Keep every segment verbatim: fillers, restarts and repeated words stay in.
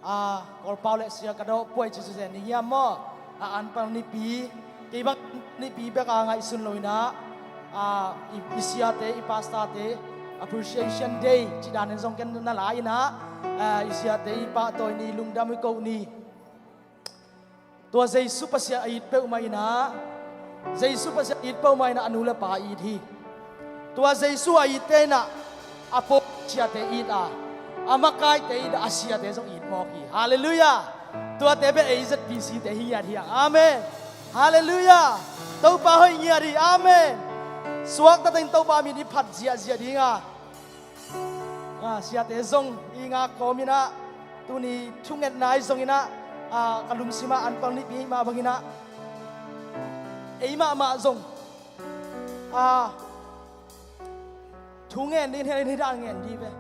A, Kawlpau le sia ka dawh puai ci suzen ni hiam maw? A, anpang nipi, kei bang nipi bek a ngaihsun lo inah, a, i, i siate, i pastorte, Appreciation Day ci danin zong ken na la inah, a, i siate i pahtawi ni, lungdam i koh ni. Tua Jesu Pasian a it peuhmah inah, Jesu Pasian a it peuhmah inah a nu le pa it hi. Tua Jesu a itte inah a pawl siate it a, a makaite it a, a siate zong it mawk hi. Halleluiah. Tuate bel ei Z P C te hi ngiat hi hang. Amen. Halleluiah. Topa hoih ngiat hi. Amen. Suakta teng Topa min i phat ziahziah ding a, a, siate zong i ngak kawm inah, tuni thungetna i zong inah, a, ka lungsim ah anpang nipi mah bang inah, ei mahmah zong, a, thu ngen ding, hel in hi dan ngen dih ve.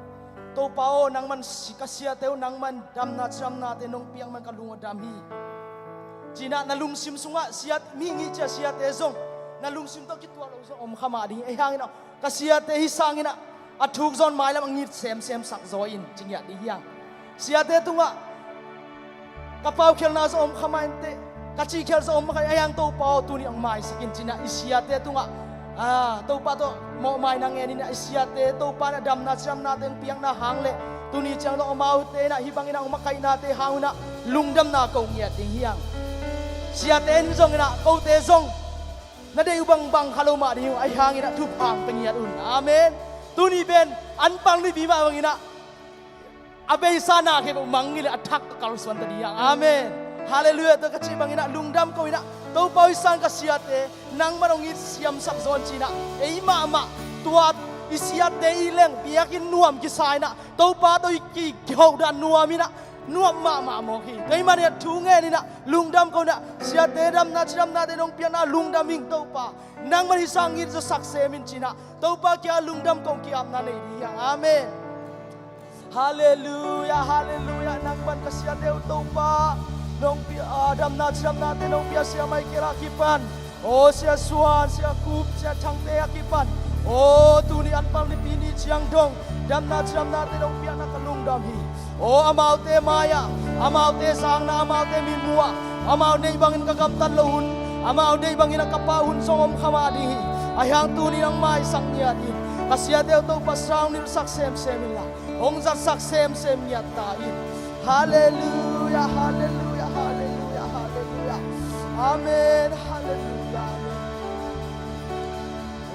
Topa aw, nangman si, ka siate uh nangman damna cidamnate nong piak man ka lung aw dam hi. Ci inah na lungsim sungah siat, mihing i cia siate zong na lungsim tawh kituak lo zong om kha mah ding hi. Ei hang inah ka siate hi sang inah a thuk zawn mailam a ngit semsem sak zaw in ci ngiat ding hi hang. Siate tungah ka paukhialna zaw om kha mah inteh, ka cihkhial zaw om kha, a hiang Topa aw, tuni hong maisak in ci inah i siate tungah, a, Topa tawh mawhmai na ngen inah i siate Topa inah damna cidamnate hong piakna hang le tuni ciang tawh amaute inah hih bang inah hong makaihnate hang uh inah lungdamna ko ngiat ding hi hang. Siate in zong inah kote zong na deih uh bangbang kha lo mah ding uh, a hiang inah thupha hong pia ngiat un. Amen. Tuni pen anpang nipi mah bang inah a beisa na khep uh mang ngilh a thak ka kalsuan ta dih hang. Amen. Halleluiah. Tua ka cih bang inah lungdam ko inah Topa aw, i sang ka siate nangman hong it siamsak zaw in ci inah ei mahmah tua i siate i leng biakinn nuam kisa inah Topa tawh i ki, kihoh dan nuam inah nuam mahmah mawk hi. Kei mah inah thu ngen inah lungdam ko inah siate damna cidamnate nong piakna lungdam ing Topa. Nangman hih sang ngit zawsak sem in ci inah Topa kiang lungdam kong ki-apna nei dih hi hang. Amen. Halleluiah, halleluiah. Nangman ka siate uh Topa nong pia, a, damna cidamnate nong pia, Sia Michael a kipan, aw, Sia Suan, Sia Kup, Sia Thangte a kipan, aw, tuni anpang nipi ni ciang dong damna cidamnate nong piakna ka lungdam hi. Aw, amaute mai-ah, amaute zakna, amaute mitmuh-ah amau neih bangin ka gamtat loh hun, amau neih bangin a ka pah hun zong om kha mah ding hi. A hiang tuni nang maisak ngiat in ka siate uh Topa sang nilhsak semsem inla hong zatsak semsem ngiat ta in. Halleluiah, halleluiah, halleluiah, halleluiah. Amen. Halleluiah, amen.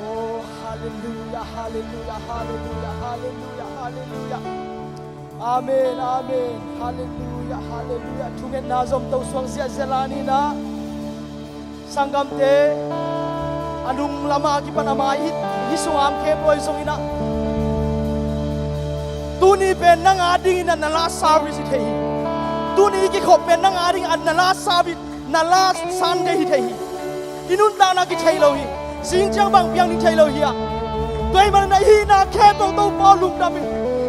Oh, halleluiah, halleluiah, halleluiah, halleluiah, halleluiah. Amen, amen. Halleluiah, halleluiah. Thungetna zom to suak ziahziah lai ni inah, sanggamte, a nung lamah a kipan a mai hih, hih sungah a khep lo ahi zong inah, tuni pen nang a dingin a na last service hi thei hi. Tuni i kikhop pen nang a dingin a na last service, na last Sunday hi thei hi. I nuntakna kithei lo hi. Zing ciang bang piang ding thei lo hi a. Tua ahih manin a hihna khempeuh Topa lungdam in.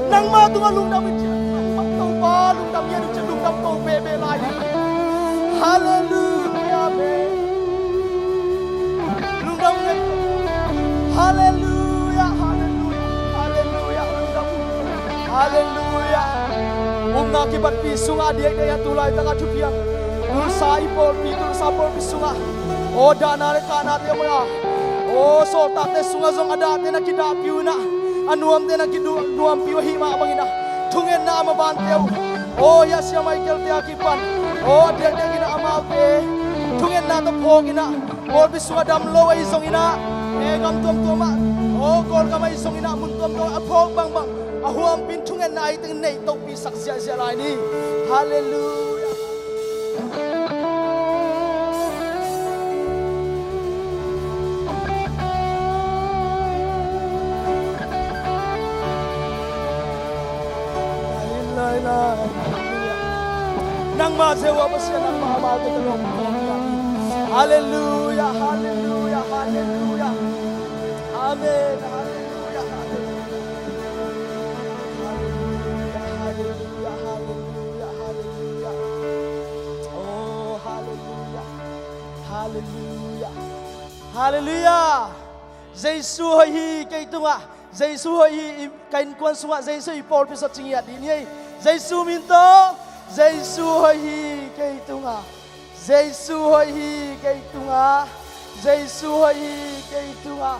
Nangma tungah lungdam in ci a, Topa lungdam ngiat in ci a, lungdam ko pehpeh lai hi. Halleluiah, amen. Lungdam ngiat. Halleluiah, halleluiah, halleluiah, lungdam. Halleluiah. Upna kipatpih sungah a diakdiak a tu laitakah thupiang Tulsa i pawlpi, Tulsa pawlpi sungah, aw, dahna le kahnate om a, aw, sawltakte sungah zong a dahte na kidahpih uh inah, a nuamte na kinuampih uh ahih mah bangin a, thungetna a mavante uh, aw, hiah Sia Michael-te a kipan, aw, a diakdiak inah amaute thungetna tawh phawk inah, pawlpi sungah dam lo ahi zong inah, e, gam tuamtuam ah, aw, Kawlgam ahi zong inah mun tuamtuam ah a phawk bangbang a huampin thungetna ahi teng neih topisak ziahziah lai ni. Halleluiah. Lai, lai, lai. Nangmah Jehovah Pasian, nangmah amaute ka lawm. Halleluiah, halleluiah, halleluiah. Amen. Halleluiah, halleluiah. Halleluiah, halleluiah, halleluiah, halleluiah. Oh, halleluiah. Halleluiah. Halleluiah. Jesu hoih hi kei tungah. Jesu hoih hi, i, ka innkuan sungah Jesu i pawlpi sawt ci ngiat dih ni ei. Jesu min tawh Jesu hoih hi kei tungah. Jesu hoih hi kei tungah. Jesu hoih hi kei tungah.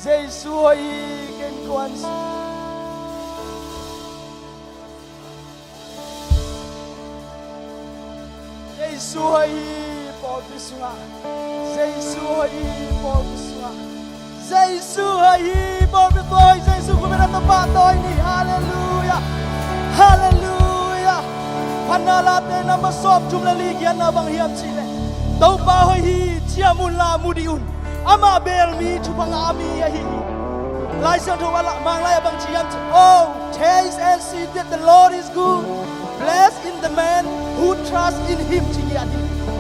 Jesu hoih hi kei kuan. Jesu hoih hi pawlpi sungah. Jesu hoih hi pawlpi sungah. Jesu hoih hi pawlpi, tua hoih Jesu khut bengin tawh pahtawi ni. Halleluiah. Halleluiah. Phatna Late number sawm thum le li giatna bang hiam cih leh, Topa hoih hi, ciam unla mu dih un. Amah beel mi thupha ngah mi ahi hi. Lai Siangtho ah lah, Manglai ah bang ci hiam cih, "Oh, taste and see that the Lord is good. Blessed is the man who trusts in him," ci hi a.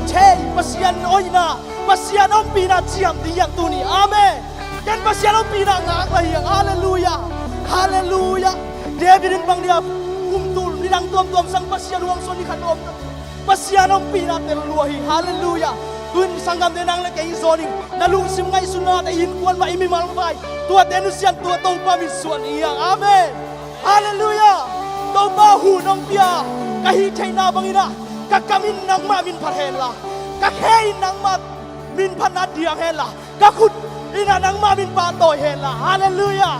Thei, Pasian hoihna, Pasian ompihna ciam dih hiang tuni. Amen. Ken Pasian ompihna ngak lai hiang. Halleluiah. Halleluiah. David in bang dia, kum tul nidang tuamtuam sang Pasian huang suan ni khat om. Pasian ompihna tel lua hi. Halleluiah. Tu-in sanggamte, nang le kei i zawng ding, na lungsim ngaihsutnate, i innkuan mah, i mimal vai, tuate nusiat, tua Topa min suan hi hang. Amen. Halleluiah. Topa hun hong pia, ka hih theihna bangin ah, ka kam in nangmah min phat henla, ka khe in nangmah min phatna diang henla, ka khut in ah nangmah min pahtawi henla. Halleluiah.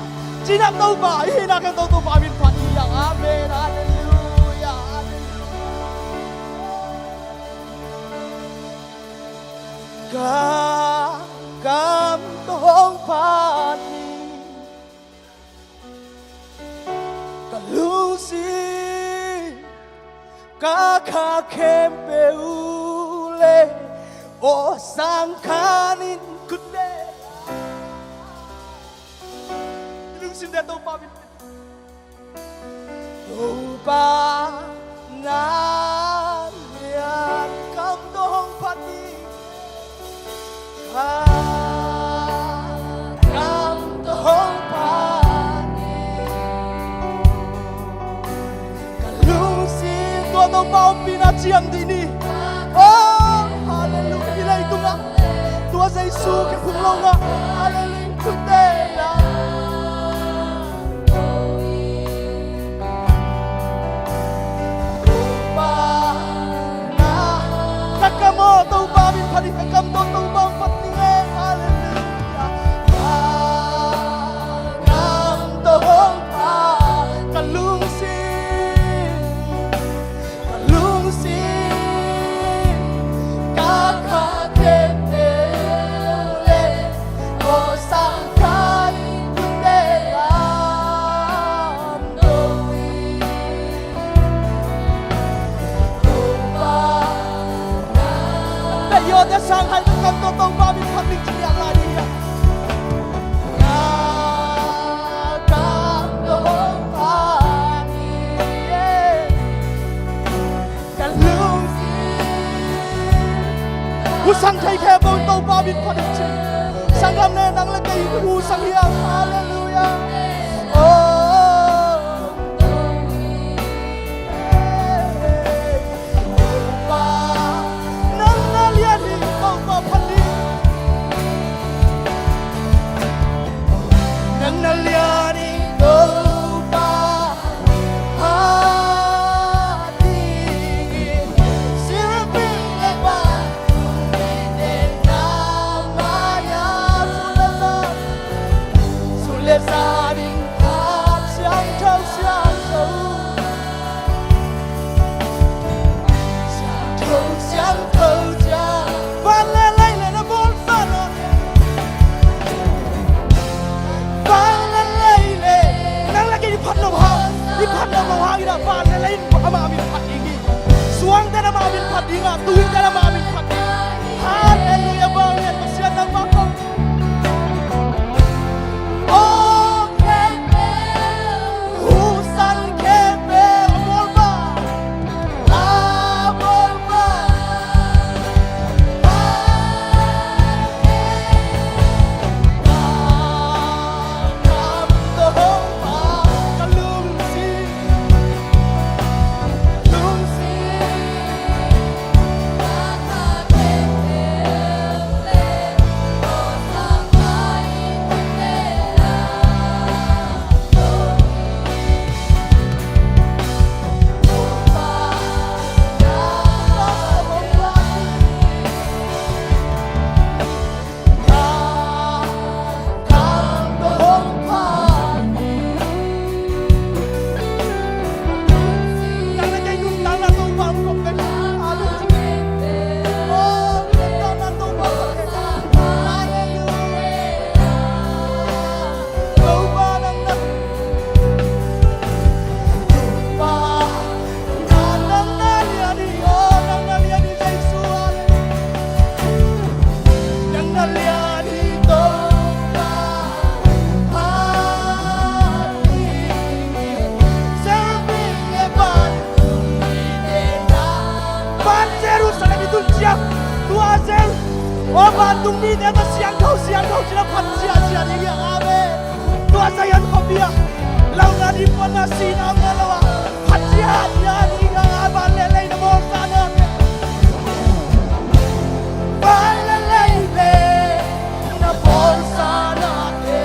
Ci-in ah Topa i hihna khempeuh Topa min phat hi hang. Amen. Halleluiah. Halleluiah. Ka kam tawh hong phat ni, ka lungsim, ka kha khempeuh le, aw sang khanin khut beng. Lungsim te Topa min Topa na lian, kam tawh hong phat ni. Ka kam tawh hong phat ni. Ka lungsim, tua Topa ompihna ciam dih ni. Oh, halleluiah. I leitungah tua Jesu kiphung lo ngah. Halleluiah. Khut beng la. Topa na, ka kam aw Topa min phat ni, ka kam tawh Topa min phat ni ngei. Halleluiah. Ka kam tawh hong phat, ka lungsim, ka lungsim, ka kha khempeuh le, aw sang khanin khut beng la. Topa na, ka yawte sang hai, ka kam tawh Topa min phat ni ci-in ah lai ni. Ka kam tawh hong phat ni. Ka lungsim. Hu sang thei khempeuh Topa min phat in ci. Sanggam ne, nang le kei hu sang hiam. Halleluiah. Oh. Topa, nang na lian hi, Topa phat ni. Nang na lian hi, Topa phat dingin, silping le vantung mite na mai-ah, sut le za, sut le za ding phat, siangtho, siangtho, siangtho, siangtho, siang. Van le lei le na bawl sa lo. Van le lei le, nang le kei i phat loh hang, i phat loh loh hangin ah van le lei in amah min phat ding hi. Suangte'n amah min phat ding a, tuite'n amah min phat ding. Halleluiah, vanglian Pasian nangmah ko. Aw khempeuh, hu sang khempeuh, a bawl bang. Aw, vantung mite tawh siangtho, siangtho ci-in a phat ciatciat ding hi hang. Amen. Tua Zion khuapi ah, launa ding puanna sihna om nawn lo a, phat ciatciat ding hi hang. Van leh lei na bawlsa na, van leh lei le na bawlsa na te.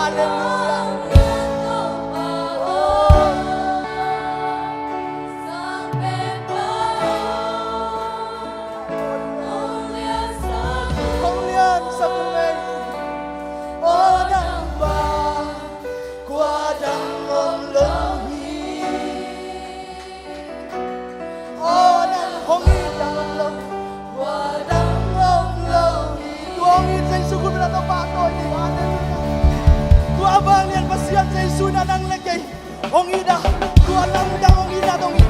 Halleluia. Hong liansak ung ei. Aw nang bang kua dang om lo hi. Aw nang hong it dang om lo. Kua dang om lo hi. Tua hong it Jesu khut bengah tawh pahtawi ding. Halleluia. Tua vanglian Pasian Jesu in a nang le kei hong it a, tua lamdang hong it a, hong it.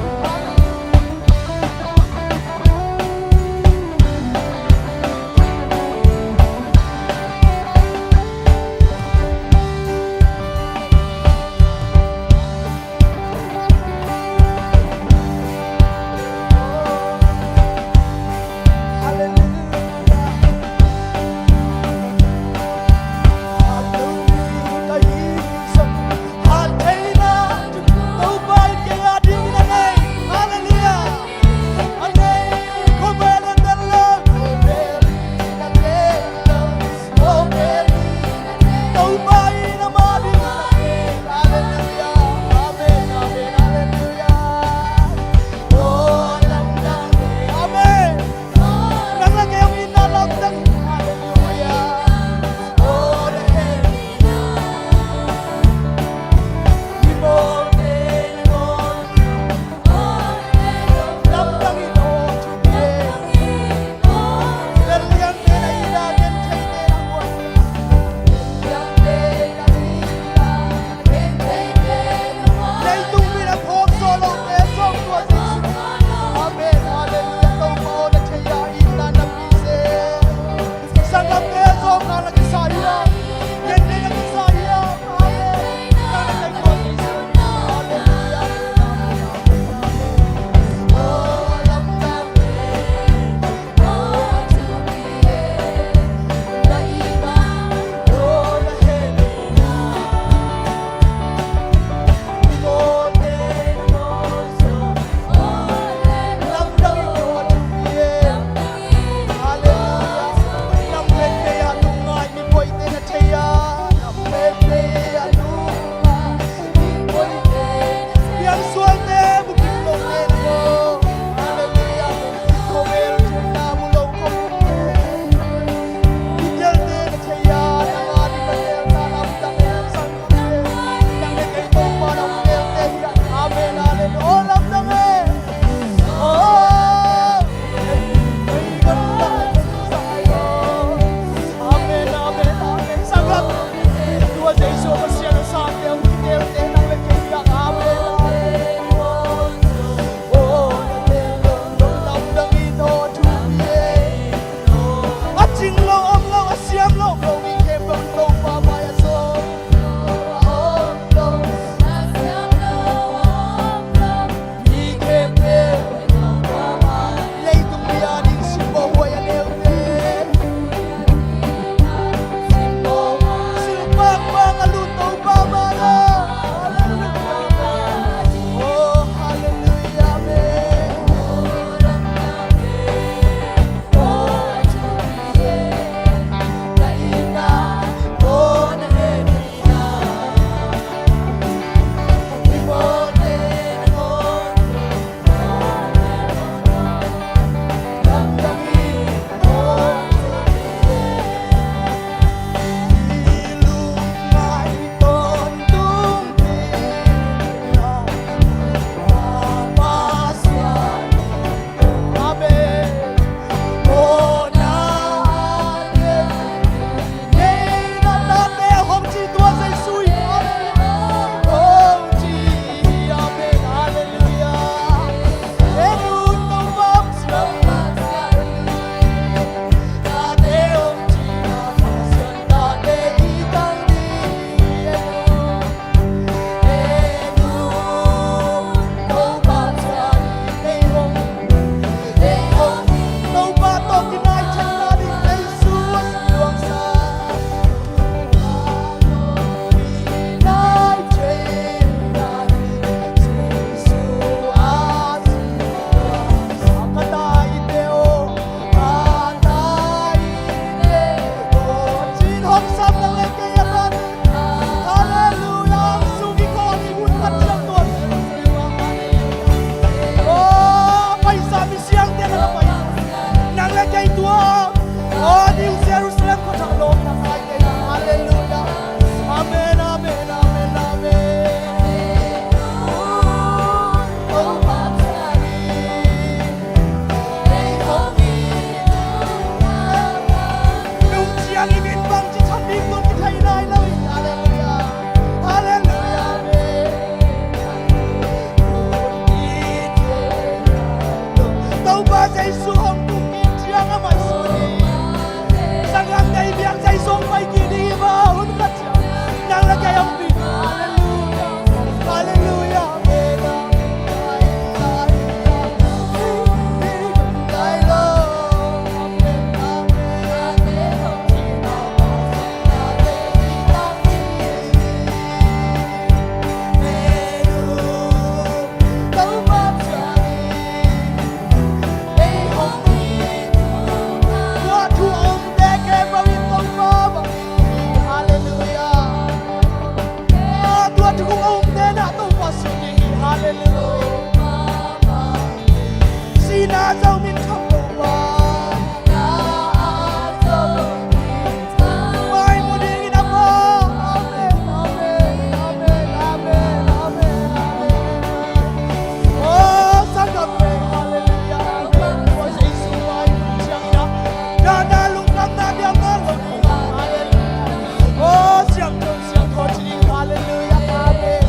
Nang le kei tua, oh, New Jerusalem khuathak lawmna kai kei. Halleluiah. Amen, amen, amen, amen. Oh, oh, oh. Nung ciang i min bangci that ding tawh kithei nai lo hi. Halleluiah. Halleluiah. Amen. Topa Jesu hong tung kik ciang a maisu ni. Sanggam nei biak Jesu hong pai kik ding hi. Hun khat ciang nang le kei hong pi. Halleluiah. Halleluiah. Amen. Halleluiah. Tua thu a umte na Topa sut ding hi. Halleluiah. Sihna zo min kham lo pa. Mai mu ding in a pa. Amen, amen, amen, amen, amen, amen. Oh, sanggam ve, halleluiah, amen. Tua Jesu mai mu ciang in a, na, na lungdamna biakna lo ding. Halleluiah. Oh, siangtho, siangtho ci ding. Halleluiah. Amen.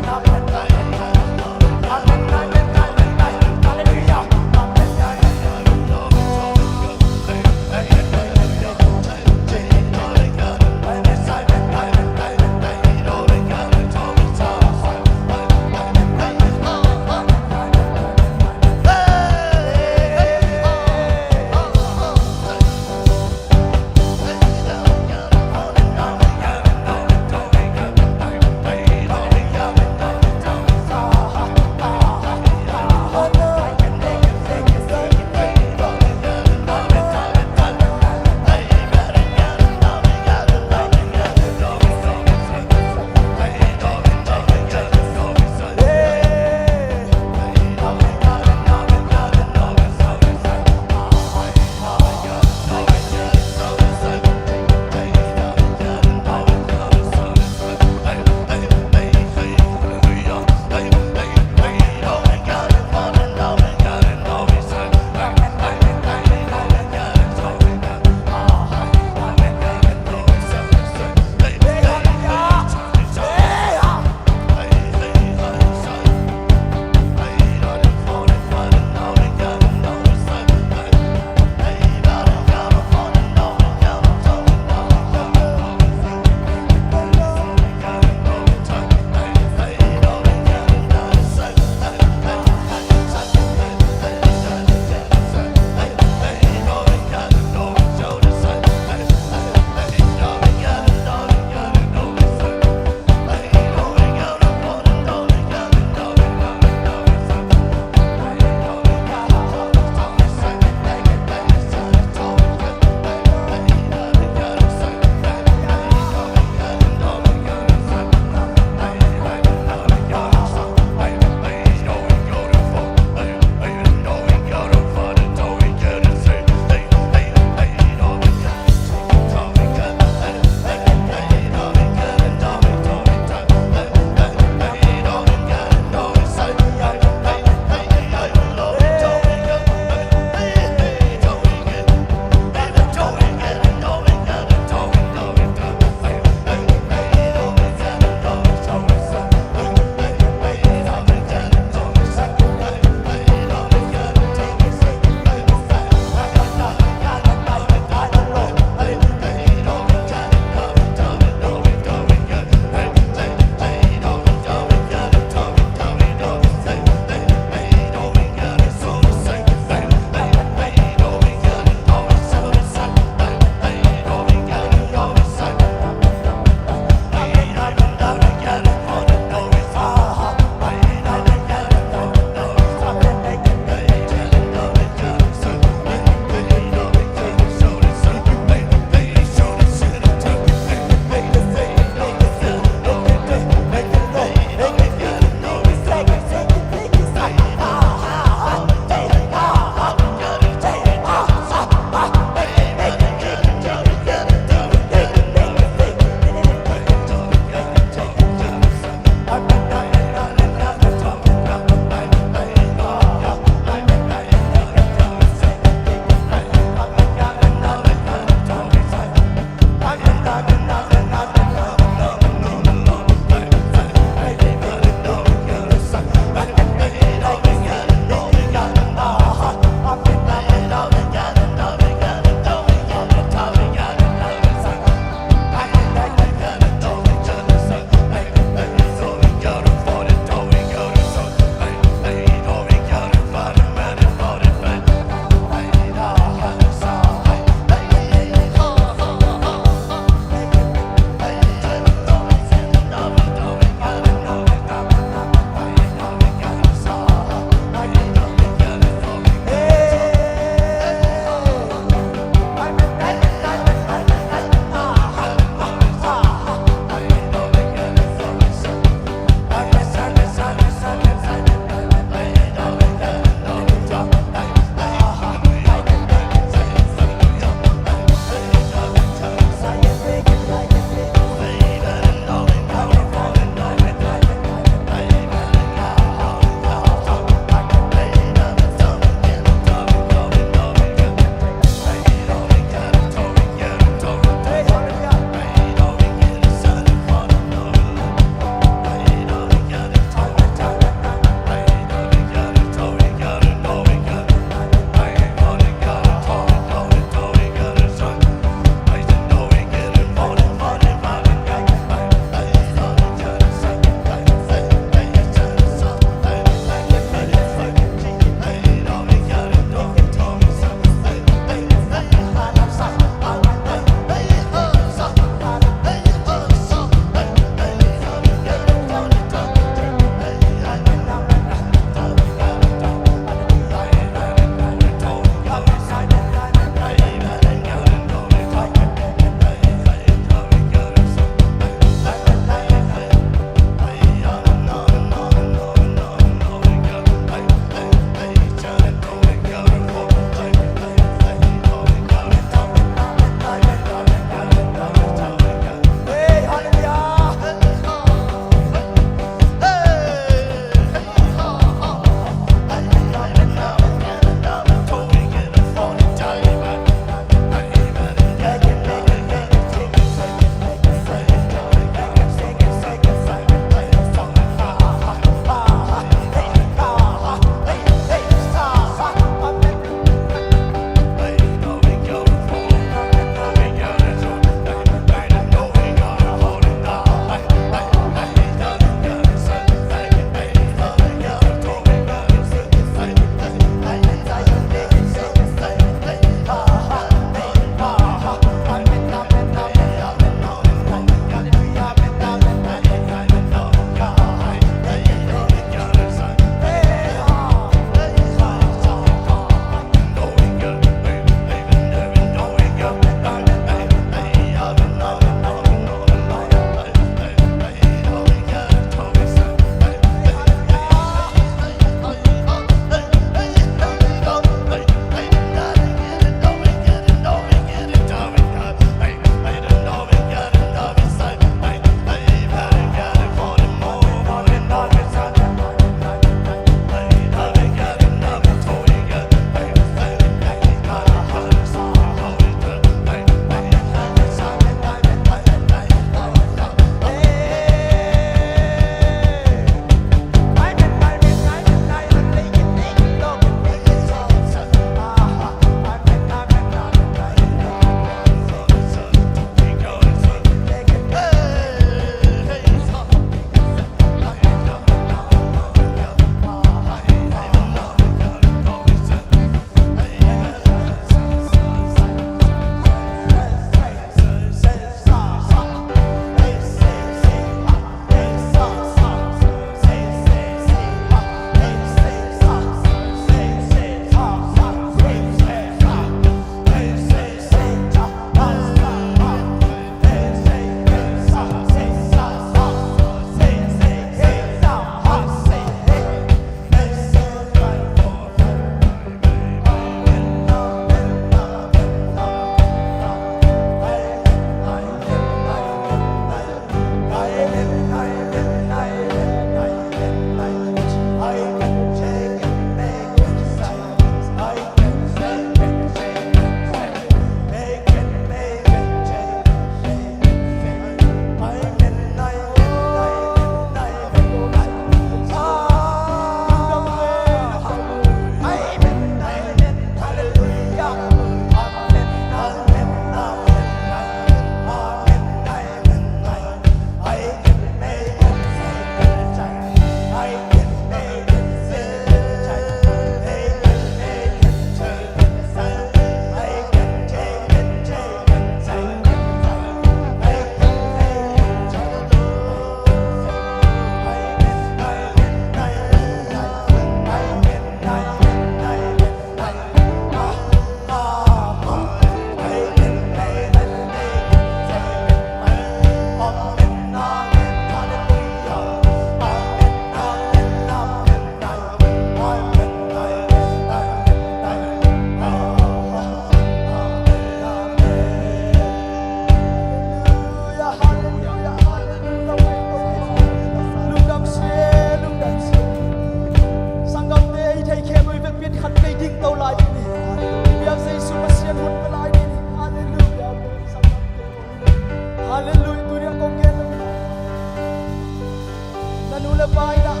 Pa in ah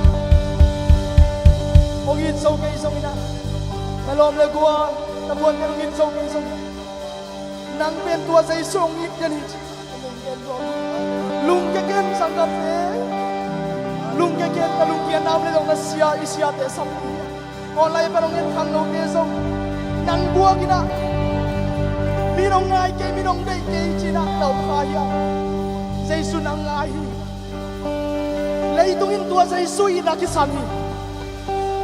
hong it zo kei zongin ah, na lawm le gual, na bualte hong it zo kei zongin, nang pen tua Jesu hong it den hi ci. Lungkia ken, sanggamte. Lungkia ken, na lungkia nam le zong na sia, i siate sam hi. Online pan hong en khang note zong, nang buak in ah, mi nong ngai kei, mi nong deih kei ci-in ah na om kha hiam? Jesu nang ngai hi. Leitung in tua Jesu itna kisam hi.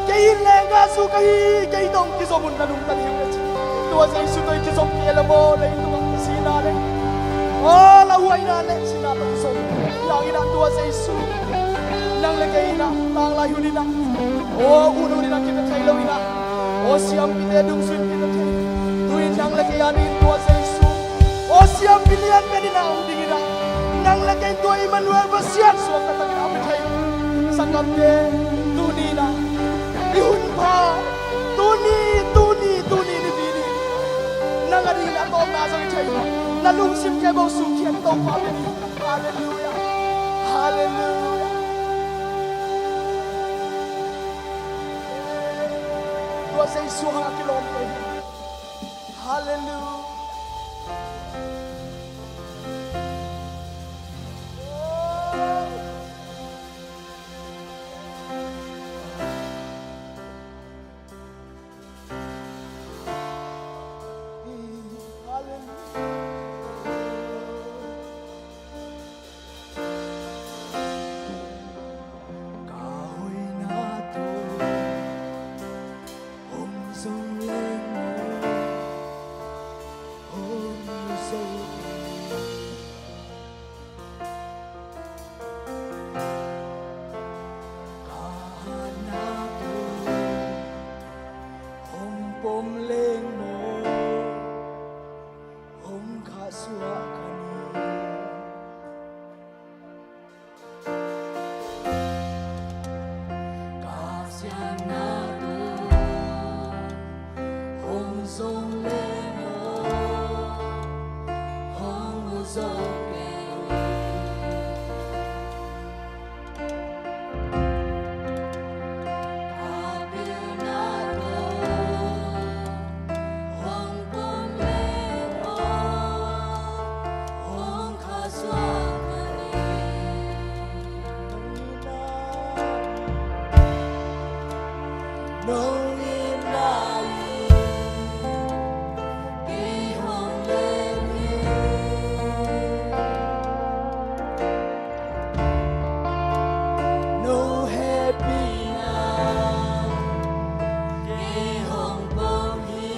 Kei in leenggahzu ka hi, kei tawh kizom un, na lungtang hi uh, na ci. Tua Jesu tawh i kizom kei le maw, leitung ah sihna le, aw, lauhuaina le sihna tawh kizom. Hi hangin ah tua Jesu nang le kei in ah tanglai hun in ah, aw, ut ut in ah kipia thei lo in ah, aw, siampite dungzui in kipia thei. Tu-in nang le kei a dingin tua Jesu, aw, siampi lian pen in ah hong ding in ah, nang le kei in tua Immanuel, Pasian suakta takin a om thei. Sanggamte, tuni in ah i hun pha, tuni, tuni, tuni Nipi ni, nang a dingin a tawpna zong hi thei. Na lungsim khempeuh sukhiat Topa pen hi. Halleluiah. Halleluiah. Tua Jesu hang a kilawm kei hi. Halleluiah. Ka hoihna tawh hong zong leng maw, hong zo kei. Ka hatna tawh hong pom leng maw, hong khahsuah ka ni. Ka siatna tawh hong zong leng maw, hong mu zo kei. Ka pilna tawh hong pom leng maw, hong khahsuah ka ni. Nong itna in kei hong leng hi. Nong hehpihna in kei hong pom hi.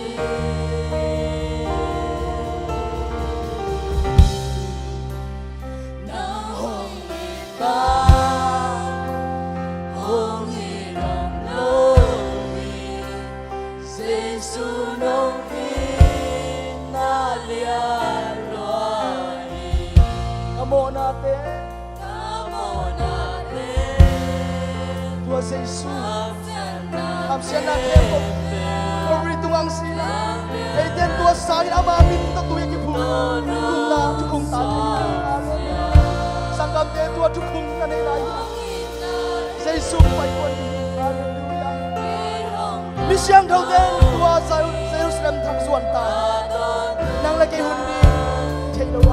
Nang hong it bang hong it om lo hi. Jesu nong itna lian lua hi. Ka mawhnate, ka mawhnate, tua Jesu, hamsiatna khempeuh Calvary tungah hong si in ah, eite in tua sangin ama min tawh tui a kiphum, thukna, thukhun ta thei. Halleluiah. Sanggamte, tua thukhun ka nei lai hi. Jesu pai kuan hi. Halleluiah. Mi siangthote in tua Jeru-, Jerusalem thak zuan ta, nang le kei hun ding thei lo a.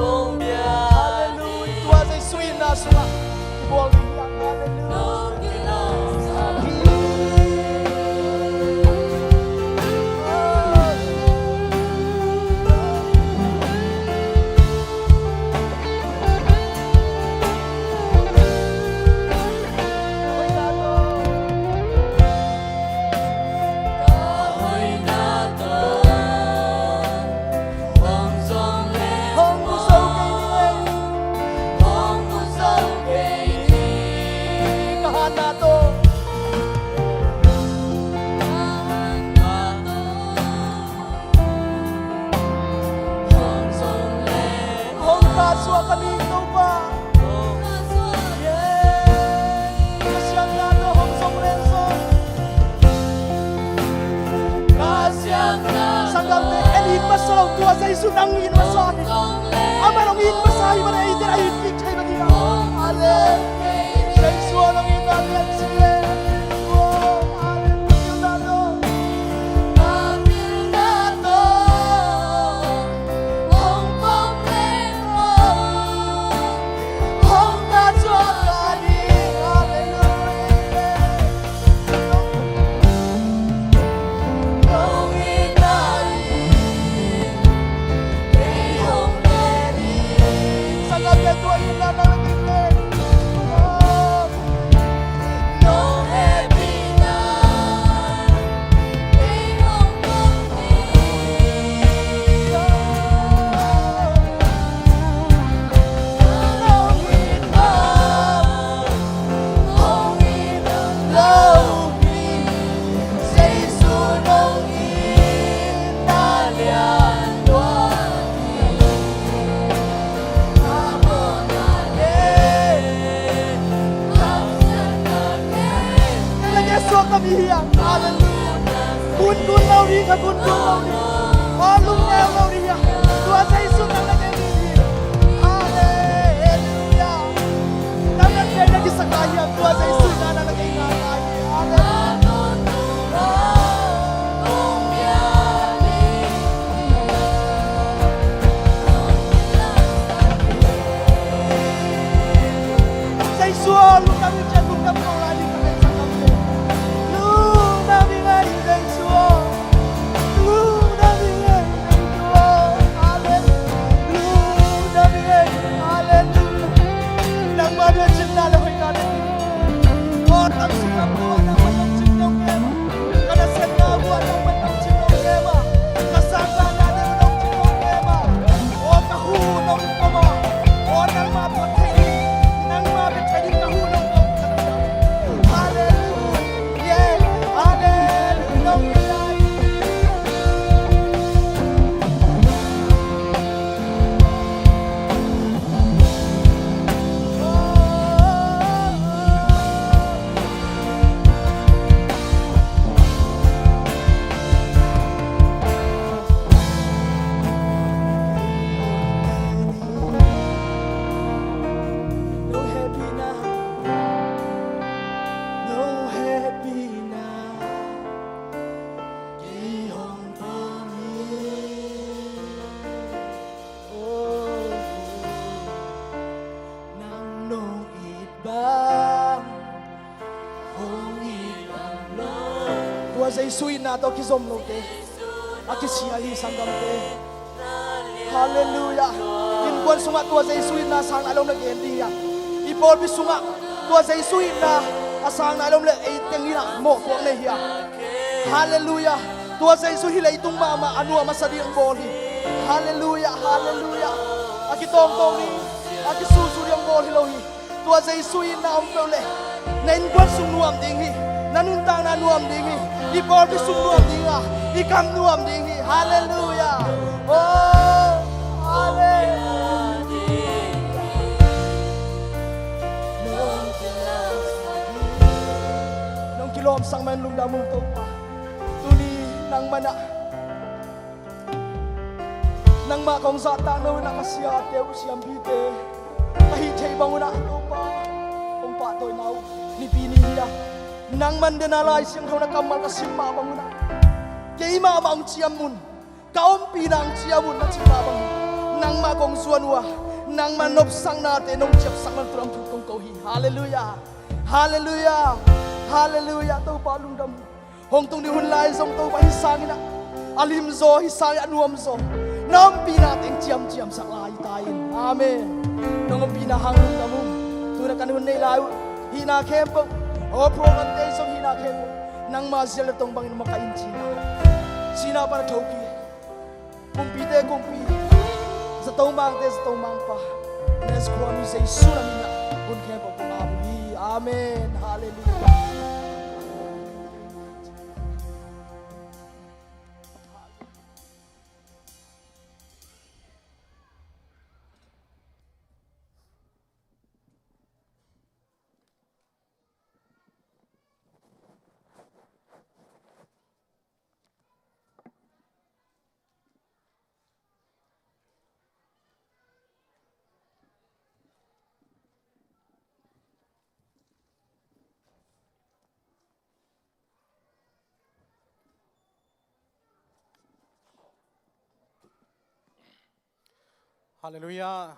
Halleluiah. Tua Jesu itna sungah i bawl ding hi. Halleluiah. Ka hatna tawh hong khahsuah ka ni, Topa. Yeah. Ka siatna tawh hong zong leng zong. Ka siatna. Sanggamte, en it masa lo, tua Jesu nang it masa hi. Amah nong it masa hi, amah nong it masa hi. Amen. Jesu nong itna lian Hallelujah. Gungun lo ding, ka gungun lo ding. Aw, lungneu lo ding. Tua Jesu nang na gen ding. Hallelujah. Nang na gen na kisak lai hiam? Tua Jesu nang na gen na lai. Hallelujah. Jesu aw, lungdam hi ciang lungdam ko lai ding ka tei sang lam te. Lungdam hi ngai Jesu aw. Lungdam hi ngai Jesu aw. Hallelujah. Lungdam hi ngai. Hallelujah. Nangmah bia cinna le hoihna le. Aw, tam sung lam tua nangmah bia cinna le. Ka nasepna uh ah nangmah nang cin nong kem a, ka sangkahna ding nong cin nong kem a, aw ka hu nong pom a, aw nangmah phat thei ding, nangmah phat thei ding ka hu nong pom. Hallelujah, hallelujah, nong pom lai. Nang nong it bang, hong it bang lo. Tua Jesu itna tawh kizom lote a kisia hi sanggamte. Hallelujah. Innkuan sungah tua Jesu itna sang nai lo om le gen ding hi a. I pawlpi sungah tua Jesu itna a sang nai lo om le ei teng inah mawhpuak nei hi a. Hallelujah. Tua Jesu hi leitung mahmah a nuam a sa ding hong bawl hi. Hallelujah, hallelujah. A kitawngtawng ding, a kisusu ding hong bawl hi lo hi. Tua Jesu itna om peuh leh na innkuan sung nuam ding hi. Na nuntakna nuam ding hi. I pawlpi sung nuam ding a, i kam nuam ding hi. Hallelujah. Oh, hallelujah. Nong kilawmsak man lungdam ung Topa. Tuni nangmah nah, nangmah kong zahtak no inah ka siate uh, siampite, ka hih theih bang unah Topa, kong pahtawina uh nipi ni hi a. Nangman den a Lai Siangtho na kammal ka sim mah bang unah keimah mah hong ciam un. Ka ompihna hong ciam un na cih mah bangin nangmah kong zuan uh a, nangmah nopsaknate nong ciapsak man tu lam thu kong ko hi. Hallelujah. Hallelujah. Hallelujah. Topa lungdam. Hong tung ding hun lai zong Topa hih sangin ah a limzaw, hih sangin a nuamzaw na ompihna teng ciamciamsak lai ta in. Amen. Nong ompihna hang lungdam ung. Tu-in ah kan hun neih lai uh hihna khempeuh, aw program te zong hihna khempeuh nangma zial le tong bangin makaih in cihna, cihna pan a thopi. Kumpite Kumpi, zato mangte zato mangpa, Nazareth khuami Jesu na min ah hun khempeuh kong ap uh hi. Amen. Hallelujah. Hallelujah.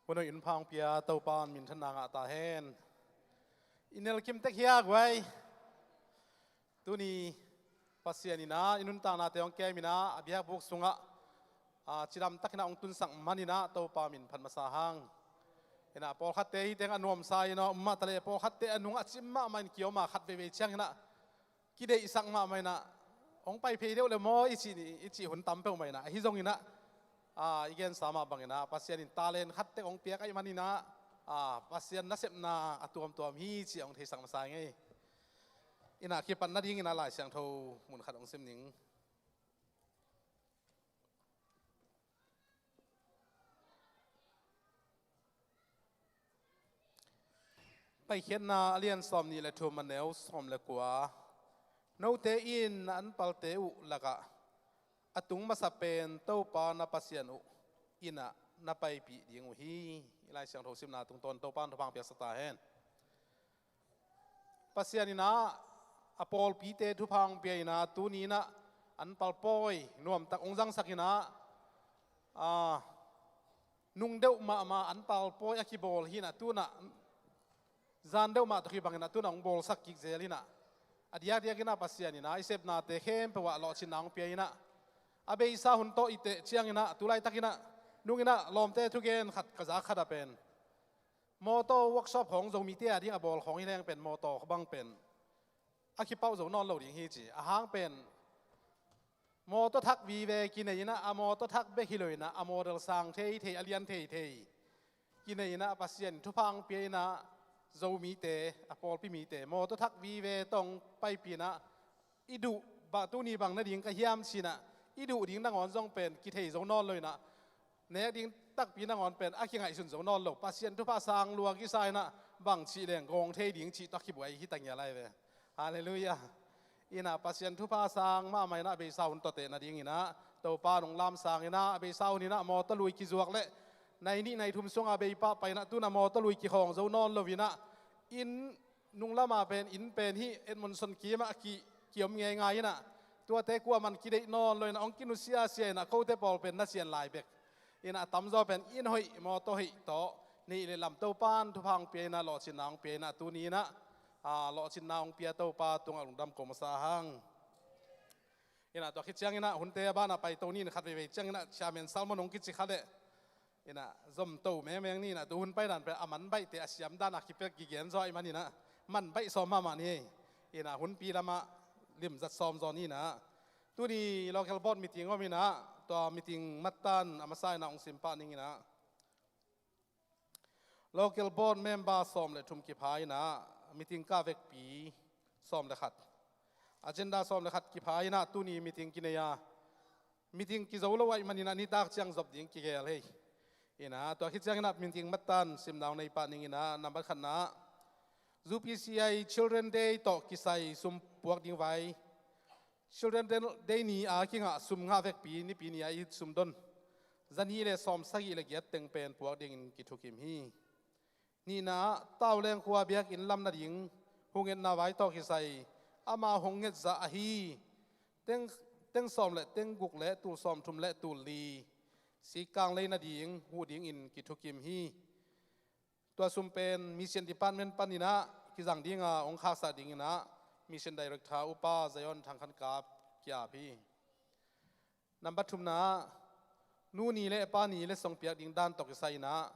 Hun hoih hun pha hong pia Topa in minthanna ngah ta hen. I nelkim tek hi a guai. Tuni Pasian in ah i nuntaknate hong kem in ah a biakbuk sungah, a, cidam takin ah hong tunsak manin ah Topa min phat masa hang. In ah pawlkhatte hih teng a nuamsa in ah om mah ta leh pawlkhatte a nung a cim mahmah in kiom a khat veivei ciangin ah kideihsak mahmah in ah hong pai phei deuh le maw i cih ni, i cih hun tam peuhmah in ah, ahi zongin ah, a, i gensa mah bangin ah Pasian in talent khat tek hong piak ahih manin ah, a, Pasian nasepna a tuamtuam hi cih hong theisak masa ing ei. In ah kipat nadingin ah Lai Siangtho mun khat hong sim ning. Paikhiatna a lian sawm nih le thum, a neu sawm le kua. Note in na anpalte uh lakah a tung masa pen Topa na Pasian uh innah na paipih ding uh hi. I Lai Siangtho simna tungtawn Topa in thupha piaksa ta hen. Pasian innah a pawlpite thupha pia innah tuni innah anpal pawi nuamtak hong zangsak innah, a, nung deuh mahmah anpal pawi a kibawl hi innah tunah zan deuh mah tawh kibang innah tunah hong bawlsak kik zel innah, a diakdiak innah Pasian innah i sepnate khempeuh ah lawhcinna hong pia innah, a beisa hun tawh i teh ciang innah tu laitak innah nung innah lawmte thugen khat ka zak khat a pen mawtaw workshop khawng Zomite a ding a bawl khawng hi leng pen mawtaw bang pen a kipauh zo nawn lo ding hi ci. A hang pen mawtaw thak vive kinei innah, a mawtaw thak bek hi lo innah, a model sang thei thei, a lian thei thei kinei innah, Pasian thupha pia innah Zomite, a pawlpi mite mawtaw thak vive tawh hong paipih innah, i duh bang, tuni bang na ding ka hiam ci innah i duh ding nangawn zong pen kithei zo nawn lo innah, nek ding takpi nangawn pen a kingaihsun zo nawn lo. Pasian thupha sang lua kisa innah bang cih leng gawng thei ding cih tawh a kibuai hi ta ngial lai ve. Halleluiah. Innah Pasian thupha sang mahmah innah a beisa hun tawh teh nading innah Topa nong lamsang innah a beisa hun innah mawtaw lui kizuak le nai nih nai thum sungah bei pahpah innah tunah mawtaw lui kikhawng zo nawn lo innah, inn nung lamah pen inn pen hih Edmondson kimah ki, kiom ngeingai innah, tuate kuaman kideih nawn lo innah hong kinusia sia innah kote pawl pen na sian lai bek innah a tamzaw pen inn hoih mawtaw hoih tawh neih le lam Topa in thupha hong pia innah lawhcinna hong pia innah tuni innah, a, lawhcinna hong pia Topa tungah lungdam ko masa hang. Innah tua khit ciang innah hunte a banah paito ni in khat veivei ciang innah Chairman Salmon hong kici kha leh innah zomto mengmeng ni innah tu hun paidan pen a man baihte a siam dan a kipek kigen zaw ahih man innah man baih sawm mahmah ni. Innah hunpi lamah limzat sawm zaw ni innah tuni local board meeting om innah tua meeting mattan a masa innah hong sim pah ning innah local board member sawm le thum kipha innah meeting kah vekpi sawm le khat, agenda sawm le khat kipha innah tuni meeting kinei a, meeting kizo lo ahih man innah nitak ciang zop ding kigel hi. Innah tua khit ciang innah meeting mattan simna hong nei pah ning innah nambat khatna U P C I Children Day tawh kisai sum puak ding vai. Children Day ni a kingah sum ngah vekpi nipi ni a i sum don zanih le sawm sagih le giat teng pen puak dingin kithukim hi. Nihna ah Tauleng khua biakinn lam nading hong etna vai tawh kisai ama hong ngetzah ahi teng, teng sawm le teng guk le tul sawm thum le tul li sikkang lei nading huh dingin kithukim hi. Tua sum pen Mission Department pan innah kizang dinga hong khaksak ding innah Mission Director Upa Zion Thang Khan Kap ki-ap hi. Nambat thumna ah nu ni le pa ni letsong piak ding dan tawh kisai innah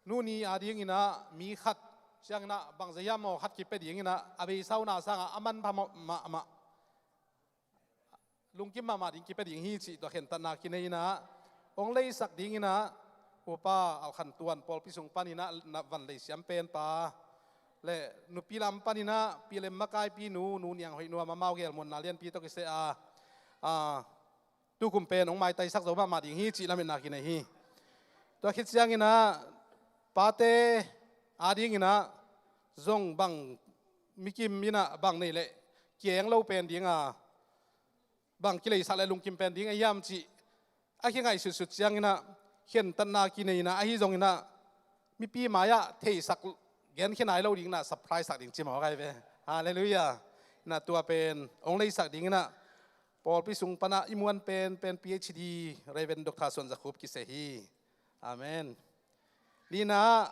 nu ni a ding innah mi khat ciang innah bangzah hiam maw khat kipia ding innah a beisa hun a sangah a manpha mahmah lungkim mahmah ding kipia ding hi cih tua khentatna kinei innah hong leisak ding innah Upa Al Khan Tuan pawlpi sung pan innah na van lei siam penpa le nupi lam pan innah Pi Lem makaipi nu, Nu Niang Hoih Nuam amau gel Muanna Lianpi tawh kisai a, a, tukum pen hong maitaisak zo mahmah ding hi cih lametna kinei hi. Tua khit ciang innah pate a ding innah zong bang mikim innah bang nei leh kieng lo pen dinga bang kileisak le lungkim pen ding a hiam cih a kingaihsutsut ciang innah khentatna kinei innah ahi zong innah mipi mai-ah theisak genkhia nai lo ding innah surprise sak ding ci mawk ai ve. Halleluiah. Innah tua pen hong leisak ding innah pawlpi sung panah i muan pen pen P H D Reverend Doctor Suan Za Khup kiseh hi. Amen. Nihna ah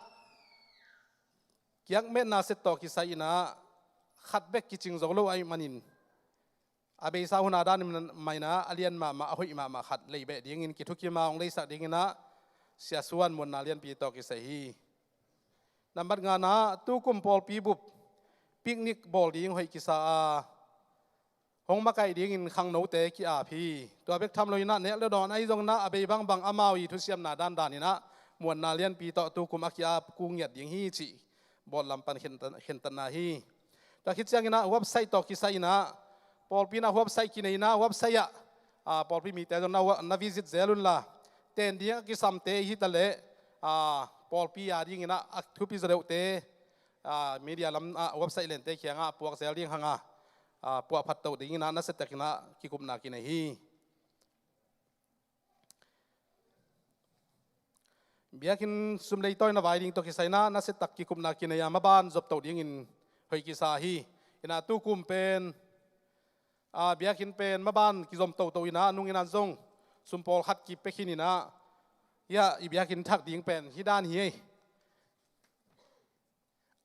kiakmetna set tawh kisai innah khat bek kicing zo lo ahih manin a beisa hun a dan mah innah a lian mahmah a hoih mahmah khat lei beh dingin kithukim a hong leisak ding innah Sia Suan Muanna Lianpi tawh kisai hi. Nambat ngana ah tukum pawlpi bup picnic bawl ding hoih kisa a hong makaih dingin khangnote ki-ap hi. Tua bek tham lo innah nek le dawn ahi zong innah a bei bangbang amau i thusiamna dandan innah Muanna Lianpi tawh tukum a ki-ap kung ngiat ding hi cih bawllam pan khentat, khentatna hi. Tua khit ciang innah website tawh kisai innah pawlpi innah website kinei innah website ah, a, pawlpi mite zong na, na visit zel unla ten ding a kisamte hi ta leh, a, pawlpi a ding innah a thupi zaw deuhte ah, media lam ah website lente kiangah puak zel ding hanga, ah, puah phat to dingin ah nasiatakin ah kikupna kinei hi. Biakinn sum leitawi na vai ding tawh kisai in ah nasiatak kikupna kinei a, maban zop to dingin hoih kisa hi. In ah tu kum pen, ah, biakinn pen maban kizom toto in ah, nung in ah zong sum pawlkhat kipia khin in ah, hiah i biakinn thak ding pen hih dan hi ei.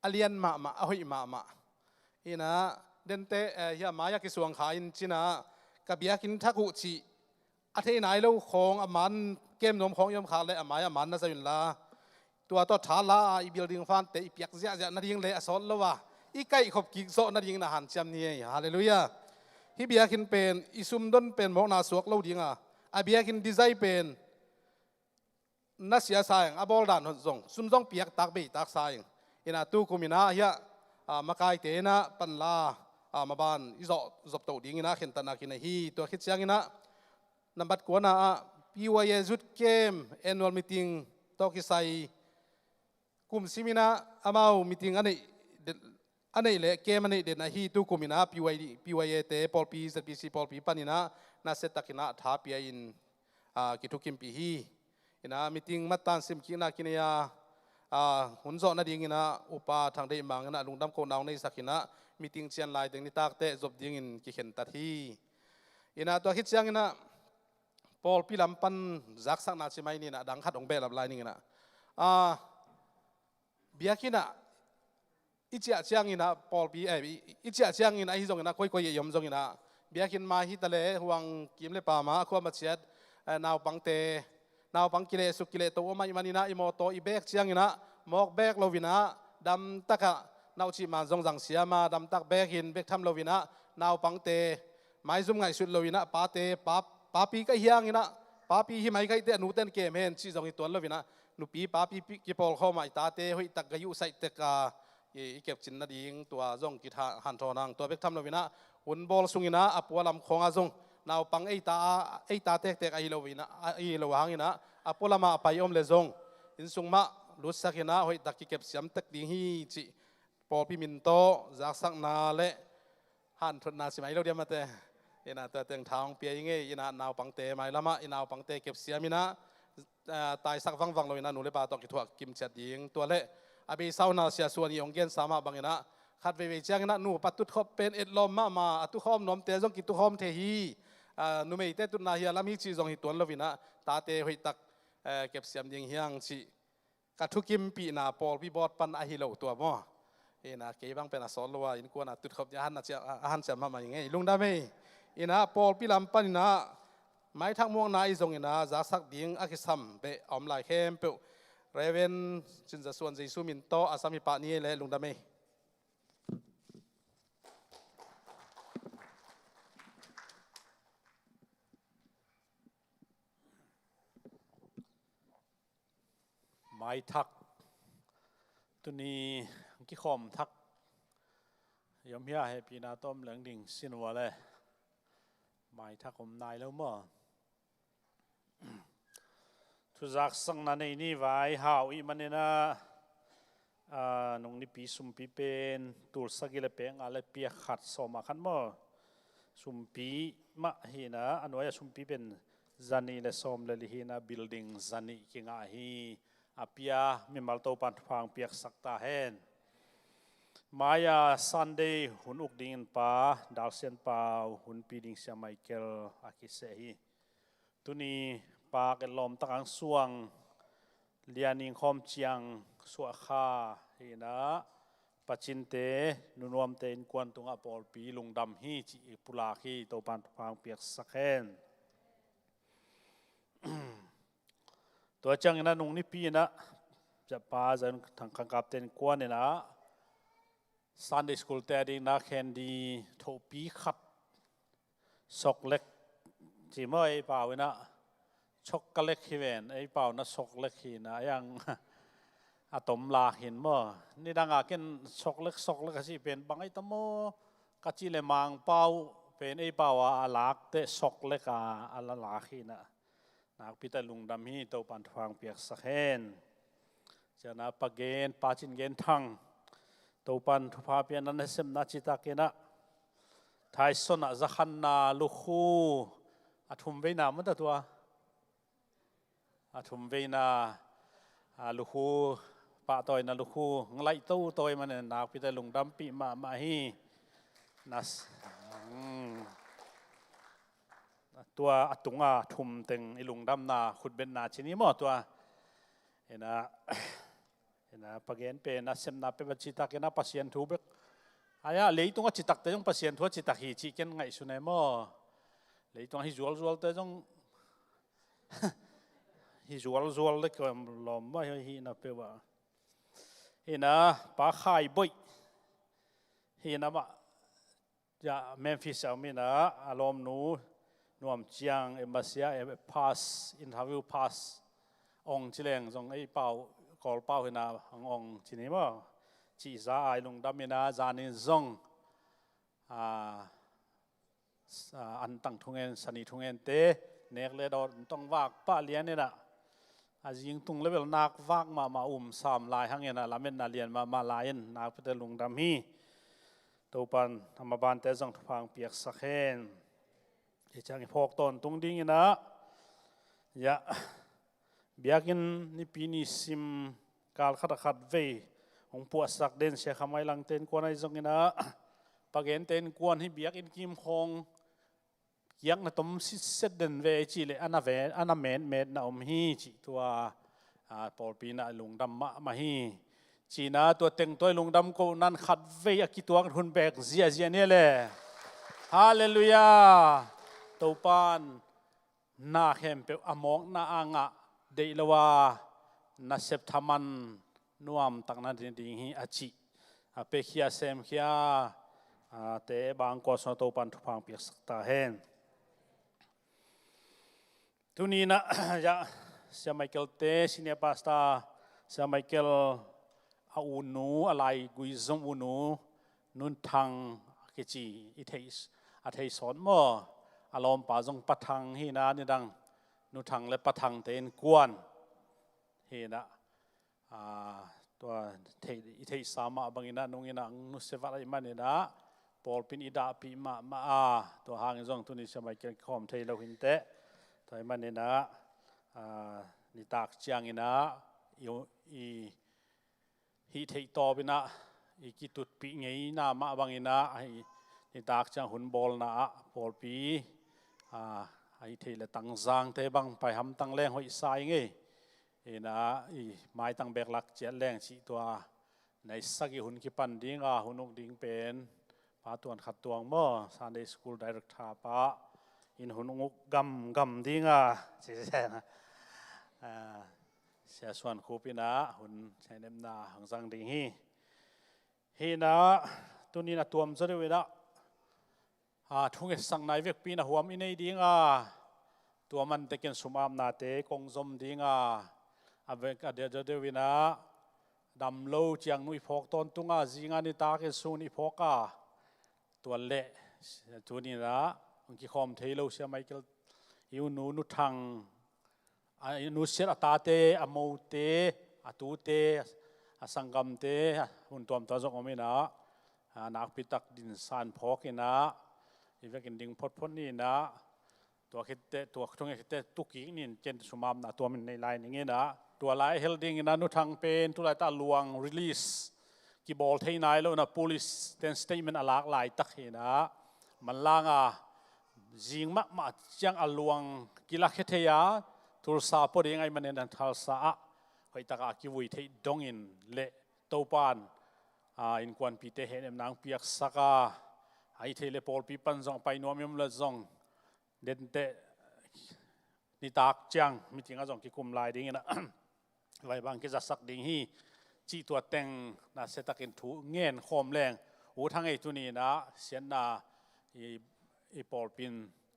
A lian mahmah, a hoih mahmah. In ah, dente, eh, hiah mai-ah kisuang kha in ci in ah, ka biakinn thak uh cih a thei nai lo khawng, a man kem nuam khawng i om khak leh a mai-ah a man na zai un la, tua tawh tha la a i building fund-te i piak ziahziah nading le a sawt lo a, i kaihkhop kik zawh nadingin ah hanciam ni ei. Halleluiah. Hih biakinn pen i sumdon pen mawkna suak lo ding a, a biakinn design pen na sia sa ing, a bawl dan hon zong, sum zong piak tak bei tak sa ing. In ah tu kum in ah hiah, ah, makaite in ah pan la, ah, maban i zawh zop to dingin ah khentatna kinei hi. Tua khit ciangin ah, nambat kuana ah, P Y A Youth Camp annual meeting tawh kisai kum sim in ah amau meeting a neih den, a neih leh camp a neih den ahi tu kum in ah P Y, P Y A-te, pawlpi, Z B C pawlpi panin ah nasiatakin ah tha pia in, ah, kithukimpih hi. In ah meeting mattan simkikna kinei a, ah, hun zawh nadingin ah Upa Thang Deih Mang in ah lungdam kohna hong neisak in ah meeting cian lai teng nitak teh zop dingin kikhentat hi. In ah tua khit ciangin ah pawlpi lam pan zaksakna ci mai ni in ah, dang khat hong behlap lai ning in ah. Ah, biakinn ah i ciah ciangin ah pawlpi, eh, i, i ciah ciangin ahi zongin ah, koikoi i om zongin ah, biakinn mai hi ta leh huang kim le pam ah, a khuam a ciat, eh, naupangte, naupang kilehsuk kilehto om ahih manin ah i mawtaw i bek ciangin ah mawk bek loin ah damtak ah, nauhcih man zong zang siam a, damtak bekin bek tham loin ah naupangte maizum ngaihsut loin ah, pate, pa, papi ka hi hangin ah, papi hi mai ka hih teh a nuten kem hen cih zong hi tuan loin ah, nupi papi pi-, kipawlkhawm ah i tate hoihtak ga yuhsaih tek a, i, i kepcin nading tua zong kitha-, hanthawn hang. Tua bek tham loin ah, hun bawl sungin ah a pualam khawng ah zong naupang ei ta, ei ta tektek ahi loin ah, ahi lo hangin ah, a pualam ah a pai om leh zong inn sung mah lutsak in ah hoihtak kikepsiam tek ding hi cih pawlpi min tawh zaksakna le hanthotna ci mai lo diam mate. In ah tua teng tha hong pia i ngei, in ah naupangte mailam ah i naupangte kepsiam in ah, ah, taisak vangvang loin ah nu le pa tawh kithuah kimciat ding. Tua leh a beisa un ah Sia Suan i hong gensa mah bangin ah, khat veivei ciangin ah nupa tutkhop pen etlawm mahmah, a tukhawm nuamte zong kitukhawm thei hi. Ah, numeite tutna hi a lam hi cih zong hi tuan loin ah, tate hoihtak, eh, kepsiam ding hi hang cih ka thukimpihna pawlpi board pan ahi lo tua maw? In ah kei bang pen a sawt lo a, innkuan ah tutkhop ding a han a ciam, a hanciam mahmah i ngei, lungdam ei. In ah pawlpi lam panin ah maithak muakna ahi zongin ah zaksak ding a kisam beh a om lai khempeuh Reverend Cin Za Suan Jesu min tawh a sam hi pah ni ei leh, lungdam ei. Maithak. Tuni kikhawm thak i om hi a, hehpihna tawm leng ding sin ua le. Maithak om nai lo maw? Thuzaksakna nei ni, vai hau i hih manin ah, ah, nung nipi sumpi pen tul sagih le pek nga le piak khat, sawm ah khat maw? Sumpi mah hi in ah, a nuai-ah sumpi pen zanih le sawm le li hi in ah, building zanih kingah hi. A pia mimal Topan thupha hong piaksak ta hen. Mai-ah Sunday hun uk dingin Pa Dal Sian Pau, hunpi ding Sia Michael a kiseh hi. Tuni Pa Ken Lawm Tak Ang Suang, Lian Ing Khawm Ciang Suah Kha hi in ah, Pa Cinte, Nu Nuamte innkuan tungah pawlpi lungdam hi cih i pulak hi, Topan thupha hong piaksak hen. Tua ciangin ah nung nipi in ah, Pa Zan Thang Khang Kapte innkuan in ah, Sunday school-te adingin ah candy thohpi khat, soklek ci maw, ei pau in ah chocolate hi ven, ei pau in ah soklek hi in ah, a yang a tom lak hi in maw. Nidang a ken soklek, soklek a cih pen bang ei ta maw ka cih leh Mangpau pen ei pau a a lak teh soklek a, a la lak hi in ah. Nakpi tak lungdam hi, Topan thupha hong piaksak hen. Ciangin ah Pa Gen, Pa Cin Gen Thang, Topan thupha pian na nasepna citakin ah, Thaisonah zakhanna lukhu a thum veina mata tua, a thum veina, a lukhu, pahtawina lukhu ngalaih toto i manin nakpite lungdampih mahmah hi. Nas, hmm. Tua a tunga thum teng i lungdamna khutbetna cini maw tua. Ina, ina pagen pen a sepna pe bacitakin a Pasian thu bek. Aya leitung a citakte zong Pasian thu a citak hi cih ken ngaihsun e maw. Leitung a hi zualzualte zong hi zualzual le kem lawm mah hi na peuh ah. Hina pa Khai Boih hina mah, ya, Memphis a om hina a lawmnu nuam ciang e masia e pass, interview pass ong ci leng zong ei pau, Kawl pau hina ang ong ci ni maw. Cih za ai lungdam hina zanin zong a antang thungen, sani thungente nek le dawt tong vak pah lian inah a zing tung le bel nak vak mahmah um sam lai hang inah lametna lian mahmah lai in nakpite lungdam hi. Topan a mabante zong thupha ang piaksak hen. Hi ciang i phawk tawntung ding inah, ya, biakinn nipi ni sim kal khat a khat vei hong puahsak den sia khamai langte innkuan ahi zong inah, pagente innkuan hi biakinn kim khawng kiakna tom sitset den ve cih le a na ve, a na metmetna om hi cih tua, a, pawlpi inah lungdam mahmah hi. Cina tua teng tua i lungdam ko nan khat vei a kituak hun bek ziahziah ni le. Halleluiah. Topan na khempeuh a mawkna a ngah deih lo a nasep thaman nuamtak na ding hi a cih a pekhia semkhia a te bangkua sung a Topan thupha ang piaksak ta hen. Tuni inah, ya, Sia Michael te, Senior Pastor Sia Michael a unu, a laigui zom unu, Nu Thang a kici i thei, a thei sawn maw. A lawmpa zong Pa Thang hina nidang, Nu Thang le Pa Thang te innkuan hina. A, tua thei, i theihsa mah bangin ah nung inah ang nusia vat ahih manin ah pawlpi in i dahpih mahmah a, tua hangin zong tuni Sia Michael kikhawm thei lo hinteh. Tua ahih manin ah, a, nitak ciangin ah i, i hih theih tawp inah i kitutpih ngeina mah bangin ah, i nitak ciang hun bawlna ah pawlpi, a, a hih theih le Tangzangte bang pai hamtang leng hoihsa i ngei. Inah i maitang beek lak ciat leng cih tua naisak i hun kipan dinga hun uk ding pen Pa Tuan Khat Tuang maw, Sunday School Director pa in hun uk gamgam dinga ci, a, Sia Suan Khup inah hun hehnemna hong zang ding hi. Hinah tunin a tuam zaw deuh inah, a, thungetsak nai vekpi in a huam i nei dinga, tua man tekin sumapnate kong zom dinga, a vek a deuhdeuh inah damlo ciangnu i phawk tawntunga, zinga nitakin sun i phawk a, tua leh tuninah hong kikhawm thei lo Sia Michael i unu Nu Thang, a nusiat a tate, a mote, a tute, a sanggamte, a hun tuamtuam zong om inah, a, nakpitak dinsan phawk inah i vekin ding photphot ni inah, tua khitteh, tua thunget khitteh tukik nin ken sumapna tuamin nei lai ning inah, tua lai a hel ding inah Nu Thang pen tulaitak luang release kibawl thei nai lo inah police ten statement a lak laitak hi inah, manlanga zing mahmah ciang a luang kilakhia thei a, Tulsa pua ding ahih manin Tulsa ah hoihtakah a kivui theih dongin le Topan, a, innkuanpite hehnemna ang piaksak a, a hih theih le pawlpi pan zong a pai nuam i om le zong denteh nitak ciang meeting ah zong kikum lai ding inah vai bang kizasak ding hi cih tua teng nasiatakin thu ngen khawm leng ut hang ei. Tuni inah siatna i, i pawlpi in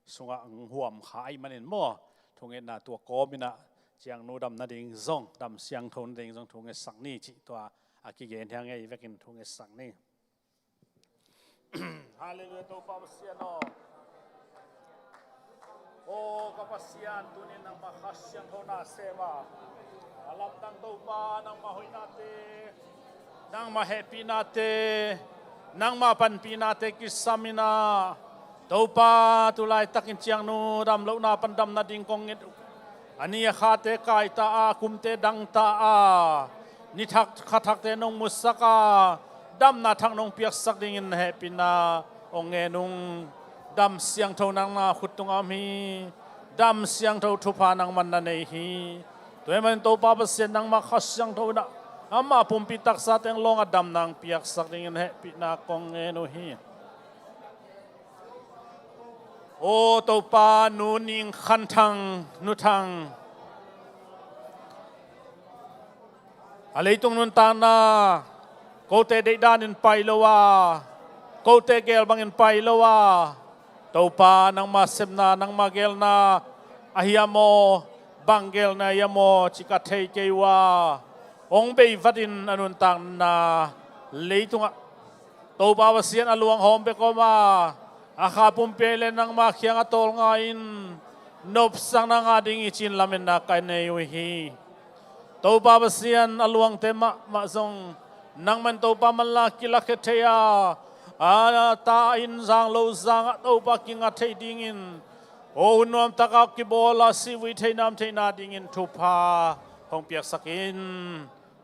sungah ang huam kha ahih manin maw, thungetna tua kawm inah ciangnu dam nading zong, dam siangtho nading zong thungetsak ni cih tua a kigen hi hang ei. Vekin thungetsak ni. Halleluiah, Topa Pasian aw. Aw ka Pasian, tunin nangmah Kha Siangtho na sem a, a lamdang Topa nangmah hoihnate Nangmah hehpihnate, nangmah panpihnate kisam in ah, Topa, tu laitakin Ciangnu dam lohna pan damna ding kong nget uh. A ni a khate kaita a, kumte dangta a, ni thak kha thakte nong musak a, damna thak nong piaksak dingin na hehpihna hong ngen ung. Dam siangtho nangmah khut tungah om hi. Dam siangtho thupha nangman na nei hi. Tua ahih manin Topa Pasian, nangmah Kha Siangtho in ah, amah pumpi taksa teng lawngah damna hong piaksak dingin hehpihna kong ngen uh hi. Aw Topa, Nu Ning Khan Thang, Nu Thang, a leitung nuntakna kote deihdan in pai lo a, kote geel bangin pai lo a, Topa, nangmah sepna, nangmah geelna ahi a maw, bang geelna ahi a maw cih ka thei kei uh a, hong bei vat in a nuntakna leitungah Topa Pasian, a luanghawm bek om a, a kha pumpi ah le nangmah kiangah tawlnga in nopsakna ngah ding hi ci-in lametna ka nei uh hi. Topa Pasian, a luangte mahmah zong nangman Topa manlang kilakhia thei a, a ta in zang lo zangah Topa kinga thei dingin, aw hun nuamtak ah kibawl a, sihvui theihna om theihna dingin thupha hong piaksak in.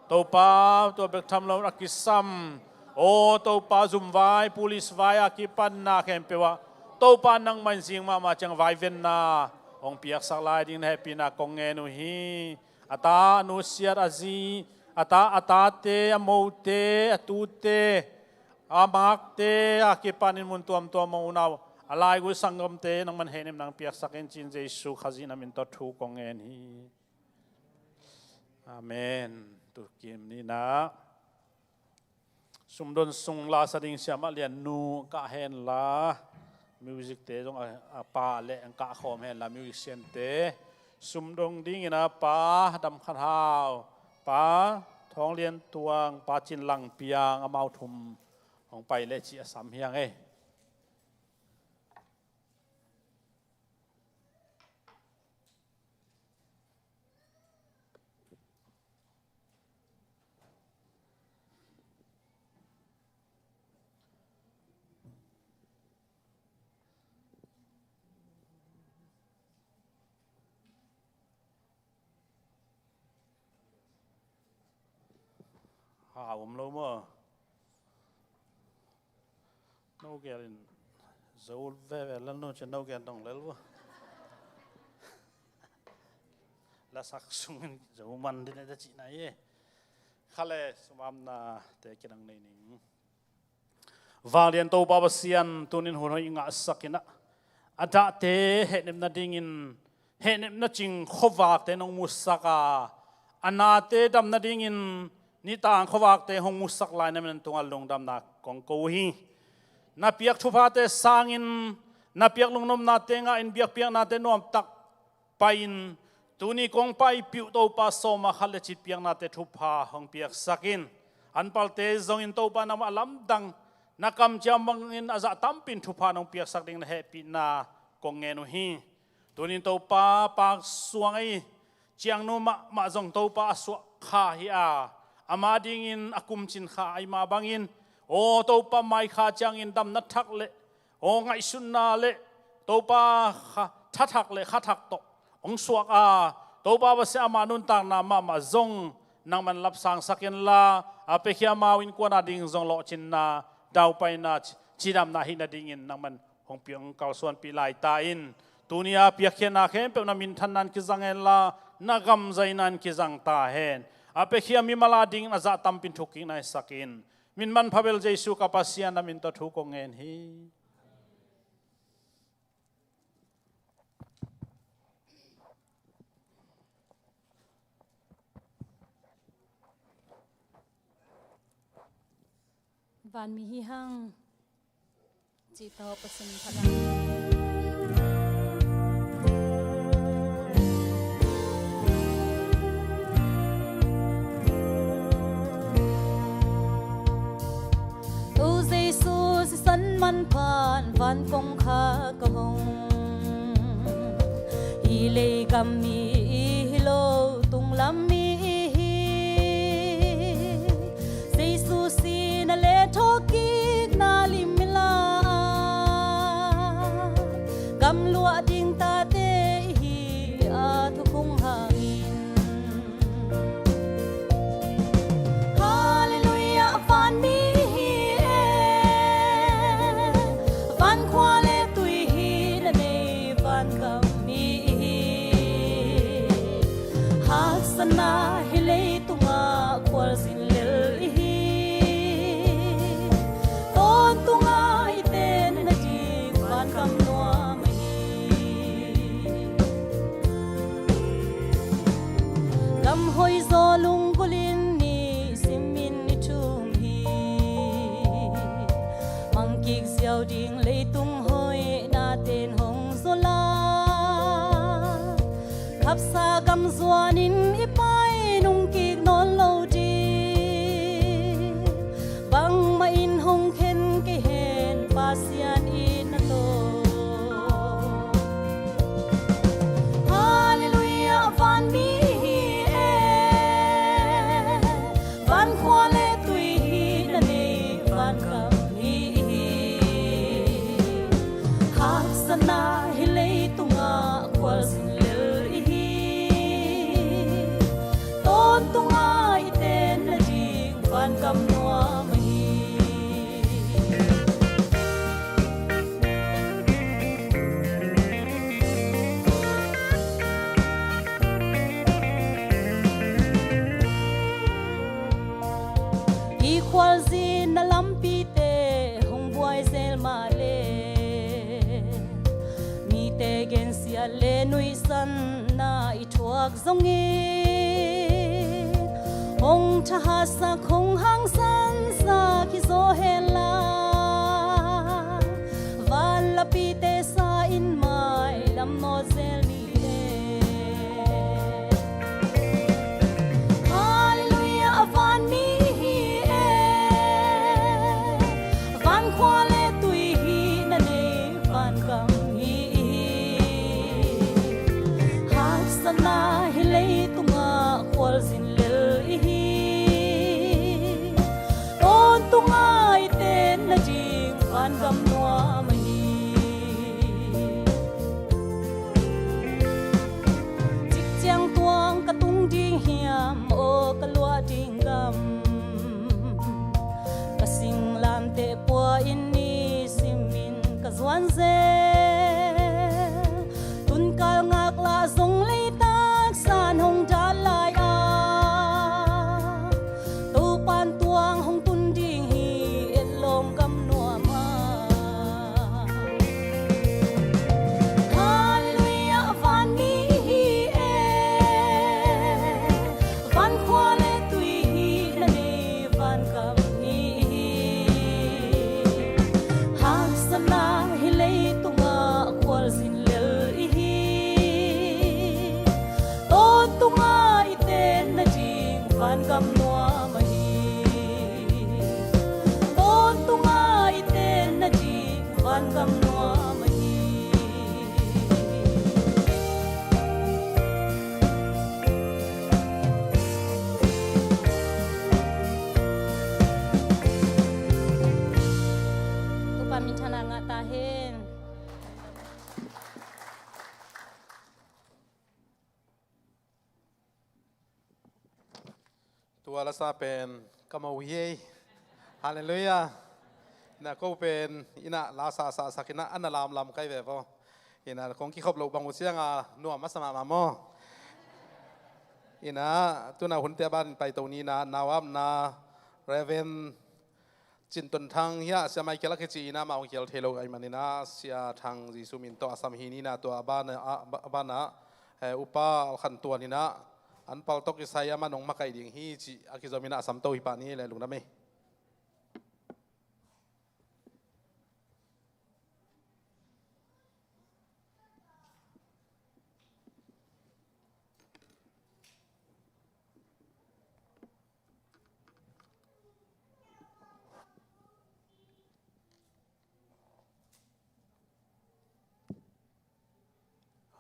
Topa, tua bek tham lo a kisam, aw Topa, zumvai, police vai a kipan na khempeuh ah Topa, nangmah in zing mahmah ciang vaivenna hong piaksak lai dingin hehpihna kong ngen uh hi. A ta, a nusiat, a zi, a ta, a tate, a mote, a tute, a makte a kipanin mun tuamtuam ah unau, a laigui sanggamte nangman hehnepna hong piaksak in ci-in Jesu Khazih na min tawh thu kong ngen hi. Amen. Tu kim ni-in ah sumdon sung lasa ding siamah Lian Nu kah henla, music te zong a, a pa le ang kah khawm henla, musician te sumdon dingin a Pa Dam Khan Hau, Pa Thawng Lian Tuang, Pa Cin Lang Piang, amau thum hong pai le cih a sam hi hang ei. Hau om lo maw? No gel in zo veve lel, no cin no gel dong lel vo. Lasak sungin zo man ding e ta cihna hi. Khale sumamna te kinang nei ning. Vanglian Topa Pasian, tunin hun hoih i ngahsak in ah, a dahte hehnepna dingin hehnepna cing khuavakte nong musak a, a nate damna dingin nitang khuavakte hong musak lai na min tungah lungdamna kong ko uh hi. Na piak thuphate sangin, na piak lungnopnate ngahin, biakpiaknate nuamtak pai-in, tuni kong paipih uh Topa, sawma khat le cih piaknate thupha hong piaksak in. An palte zongin Topa, nangmah a lamdang na kamciam bangin a zah tampi in thupha nong piaksak ding na hehpihna kong ngen uh hi. Tunin Topa, Pak Suang ei, Ciangnu mahmah zong Topa a suah kha hi a, ama dingin a kumcin kha ahi mah bangin, aw Topa, mai kha ciangin damna thak le, aw ngaihsutna le, Topa, kha thathak le khathak tawh hong suak a, Topa Pasian, ama nuntakna mahmah zong nangman lapsangsak inla, a piakhia amau innkuan a ding zong lawhcinna, daupaina, ci-, cidamna hih nadingin nangman hong pia, hong kalsuanpih lai ta in. Tuni a piakkhiatna khempeuh na minthanna in kizang henla, na gamzaina in kizang ta hen. A piakhia mimal a dingin a zah tampi in thukkik naisak in. Min manpha bel Jesu ka Pasian na min tawh thu kong ngen hi. Vanmi hi hang. Cih tawh Pasian phat hang. O Jesu sisan manpha in van kongkhak a hong, hih leigam mi hi lo, tunglam mi hi. Jesu Siau ding leitung hoih nate'n hong zawl a, khapsa gam zuanin i pai nungkik nawn lo ding. Bangmah in hong khen kei hen, Pasian in na tawh. Halleluiah, vanmi hi e, vankhua le tui hi na nei, vangam hi hi. Haksatna hi leitungah khualzin lel i hi. Tawntunga i tenna ding vangam nuam ahi. I khualzinna lampite hong buai zel mah le, mite gensiat le nuihsanna i thuak zongin, hong thahatsak, hong hangsansak hi zaw hen la, vanlapite sa in mailam nawt zel ni e. Halleluiah, vanmi hi e, vankhua le tui hi na nei, vangam hi hi. Haksatna hi leitungah khualzin lel i hi. Tawntunga i tenna ding vangam nuam ahi. Cikciang tuang ka tung ding hiam, aw ka luah ding gam? Ka singlamteh pua in ni simin ka zuan zel. Tunkal ngaklah zong leitak san hong dat lai a, Topa'n tuang hong tun ding hi, etlawm gam nuam a. Halleluiah, vanmi hi e, vankhua le tui hi na nei, vangam hi hi. Haksatna hi leitungah khualzin lel i hi. Tawntunga i tenna ding vangam nuam ahi. Tawntunga i tenna ding vangam nuam ahi. Topa minthanna ngah ta hen. Tua lasa pen ka mo hi ei. Halleluiah. Ina ko pen ina lasa sa sak ina ana lamlam kai ve vo. Ina kong kikhop loh bang uh cianga nuam a sa mahmah maw. Ina tuna hunte a ban paito ni ina nauapna Reverend Cin Ton Thang hiah Sia Michael a kici ina amah hong kial thei lo ahih manin ah Sia Thang Jesu min tawh a sam hi ni ina tua a banah, a, a banah, eh, Upa Al Khan Tuan ina an paltok kisai a man hong makaih ding hi cih a kizom ina a sam to hi pah ni le lungdam ei.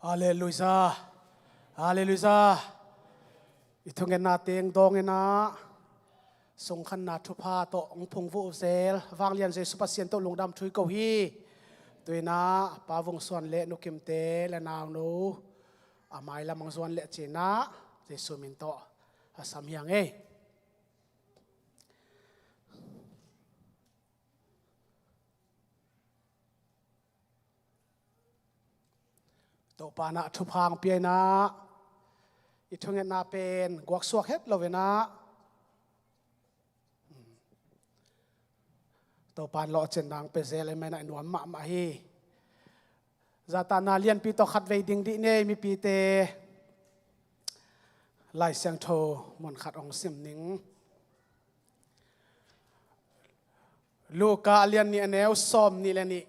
Halleluiah. Halleluiah. I thungetna teng dawng ina sungkhanna thupha tawh hong phungvuh zel vanglian Jesu Pasian tawh lungdam thu i ko hi. Tu ina Pa Vung Suan le Nu Kim te le naunu a mailam hong zuan le cih ina Jesu min tawh a sam hi ing ei. Topa in ah thupha hong pia ina i thungetna pen guaksuak het lo ina Topa in lawhcinna hong pia zel ahih manin ah i nuam mahmah hi. Zahtakna lianpi tawh khatvei ding dih ni ei mipite. Lai Siangtho mun khat hong sim ning. Luka a lian nih, a neu sawm nih le nih.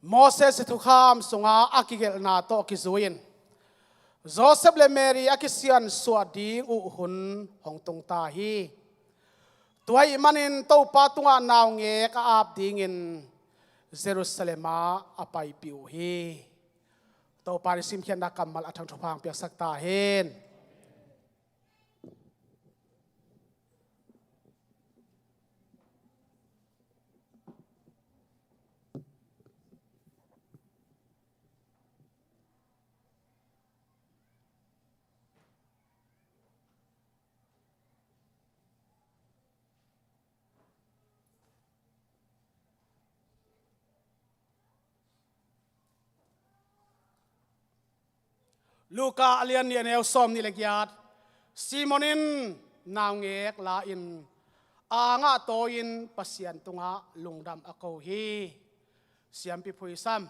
Moses i thukham sunga a kigelhna tawh kizui-in Joseph le Mary a kisiansuah ding uh hun hong tung ta hi. Tua ahih manin Topa tungah naungek a ap dingin Jerusalem ah a paipih uh hi. Topa i simkhiatna kammal a thang thupha hong piaksak ta hen. Luka a lian nih, a neu sawm nih le giat. Simon in naungek la-in a angah tawi-in Pasian tungah lungdam a ko hi. Siampi phuisam.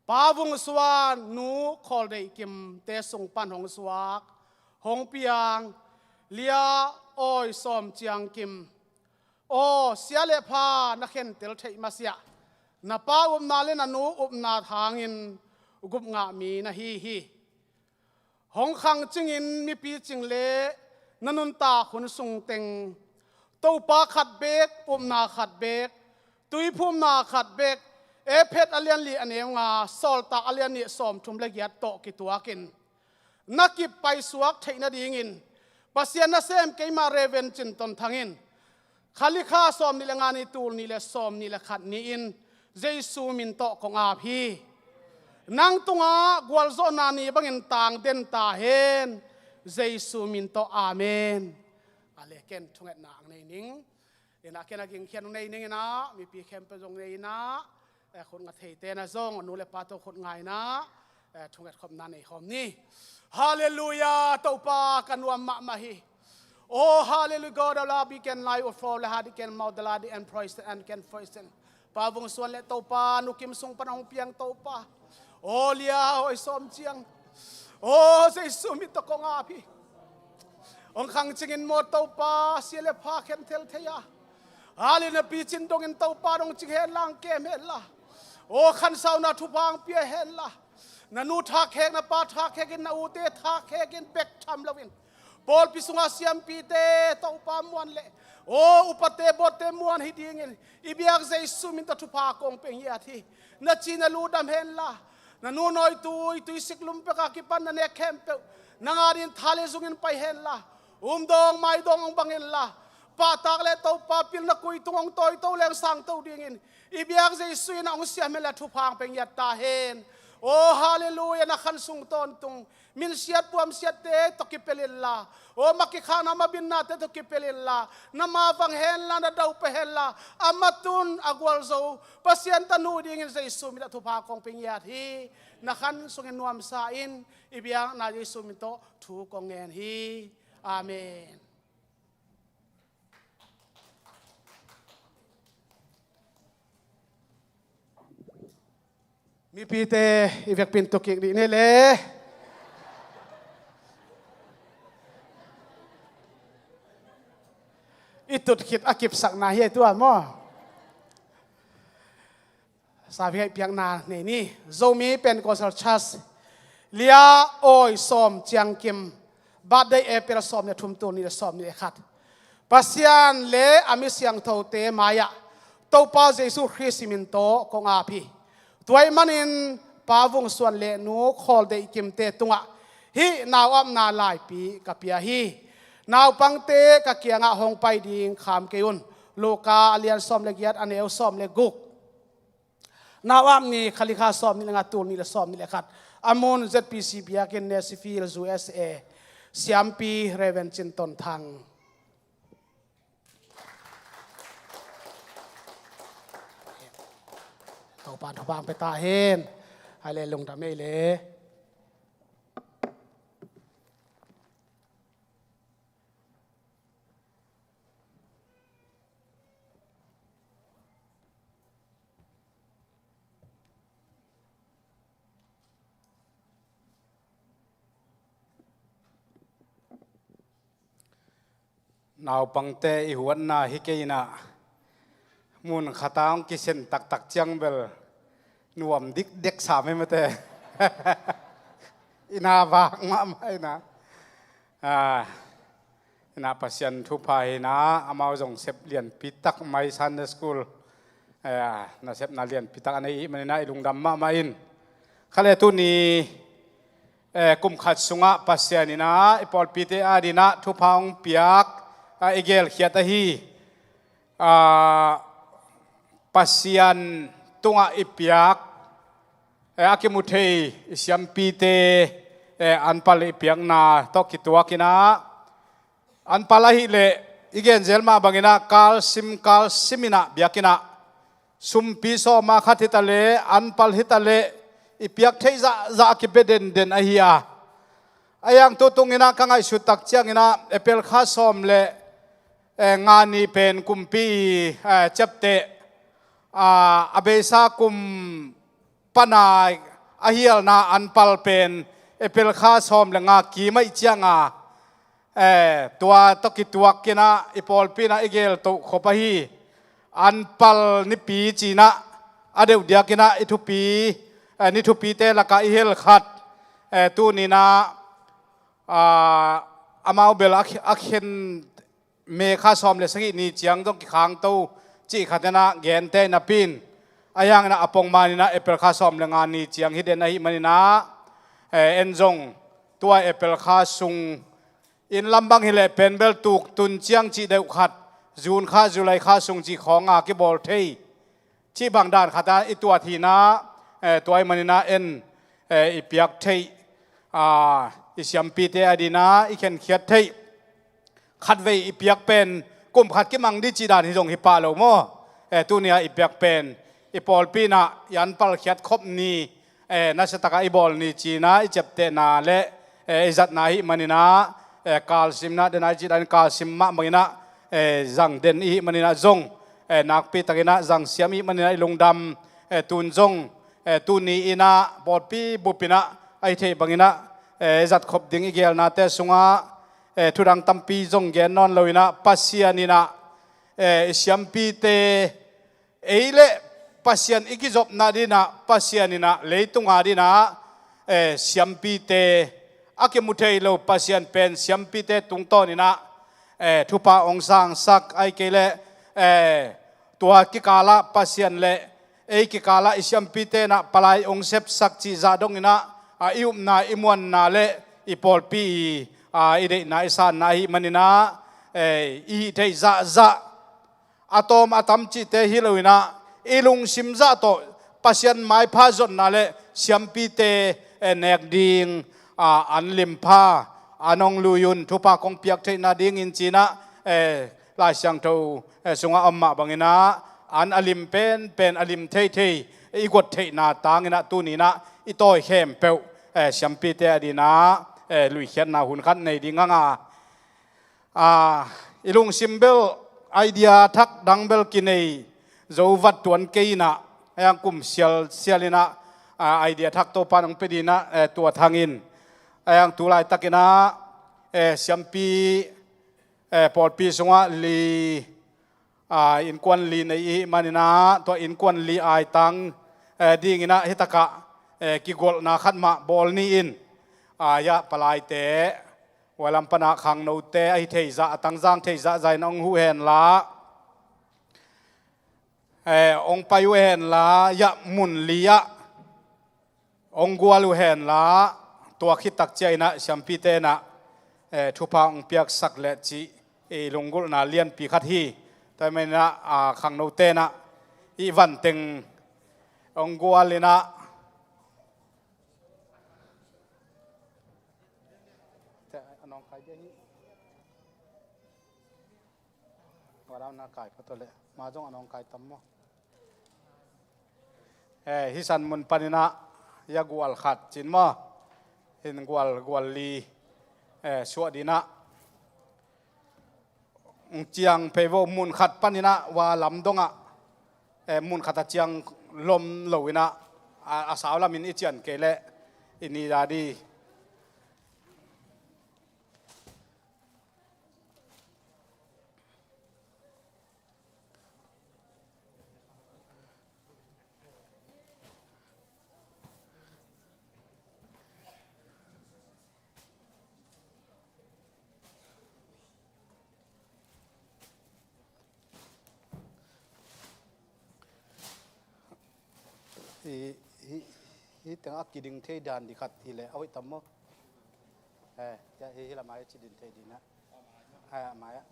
Pa Vung Suan nu Khawl Deih Kimte sung pan hong suak, hong piang Lia Awi Sawm Ciang Kim. Aw, sia le pha na khentel theih masiah, na pa upna le na nu upna thangin gupngah mi na hi hi. Hong khangcingin mipi cing le na nuntak hun sung teng Topa khat bek, upna khat bek, tuiphumna khat bek, Efesa a lian li a neu nga, Sawltak a lian nih sawm thum le giat tawh kituakin na kip paisuak theih nadingin Pasian nasem keimah Reverend Cin Ton Thang in Khalikha sawm nih le nga ni, tul nih le sawm nih le khat ni-in Jesu min tawh kong ap hi. Nang tungah gualzawhna ni bangin tang den ta hen. Jesu min tawh, amen. A le ken thungetna ang nei ning. Ina ken a gingkhian ang nei ning ina, mipi khempeuh zong nei ina, eh, khut nga theite na zong, nu le pa tawh khut nga ina, eh, thunget khopna nei khawm ni. Halleluiah, Topa ka nuam mahmah hi. Oh, hallelujah, God, the Lord, we can lie or fall, the heart can mouth, the Lord, and praise and can praise. Pa Vung Suan le Topa, Nu Kim sung pan hong piang Topa. Oh, Lia Awi Sawm Ciang. Oh, Jesu min tawh kong ap hi. Hong khangcingin maw Topa, sia le pha khentel thei a, a le na picin dongin Topa dong cing hen la, kem hen la. Oh, khansauna thupha hong pia hen la. Na nu thak hek, na pa thak hekin, na ute thak hekin bek tham loin pawlpi sunga siampite Topa muan le, oh, upate bawtte muan hi dingin i biak Jesu min tawh thupha kong pia ngiat hi. Na ci na lu dam hen la, na nu nawitui, tuisik lum peka kipan na nek khempeuh nang adingin tha le zungin pai hen la, um dawng mai dawng hong bang hen la, pahtak le Topa pilna kui tung hong tawito leng sangto dingin i biak Jesu in a hong siam hen la thupha hong pia ngiat ta hen. Oh, halleluiah, na khan sung tawntung minsiat puamsiatte tawh kipel in la, oh, ma kikhakna ma binnate tawh kipel in la, na ma vang hen la, na dau pia hen la, a matun a gualzo Pasian tanu dingin Jesu min tawh thupha kong pia ngiat hi. Na khan sungin nuamsa in i biakna Jesu min tawh thu kong ngen hi. Amen. Mipite i vekpi in tuk kik dih ni le. I tut khit a kipsakna hi a, tua maw? Sa vei piakna nei ni. Zomi Pentecostal Church, Lia Awi Sawm Ciang Kim, birthday April sawm le thum, tul nih le sawm nih le khat. Pasian le a mi siangthote mai-ah Topa Jesu Khrist min tawh kong ap hi. Tua ahih manin Pa Vung Suan le Nu Khawl Deih Kimte tungah hih nau-apna laipi ka pia hi. Naupangte ka kiangah hong pai ding kham kei un. Luka a lian sawm le giat, a neu sawm le guk. Nau-ap ni, Khalikha sawm nih le nga, tul nih le sawm nih le khat. A mun Z P C biakinn, Nashville, U S A. Siampi Reverend Cin Ton Thang. Topa thupha hong pia ta hen. Hai le lungdam ei le. Naupangte i huatna hi kei inah, Mun khat ah hong kisen taktak ciang bel nuam dikdek sam hi mate. Ina vak mahmah ina. Ah, ina Pasian thupha hi ina, amau zong sep lianpi tak mai Sunday school. Eh, nasepna lianpi tak a nei i hih manina i lungdam mahmah in. Kha le tuni, eh, kum khat sungah Pasian ina i pawlpite adina thupha hong piak, ah, i gelkhiat ahi. Ah, Pasian tungah i piak, eh, a kimu thei i siampite, eh, anpal i piakna tawh kituak ina, anpal ahih leh i genzel mah bangina kalsim kalsim ina biakina sumpi sawma khat hita le anpal hita le i piak thei zahzah a kibia denden ahi a. A yang tu tungina ka ngaihsut tak ciangina April kha sawm le, eh, nga ni pen kumpi, eh, ciapteh, ah, a beisa kum pana a hialna anpal pen April kha sawm le nga kim ahih cianga, eh, tua tawh kituak ina i pawlpi ina i geltoh khop ahi. Anpal nipi cina a deuh diakina i thupi, eh, ni thupite lakah i hel khat, eh, tunina, ah, amau bel a, a khen May kha sawm le sagih ni ciang zong kikhangto cih khat ina gente napi in, a yang ina a pongman ina April kha sawm le nga ni ciang hi den ahih manina, eh, en zong tua April kha sung in lam bang hi leh pen bel tuk tun ciang cih deuh khat, June kha, July kha sung cih khawnga kibawl thei cih bang dan khat a i tuat hi ina, eh, tua ahih manina en, eh, i piak theih, ah, i siampite adina i khenkhiat theih khatvei i piak pen kum khat kimang dih cih dan hi zong hi pah lo maw? Eh, tuni a i piak pen i pawlpi ina i anpal khiat khop ni, eh, nasia taka i bawl ni cina i ciaptehna le, eh, i zatna ahih manina, eh, kalsimna dena i cih dan kalsim mah bangina, eh, zang den i hih manina zong, eh, nakpi takina zang siam i hih manina i lungdam, eh, tun zong, eh, tuni ina pawlpi bup ina a hi thei bangina, eh, zat khop ding i gelnate sungah, eh, thudang tampi zong gen nawn lo ina Pasian ina, eh, i siampite ei le Pasian i kizopna dina Pasian ina leitung adina, eh, siampite a kimu thei lo Pasian pen siampite tungtawn ina, eh, thupha hong sangsak ahih kei le, eh, tua kikala Pasian le ei kikala i siampite ina palai hong sepsak cih zah dong ina, ah, i upna i muanna le i pawlpi i, ah, i deihna i sanna ahih manina, eh, i hih theih zahzah a tawm a tam cihte hi lo ina i lungsim zah tawh Pasian maipha zonna le siampite, eh, nek ding, ah, an limpha an hong lui un thupha kong piak theihna dingin cina, eh, Lai Siangtho, eh, sungah om mah bangina an a lim penpen a lim theithei i guat theihna tangina tuni ina i tawi khempeuh, eh, siampite adina, eh, luikhiatna hun khat nei ding hanga, ah, i lungsim bel idea thak dang bel kinei zo vat tuan kei ina, a yang kum sialsial ina, ah, idea thak Topa in hong pia dina, eh, tua thangin, a yang tu laitak ina, eh, siampi, eh, pawlpi sungah li, ah, innkuan li nei i hih manina tua innkuan li aitang, eh, dingina hitakah, eh, kigolhna khat mah bawl ni in, ah, ya palaite, huailam pana khangnote a hi thei zah a tangzang thei zahzah in hong huh henla, eh, hong pai uh henla, ya mun li ah hong gual uh henla, tua khit tak ciang ina siampite ina, eh, thupha hong piaksak le cih i lunggulhna lianpi khat hi. Tua ahih manina, ah, khangnote ina i vanteng hong gual ina, Tua a nawngkai dia hi. Wala na kai pha tua le. Ma zong a nawngkai tam maw? Eh, hi san mun panina ya gual khat cin maw? Hin gual, gual li, eh, suah dina. Ciang phei vo mun khat panina wa lam dongah, eh, mun khat a ciang lom lo ina, a, a sau lamin i cian kei leh i ni dadi. Hi, hi, hi teng a kiding thei dan di khat hi leh a hoih tam maw? Eh, ya, hi, hi lamah hi ci din thei di na. Eh, a mai ah.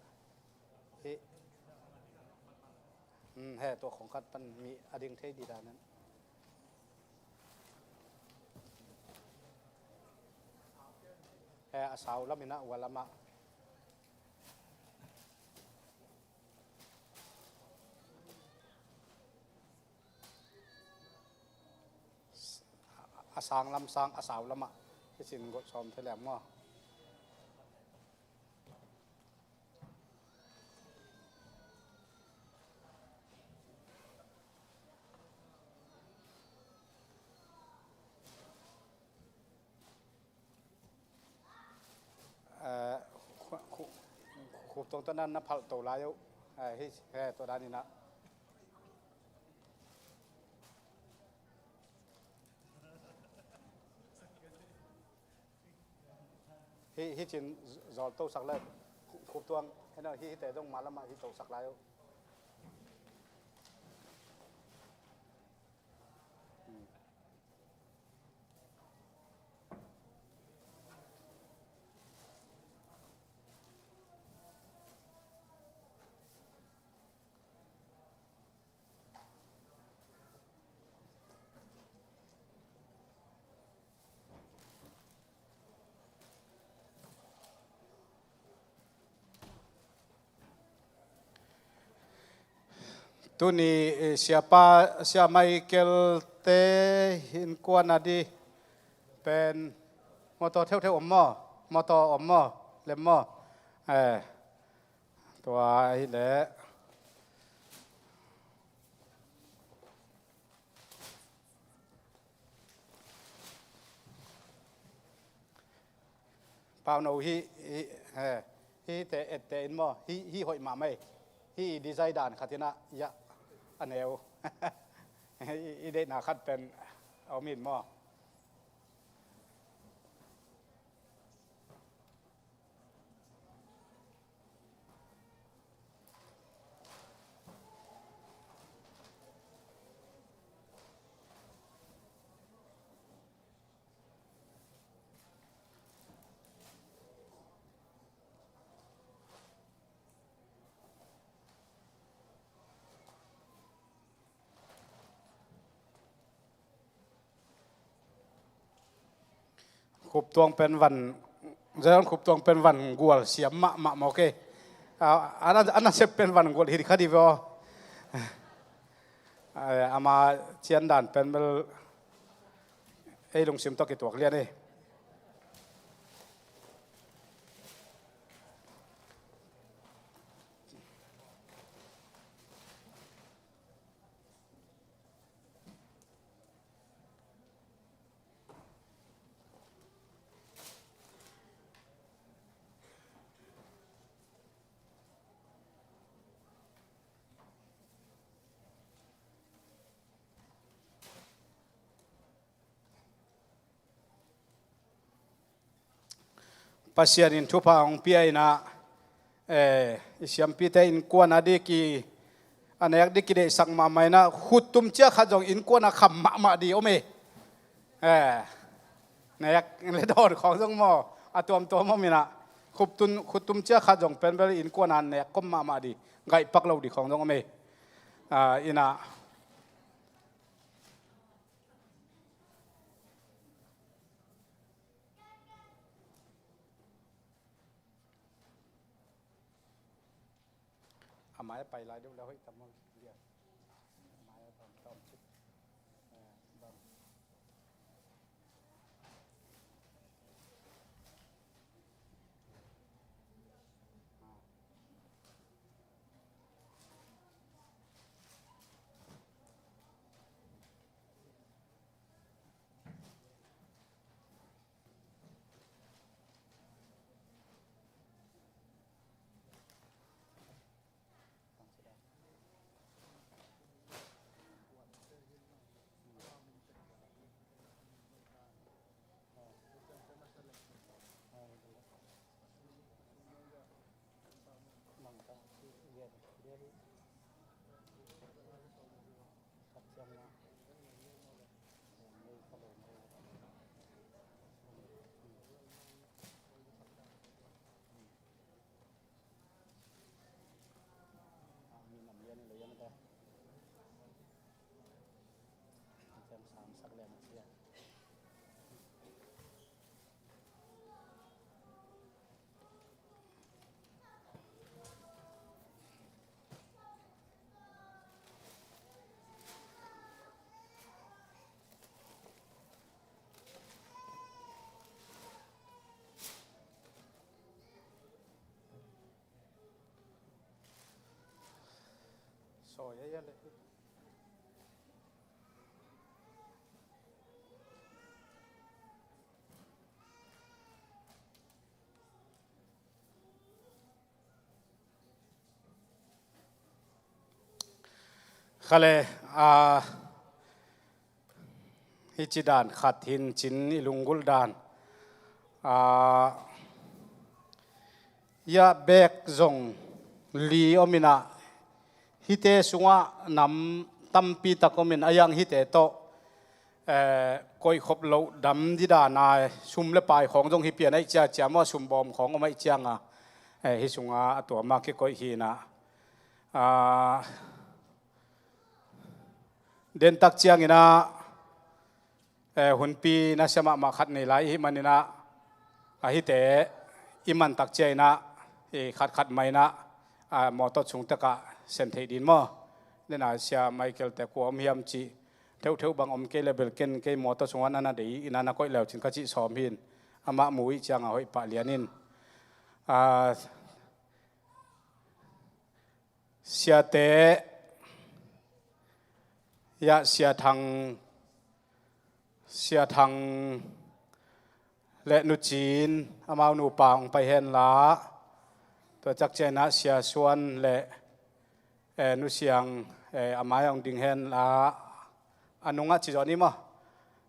Hi. Hmm, he, tua khong khat pan mi a ding thei di dan nan. He, a sau lam in a, ua lamah. A sang lam sang, a sau lamah. Hi cin gawh sawm thei leng maw? Eh, khu-, khu-, Khup Tuang tawh na, na phalh to lai uh. Eh, hi, he, tua dan in a. Hi, hi cin zawl to sak le, Khup Tuang, hi na, hi, hite dong ma lamah hi to sak lai uh. Hmm. Tuni, eh, siapa, sia Michael te innkuan a di pen motor theuhtheuh om maw? Motor om maw? Lem maw? Eh, tua hi leh. Pauno hi, hi, he, hite ette in maw? Hi, hi hoih mahmah hi. Hi i design dan khat in a, ya, a neu. I, i deihna khat pen a om in maw? Khup Tuang pen van, Zion Khup Tuang pen van gual siam mahmah mawk e. A, a na, a nasep pen van gual hi kha di ve aw. A, ama cian dan pen bel ei lungsim tawh kituak lian e. Pasian in thupha hong pia in a, eh, i siampite innkuan a di ki, a nek di kideihsak mahmah in a, khuttum cia khat zong innkuan a kham mahmah di om e. Eh, nek le dawn khawng zong maw, a tuamtuam om in a, khuttum, khuttum cia khat zong pen bel innkuan a nek kham mahmah di, gaihpak lo di khawng zong om e. Ah, in a, a mai a pai lai deuh le hoih tam maw, lian. A mai a tam, tam cik. Eh, bang. Ah. Sawi a ia le. Khale, a, hici dan khat hin cin i lunggulh dan. A, ia bek zong li om inah, hihte sungah nam tampi tak om in, a iang hihte tawh, eh, koihkhop loh dam didana, sum le pai khawng zong hi pian aih ciacia maw, sum bawm khawng om aih cianga, eh, hih sunga a tuama kikoih hinah. Ah, dentak cianginah, eh, hunpi nasia mahmah khat nei lai ihih maninah, a hihte i mantak ciainah, i khatkhat mainah, a, mawtaw sungtekah sen theih din maw? Dena Sia Michael te kua om hiam cih theuhtheuh bang om kei le bel ken kei mawtaw sungah nana dei inah na koih leucin ka cih sawm hin. Amah mu ih cianga hoih pah lianin. A, siate, ia Sia Thang, Sia Thang le Nu Cin, amau nupa hong pai henla, tua ciak cianginah Sia Suan le, eh, Nu Siang, eh, amai hong ding henla, a nungah ci zaw ni maw?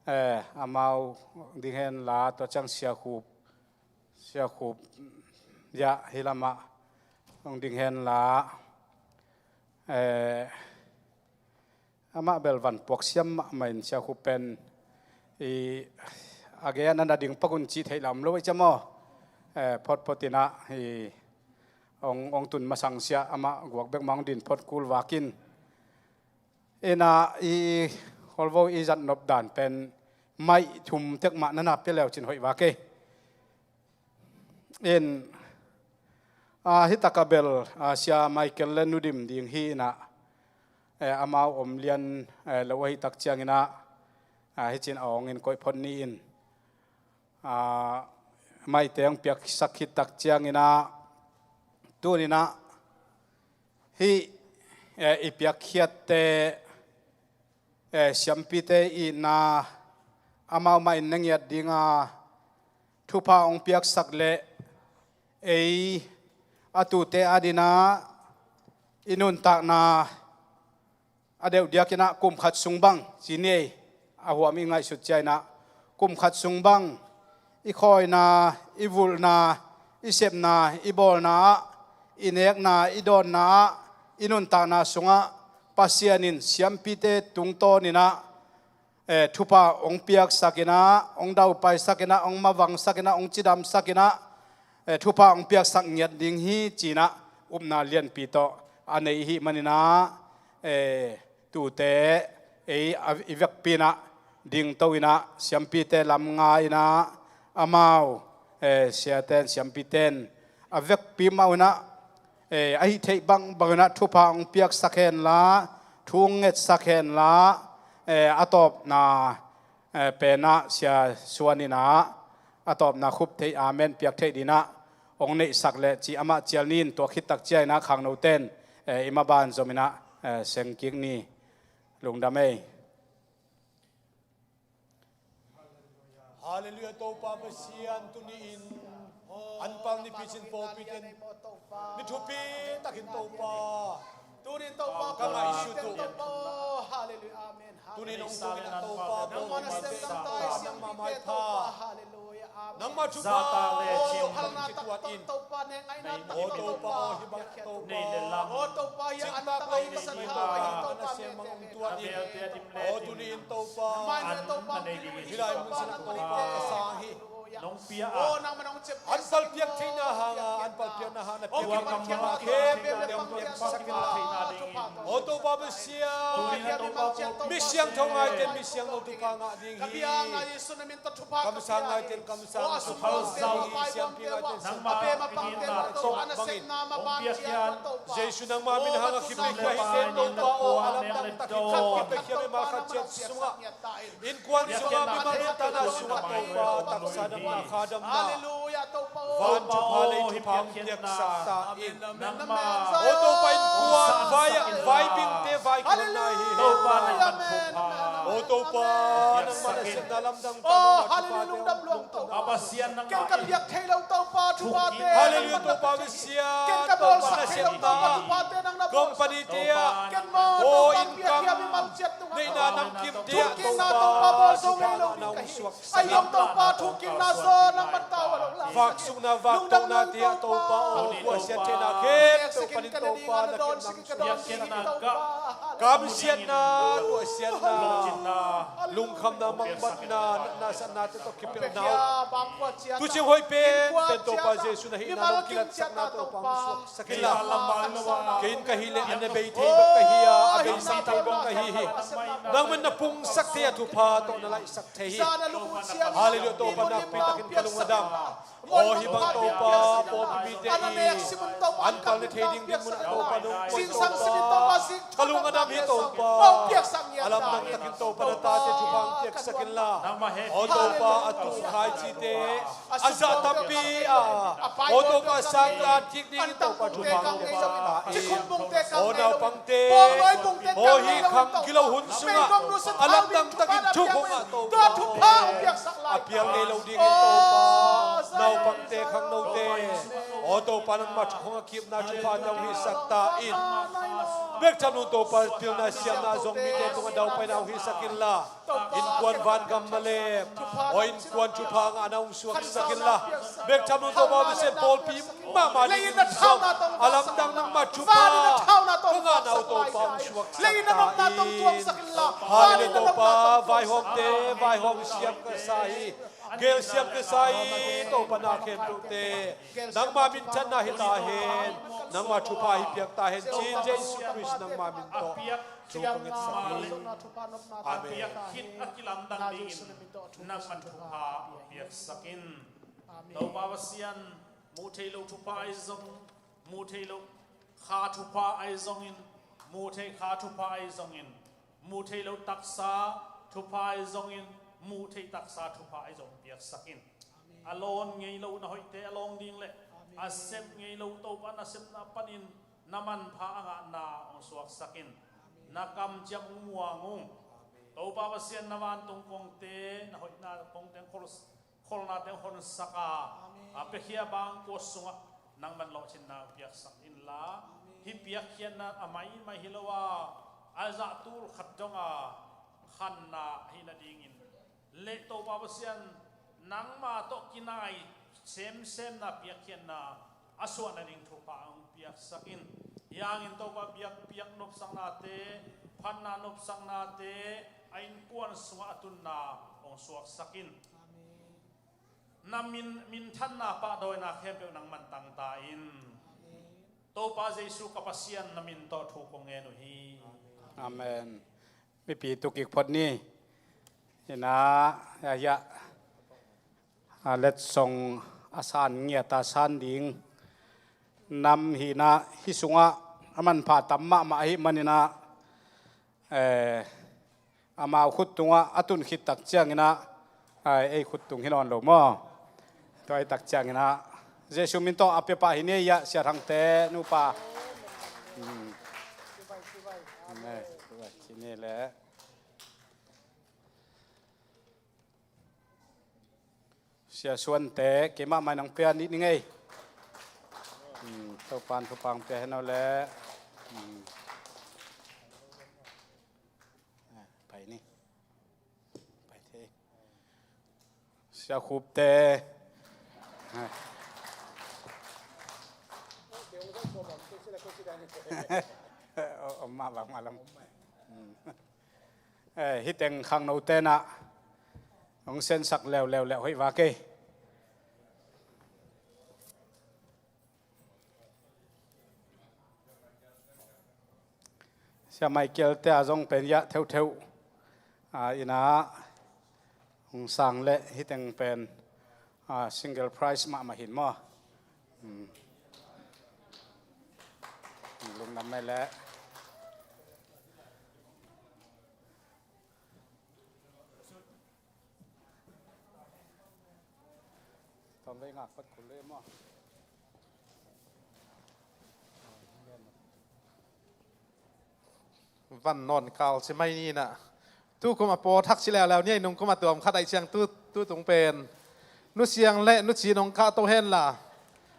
Eh, amau ding henla, tua ciang Sia Khup, Sia Khup, ia hih lamah hong ding henla, eh, amah bel van puak siam mahmah in Sia Khup pen i a gei a nana ding pak un cih theih lam lo i cam aw. Eh, photphot inah i ong, ong tun masang sia amah guak bek mah ong din phot kul vakin. Inah i holvo i zat nop dan pen maih thum tek mah nana pia leucin hoih vak ei. In, a, hih takah bel, a, Sia Michael le Nu Dim ding hi inah, eh, amau om lian, eh, lo ahih tak cianginah, a, hih cin a awngin koih phot ni in, a, maite hong piaksak hih tak cianginah, tuninah hih, eh, i piakkhiatte, eh, siampite itna amau mah in na ngiat dinga thupha hong piaksak leh ei a tute adinah i nuntakna a deuh diakinah kum khat sung bang ci ni ei, a huam i ngaihsut ciainah kum khat sung bang i khawina, i vulhna, i sepna, i bawlna ah, i nekna, i dawnna ah, i nuntakna sungah Pasian in siampite tungtawninah, eh, thupha hong piaksakinah, hong daupaisakinah, hong mavangsakinah, hong cidamsakinah, eh, thupha hong piaksak ngiat ding hi cinah upna lianpi tawh a nei ihih maninah, eh, tute ei a, i vekpi inah dingto inah siampite lam nga inah amau, eh, siaten siampiten a vekpi mah unah, eh, a hih theih bangbang unah thupha hong piaksak henla, thu hong ngetsak henla, eh, a tawpna, eh, penah Sia Suan inah a tawpna khup theih amen piak theih dinah hong neihsak leh cih amah cial ni in, tua khit tak cianginah khangnoten, eh, i maban zominah, eh, sengkik ni. Lungdam ei. Halleluiah, Topa Pasian, tuni in anpang nipi cin pawlpi ten mi thupi takin Topa, tuni in Topa ka ngaihsut uh. Halleluiah, amen. Tuni in hong tungin a Topa, nangma nasem lamtai, nangma maipha, halleluiah, amen. Nangma thupha, oh, halna taktak Topa, ne ngaihna taktak Topa, oh, hih bang Topa, oh, Topa, hih an tak a hong sa thau ahi Topa, nasem mang hong tuat in. Oh, tuni in Topa, hih lai mun sanah Topa ka sang hi. An palpiak theihna hanga, an palpiakna hanga na piak in, khempeuh hong piaksak in la. Oh, Topa Pasian, mi siangtho ngaiten mi siangtho thupha ngah ding hi. Kamsang ngaiten kamsang thupha ngah ding hi. Siampi ngaiten siampi ngah ding hi. Jesu nangma min hanga kipiakhia hi ten Topa aw, a lamdang tak hi, khat kipiakhia mi ma khat ciat sungah. Innkuan sungah, mimal nuntakna sungah Topa, taksa damna, kha damna, van thupha, lei thupha hong piaksak ta in. O Topa, innkuan vai, vai bing Vai kihonna hi. Hallelujah. Topa, amen, amen, amen. O Topa, nangmah na siatna lamdang ta, nangmah thupha tawh. Hallelujah, lungdam luang Topa. Ken ka piak thei lo Topa, thupha tawh. Hallelujah, Topa, Messiah. Ken ka bawlsak thei lo Topa, thupha tawh, nang na bawlsak. Company te ah. Ken maw Topa, piak hiam i malciat tungah. Neihna namkim te ah Topa, thupha tawh na hong suak. Ai lo Topa, thukimna zaw nangman tau a lo la. Vaksukna, vaktohna te ah Topa, aw, kua siat theihna khempeuh panin Topa, na kipna hong suak. Kamsiatna, tuahsiatna, lungkhamna, mangbatna, natna, satna te tawh kipelhna uh, tucing hoih penpen Topa Jesu na hihna hong kilatsakna Topa hong suak sak inla. Kei in ka hih leh a na bei thei bek ka hi a, a beisak thei bek ka hi hi. Nangman na pungsak thei a, thupha tawh na laihsak thei hi. Hallelujah, Topa nakpi takin ka lung a dam. Aw, hih bang Topa, pawlpi mite i an pal na thei ding ding munah Topa nong koih Topa, ka lung a dam hi Topa. A lamdang takin Topa na tate thupha hong piaksak inla. Aw Topa, a tuh khaici te a zah tampi a, aw Topa, sangkah kik dingin Topa thupha hong piaksak ta in. Aw naupangte, aw hih khang gilo hun sungah a lamdang takin thu hong ngah Topa, a pial ngei lo dingin Topa, naupangte, khangnote, aw Topa, nangmah thu hong a kipna thupha tawh hong hisak ta in. Bek tham lo Topa, pilna siamna zong mite tungah daupaina hong hisak inla. Innkuan vangam malep, aw innkuan thupha ngahna hong suaksak inla. Bek tham lo Topa, Pasian pawlpi mahmah dingin zong a lamdang nangmah thupha tawh ngahna uh Topa hong suaksak ta in. Hallelujah Topa, vaihawmte vaihawm siam ka sa hi. Gel siam ka sa hi Topa, na khempeuhte nangmah minthanna hi ta hen. Nangmah thupha hi piak ta hen, ci-in Jesu Khrist nangmah min tawh thu ka ngetsak hi. Amen. Piak khit a kilamdang dingin nangmah thupha piaksak in. Topa Pasian, muh theih loh thupha ahi zong, muh theih loh kha thupha ahi zongin, muh theih kha thupha ahi zongin, muh theih loh taksa thupha ahi zongin, muh theih taksa thupha ahi zong piaksak in. A lawn ngei lo na hoihte a lawng ding le a sep ngei lo Topa nasepna panin na manpha a ngahna hong suaksak in. Na kamciam hong muang ung. Topa Pasian, na vantung kongte, na hoihna kongte hong khol kholnate hong honsak a, a piakhia bang kua sungah nangman lawhcinna piaksak inla. Hih piakkhiatna a maimai hi lo a, a zahtul khat dong a khanna ahih nadingin le Topa Pasian, nangma tawh kinai semsemna piakkhiatna a suah nading thupha hong piaksak in. Hih hangin Topa biakpiak nopsaknate, phatna nopsaknate a innkuan sungah a tunna hong suaksak in. Na min, minthanna pahdawina khempeuh nangman tangta in. Topa Jesu ka Pasian na min tawh thu kong ngen uh hi. Amen. Mipi tu kik phot ni. Ina, ya, ya. A letsong a san ngiat a san ding nam hina, hih sungah a manpha tam mahmah ahih manina, eh, amau khut tungah a tun khit tak ciangina, ai, ei khut tung hi nawn lo maw? Tua hi tak ciangina Jesu min tawh a piapa hi ni, ya, Sia Thangte nupa. Hmm. Amen. Cini le. Sia Suante, keimah mai nang pia nih ni ngei. Hmm, Topan thupha pia hen aw le. Hmm. Ah, pai ni. Pai thei. Sia Khupte. Ah. Om mah bang malam. Hmm. Eh, hih teng khangno tenah hong sensak leuleu leh hoih vak ei. Sia Michael te a zong pen ya theuhtheuh. Ah, ina hong sang leh hih teng pen, ah, single prize mahmah hin maw? Hmm. Lungdam mai leh. Tom vei ngak pat khul le maw? Van nawn kal ci mai ni na. Tu kum a paw thak ci leuleu ni a, nung kum a tuam khat aih ciang tu, tu tung pen. Nu Siang le Nu Ci nong kah to hen la.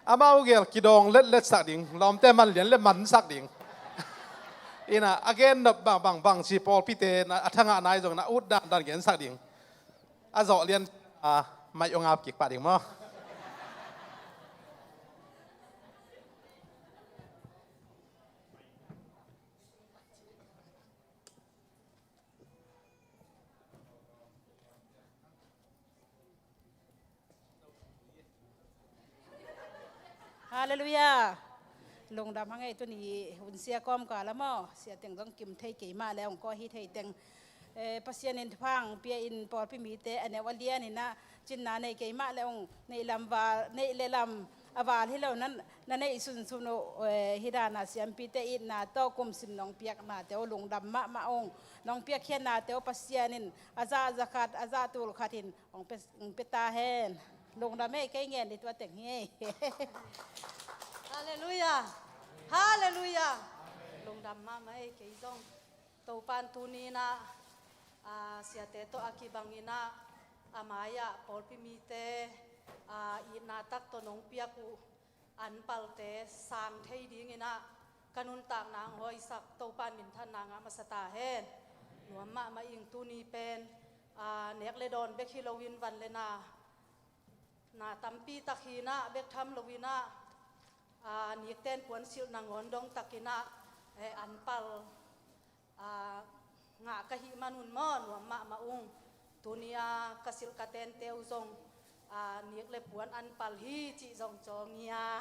Amau gel kidawng letlet sak ding. Lawmte man lian le man sak ding. Ina, a gen nop bang, bang, bang ci pawlpite na, a thangah nai zong na ut dan dan gen sak ding. A zawh lian, a, mai ong ap kik pah ding maw. Halleluiah. Lungdam hang ei, tuni hun sia kawmkal a maw, sia teng zong kim thei keimah le hong kawh hi thei teng. Eh, Pasian in thupha pia in pawlpi mite a neu a lian in ah cinna nei keimah le hong neih lam val, neih le lam a val hi lo na, na neih sunsun uh, eh, hi dan a siampite itna tawh kum sim nong piaknate uh lungdam mahmah ung. Nong piakkhiatnate uh Pasian in a zah za khat, a zah tul khat in hong pia, hong pia ta hen. Lungdam ei, kei ngen ni tua teng hi ei. Halleluiah. Halleluiah. Lungdam mahmah ei, kei zong. Topa'n tuni in ah, a, siate tawh a kibang in ah, a mai-ah pawlpi mite, a, itna tak tawh nong piak uh anpalte sang thei ding in ah, ka nuntakna hong hawisak Topa'n minthanna ngah masa ta hen. Nuam mahmah ing. Tuni pen, a, nek le dawn bek hi loin van le na, na tampi tak hi in ah, bek tham lo in ah, a, nikten puansilh nangawn dong tak in ah, eh, anpal, a, ngah ka hih man un maw, nuam mahmah ung. Tuni a ka silh ka tente uh zong, a, nik le puan anpal hi cih zong cawng hi a.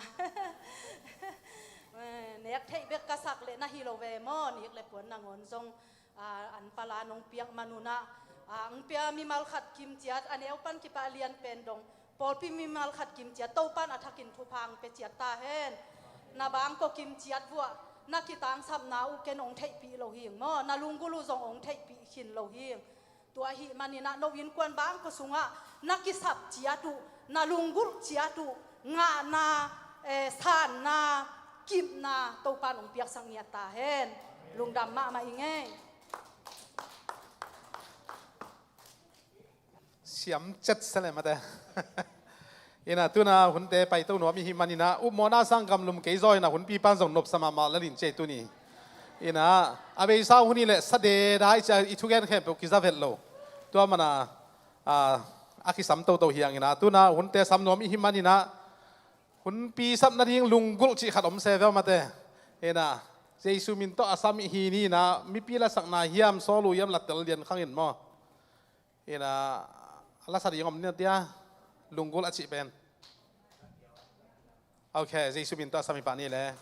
Eh, nek theih bek ka sak leh na hi lo ve maw, nik le puan nangawn zong, a, anpal a nong piak man un ah, a, hong pia mimal khat kim ciat, a neu pan kipah a lian pen dong, pawlpi mimal khat kim ciat Topa'n a thakin thupha hong pia ciat ta hen. Na bangkua kim ciat vuah, na kitangsapna uh ken hong theihpih lo hing maw, na lunggulh uh zong hong theihpih khin lo hing. Tua ahih manin ah no innkuan bangkua sungah na kisap ciat uh, na lunggulh ciat uh, ngahna, eh, sanna, kipna Topa'n hong piaksak ngiat ta hen. Lungdam mahmah ing ei. Siam cet sa le mate. Ina, tuna hunte paito nuam i hih manin ah, upmawhna sang gamlum kei zaw ina, hunpipa'n zong nopsa mahmah lalin ci ei tuni. Ina, a beisa hun hi leh sa deda i ci a, i thugen khempeuh kiza vet lo. Tua mana, a, a kisam toto hi hang ina, tuna hunte sam nuam i hih manin ah, hunpi sap nading lunggulh cih khat om se ve aw mate. Ina, Jesu min tawh a sam i hi ni ina, mipi lasakna hiam, sawl uh hiam, la tel lian khang in maw. Ina, a lasa ding om ni na tia, lunggulh a cih pen. Ok, Jesu min tawh a sam i pah ni le.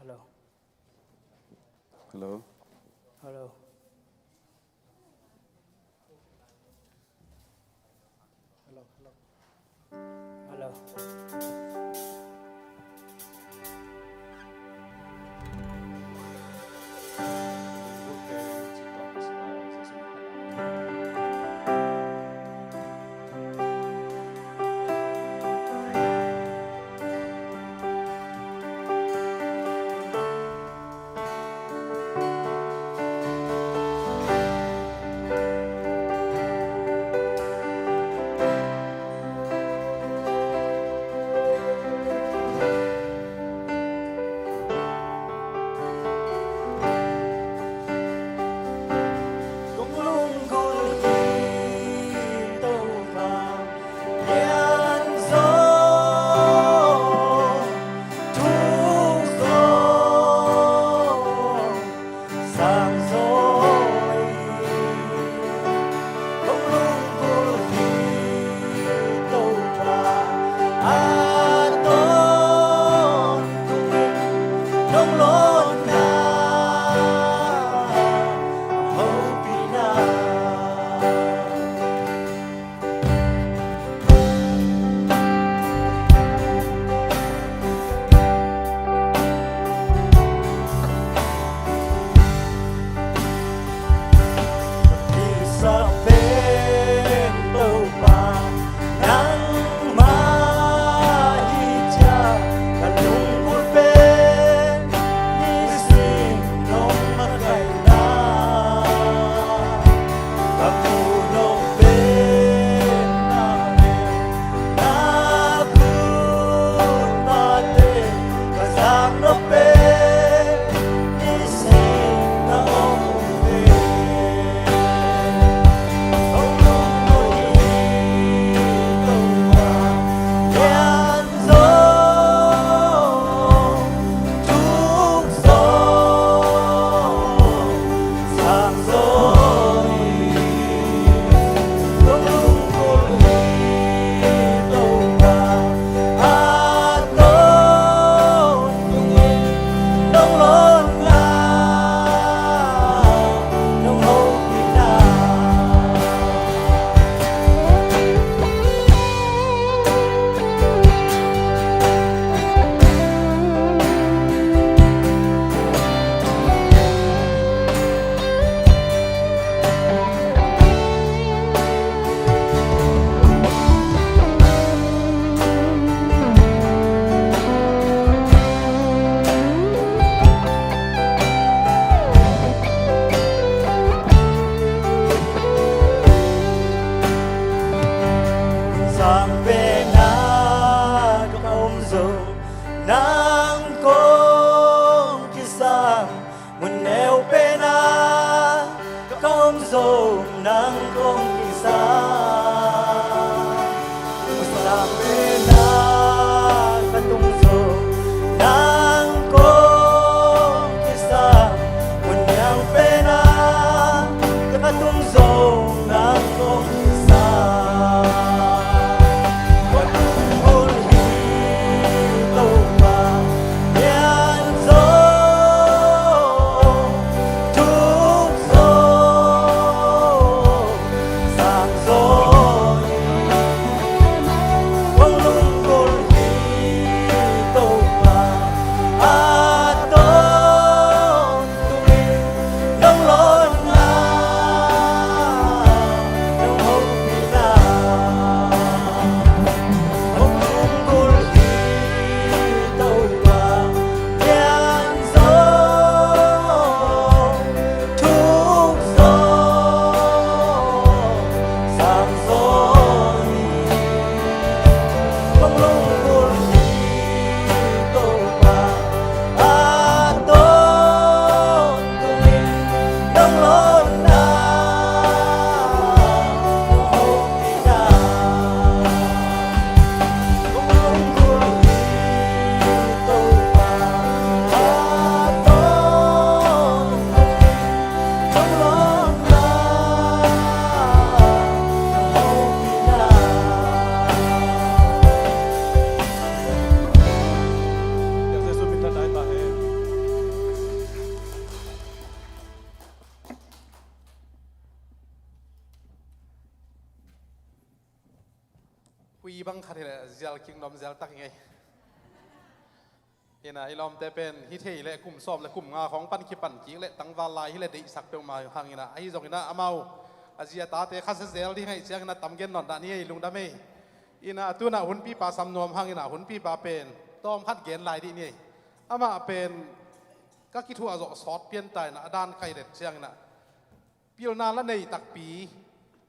Hello. Hello. Hello. Hello, hello. Hello. Hih bang khat hileh zial kik nuam zial tak hi ngei. Ina, i lawmte pen hih thei le kum sawm le kum nga khawng pan kipan kik le tangval lai hileh deihsak peuhmah hang ina, ahi zong ina amau a zi a tate khasia zel ding ahih ciang ina tam gen nawn dah ni ei, lungdam ei. Ina, a tunah hunpipa sam nuam hang ina hunpipa pen tawm khat gen lai dih ni ei. Amah pen ka kithuah zawh sawt pian ta ina, a dan kai den ciang ina pilna la nei takpi.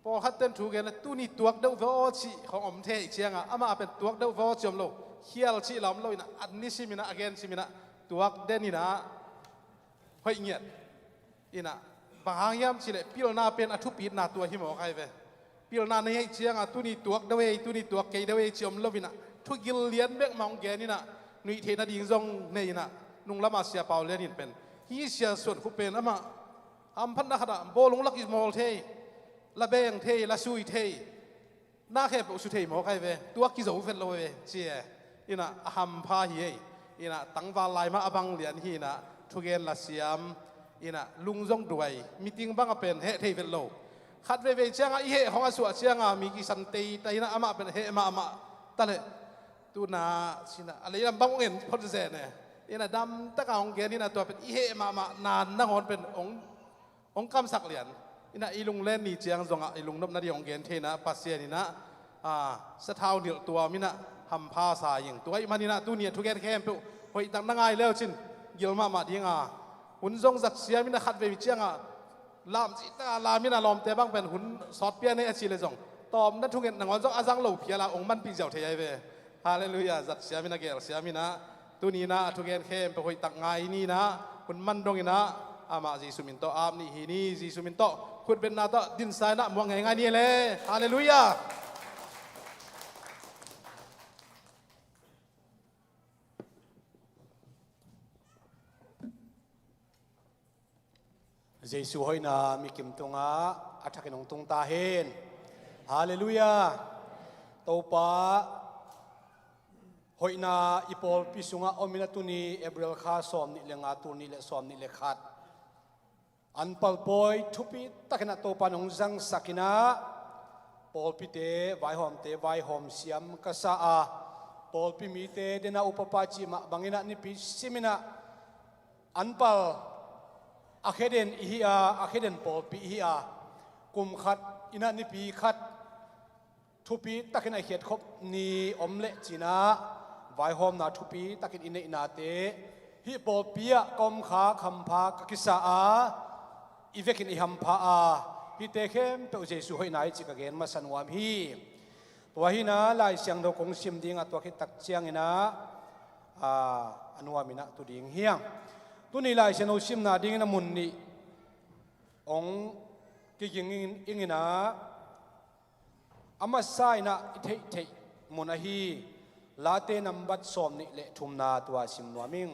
Pawlkhat ten thu gen le tuni tuak deuh ve aw cih khawng om thei cianga, amah pen tuak deuh ve aw cih om lo. Khial cih la om lo ina, an ni sim ina, a gen sim ina, tuak den ina, hoih ngiat ina. Bang hang hiam cih leh pilna pen a thupitna tua hi mawk ai ve. Pilna nei ahih cianga tuni tuak deuh ei, tuni tuak kei deuh ei cih om lo ina, thugil lian bek mah hong gen ina, nuih theih nading zong nei ina, nunglamah Sia Pau Lian in pen, hih Sia Suan Khup pen amah hamphatna khatah bawlung la kimawl thei, la beng thei, la sui thei, na khempeuh su thei mawk ai ve, tua kizo vet lo ve ci e. Ina a hampha hi ei. Ina tangval lai mah a bang lian hi ina, thugen la siam ina, lung zong duai, meeting bang a pen heh thei vet lo. Khat veivei cianga i heh khawng a suah cianga mi kisan teita ina, amah pen heh mahmah ta leh tuna sina a leilam bang hong en phot zen e. Ina damtaka hong gen ina, tua pen i heh mahmah nan nangawn pen hong, hong kamsak lian. Ina i lunglen ni ciang zongah i lungnopna ding hong gen thei ina, Pasian ina, a, sathau nilh tuam ina hampha sa ing. Tua ahih man ina tuni a thugen khempeuh hoihtak na ngai leu cin gil mahmah dinga, hun zong zat siam ina khat vei cianga lam cihta lam ina lawmte bang pen hun sawt pian ei a ci le zong tawmna thunget nangawn zong a zang lo phiala hong manpih ziau thei ai ve. Halleluiah. Zat siam ina, gel siam ina, tuni ina a thugen khempeuh hoihtak ngai ni ina, hun man dong ina, amah Jesu min tawh ap nih hi ni, Jesu min tawh khutbetna tawh dinsa ina muak ngeingai ni le. Halleluiah. Jesu hoihna mi kim tungah a thakin hong tung ta hen. Halleluiah. Topa hoihna i pawlpi sungah om ina, tuni April kha sawm nih le nga, tul nih le sawm nih le khat, an palpawi thupi takin ah Topa in hong zangsak ina, pawlpite, vaihawmte vaihawm siam ka sa a, pawlpi mite dena upapa cih mah bang ina nipi sim ina, an pal a kheden ihi a, a kheden pawlpi ihi a, kum khat ina nipi khat thupi takin a i khiatkhop ni om leh ci ina, vaihawmna thupi takin i neihnate hih pawlpi ah ka om kha hampha ka kisa a, i vekin i hampha a, hihte khempeuh Jesu hoihna hi cih ka gen masa nuam hi. Tua hi ina Lai Siangtho kong sim ding a, tua khit tak ciang ina, a, a nuam ina tu ding hi hang. Tuni Lai Siangtho simna ding ina mun nih hong kiging ing ina, a masa ina i theihtheih mun ahi Late nambat sawm nih le thumna, tua sim nuam ing.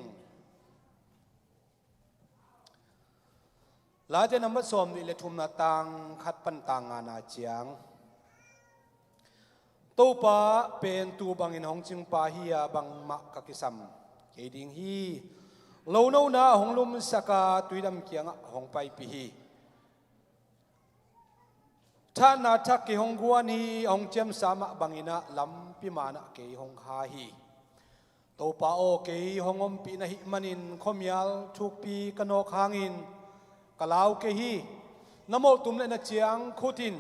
Late nambat sawm nih le thumna, tang khat pan tang ngana ciang, Topa pen tuu bangin hong cingpa hi a, bangmah ka kisam kei ding hi. Lo nona hong lumsak a, tuidam kiangah hong paipih hi. Thatna thak kei hong guan hi, hong ciamsa mah bangin ah lampi man ah kei hong kha hi. Topa aw, kei hong ompih na hih manin khuamial thukpi ka nawk hangin ka lau kei hi. Na molhtum le na ciangkhut in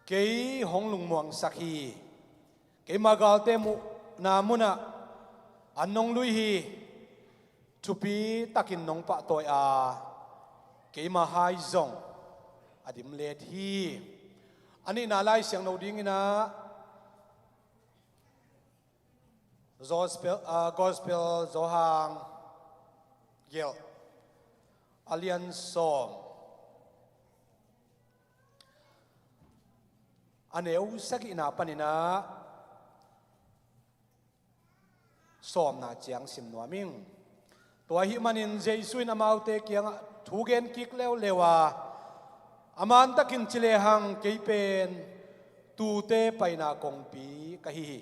kei hong lungmuangsak hi. Keima galte muhna munah an nong lui hi. Thupi takin nong pahtawi a, keima hai zong a dimlet hi. A nihna Lai Siangtho dingin ah Gospel, ah, Gospel Johan gelh, a lian sawm, a neu sagihna panin ah sawmna ciang sim nuam ing. Tua ahih manin Jesu in amaute kiangah thu gen kik leuleu a, a mantakin ci lehang, kei pen tuute paina kongpi ka hi hi.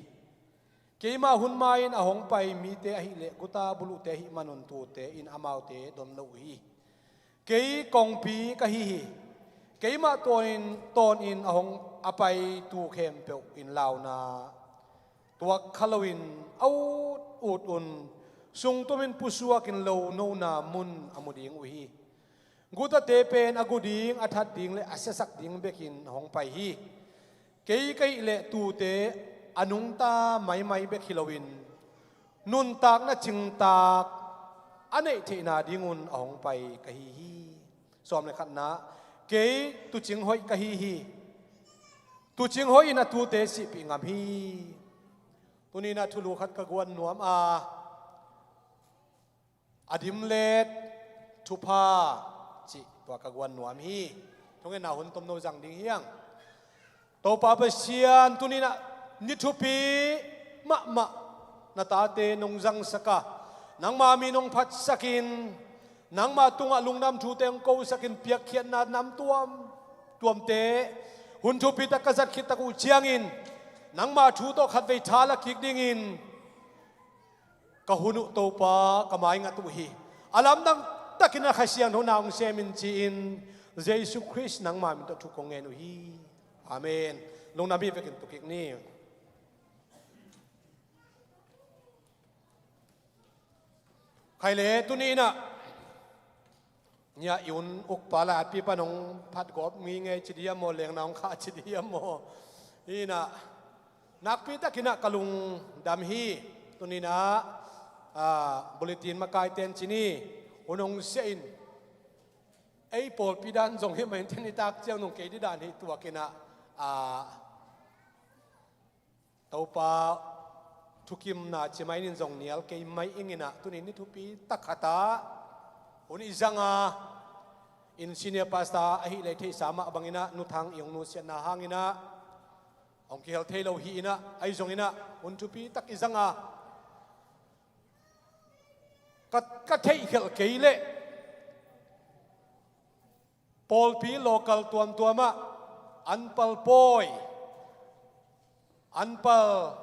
Keima hun ma-in a hong pai mite ahih leh guta buluhte ahih manun tuute in amaute don lo uh hi. Kei kongpi ka hi hi. Keimah tawnin, tawnin a hong a pai tu khempeuh in launa tuak kha loin a ut ut un sungtumin pusuakin lo nona mun a mu ding uh hi. Gutate pen a gu ding, a that ding le a siasak ding bekin hong pai hi. Kei ka hih leh tuute a nungta maimai bek hi loin nuntakna cingtak a neih theihna dingun a hong pai ka hi hi. Sawm le khatna, kei tuucing hoih ka hi hi. Tuucing hoih in a tuute sihpih ngam hi. Tuninah thulu khat ka guan nuam a, a dimlet thupha cih tua ka guan nuam hi. Thungetna hun tomno zang ding hiang. Topa Pasian, tuninah ni thupi mahmah na tate nong zangsaka, nangma mi nong phatsakin, nangma tungah lungdam thute hong kosakin, piakkhiatna nam tuam tuamte hun thupi tak ka zat khit tak uh ciangin nangma thu tawh khatvei tha la kik dingin ka hun uh Topa ka maingat uh hi. A lamdang takin a Kha Siangtho na hong semin ci-in Jesu Khrist nangma min tawh thu kong ngen uh hi. Amen. Lungdam hi vekin tukik ni. Khaile tuninah nia i un ukpa lai a pipa nong phatgawp ngingei ci diam maw, lengna hong kha ci diam maw? Inah nakpi takinah ka lungdam hi. Tuninah bulletin makaiten ci ni, hun hong siahin ei pawlpi dan zong hi mahin ten i tak ciang nung kei di dan hi tuakinah Topa thukimna ci mai nin zong nial kei mai inginah tunin ni thupi tak khatah hun i zanga in senior pastor ahih lei theihsa mah banginah nuthang i hong nusiatna hanginah hong kihel thei lo hi inah ahi zonginah hun thupi tak i zanga ka, ka theihkhelh kei leh pawlpi local tuamtuamah anpal pawi, anpal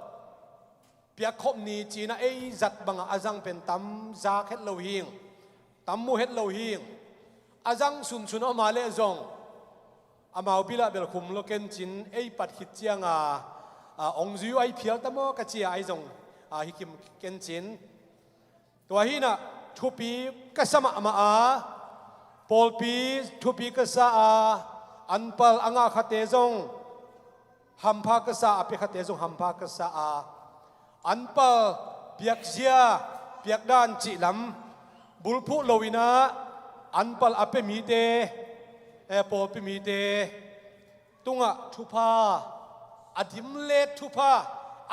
piakkhop ni cinah ei zat bangah a zang pen tam zak het lo hing, tam mu het lo hing. A zang sunsun a om a leh zong amau bilah bel khum lo kencin ei pat khit cianga ong zui uh ahi phial ta maw ka cia ahi zong hi kim kencin. Tua hinah thupi ka sa mahmah a, pawlpi thupi ka sa a, anpal a ngah khate zong hampha ka sa a, pia khate zong hampha ka sa a, anpal piakzia piakdan cihlam bulphuh loinah anpal a pia mite, eh, pawlpi mite tungah thupha, a dimlet thupha,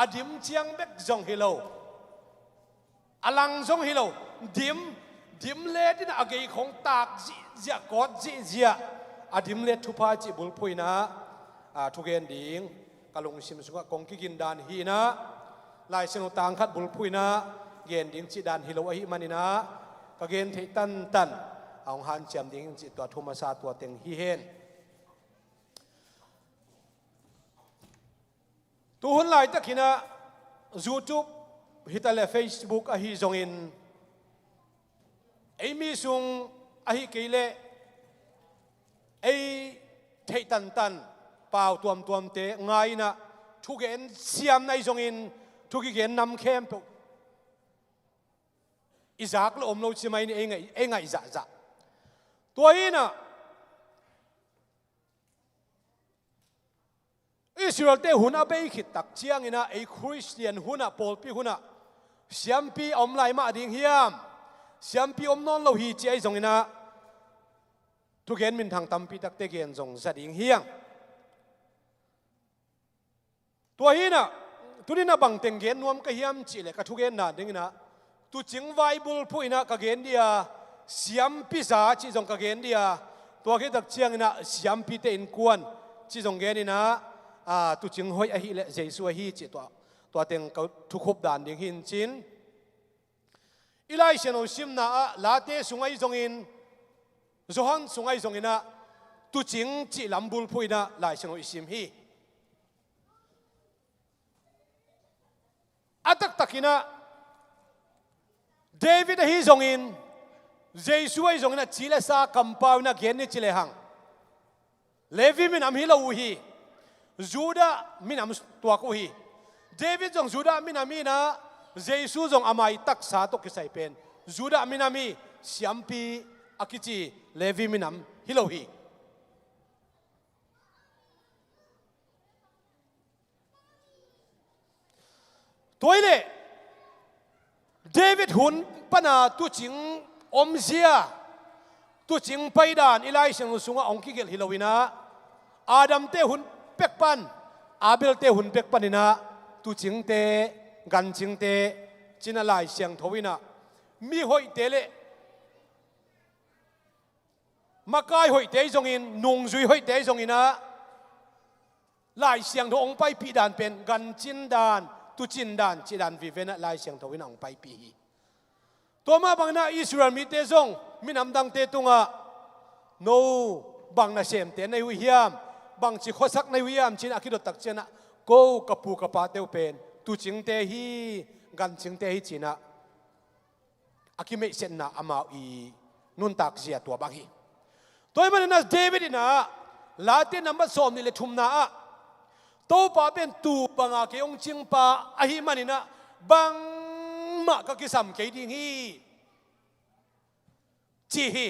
a dim ciang bek zong hi lo. A lang zong hi lo, dim, dim letin a gei khong tak zihziah, kawt zihziah, a dim let thupha cih bulphuh inah thugen ding ka lungsim sungah kong kigin dan hi inah, Lai Siangtho tang khat bulphuh inah gen ding cih dan hi lo ahih maninah ka gen theih tantan a hong hanciam ding cih tua thu masa tua teng hi hen. Tuhun laitakinah YouTube hitaleh Facebook ahi zongin ei mi sung ahi kei leh ei theih tantan pau tuamtuamte ngai inah thugen siamna ahi zongin thukigen nam khempeuh i zak lo om lo ci mai ni ei ngaih, ei ngaih zahzah. Tua hinah Israelte hun a bei khit tak cianginah ei Khristian hunah, pawlpi hunah siampi a om lai mah ding hiam? Siampi om nawn lo hi ci ahi zonginah thugen minthang tampi takte gen zong za ding hiang. Tua hinah tuninah bangteng gen nuam ka hiam cihleh ka thugenna dinginah tuucing vai bulphuh inah ka gen dia, siampi za cih zong ka gen dia, tua khit tak cianginah siampite innkuan cih zong geninah tuucing hoih ahileh Jesu ahi cih tua, tua teng ka thukhup dan ding hi in cin. I Lai Siangtho simna ah Late sung ahi zongin, Johan sung ahi zonginah tuucing cih lam bulphuh inah Lai Siangtho i sim hi. A taktakinah David ahi zongin, Jesu ahi zonginah ci le sa kampau inah gen ni ci lehang Levi minam hi lo uh hi. Judah minam tuak uh hi. David zong Judah minam hi-in ah, Jesu zong a mai taksa tawh kisai pen Judah minam hi. Siampi a kici Levi minam hi lo hi. Tua hi leh David hun pana tuucing omzia, tuucing paidan i Lai Siangtho sungah hong kigelh hi lo-in ah, Adam-te hun pek pan, Abel-te hun pek panin ah tuucingte, gancingte ci-in ah Lai Siangtho in ah mi hoihte le makai hoihte ahi zongin, nungzui hoihte ahi zongin ah, Lai Siangtho hong paipih dan pen gancin dan, tuucin dan, cih dan vive-in ah Lai Siangtho in ah hong paipih hi. Tua mah bangin ah Israel mite zong minam dangte tungah, "No bang nasemte na hi uh hiam, bangci khuasak na hi uh hiam?" ci-in a kidot tak ciangin ah, "Ko ka pu ka pate uh pen tuucingte hi, gancingte hi," ci-in ah a kimeihsetna amau i nuntak zia tua bang hi. Tua ahih manin ah David in ah Late nambat sawmnih le thumna ah, "Topa pen tuu banga kei hong cingpa ahih manin ah bangmah ka kisam kei ding hi," ci hi.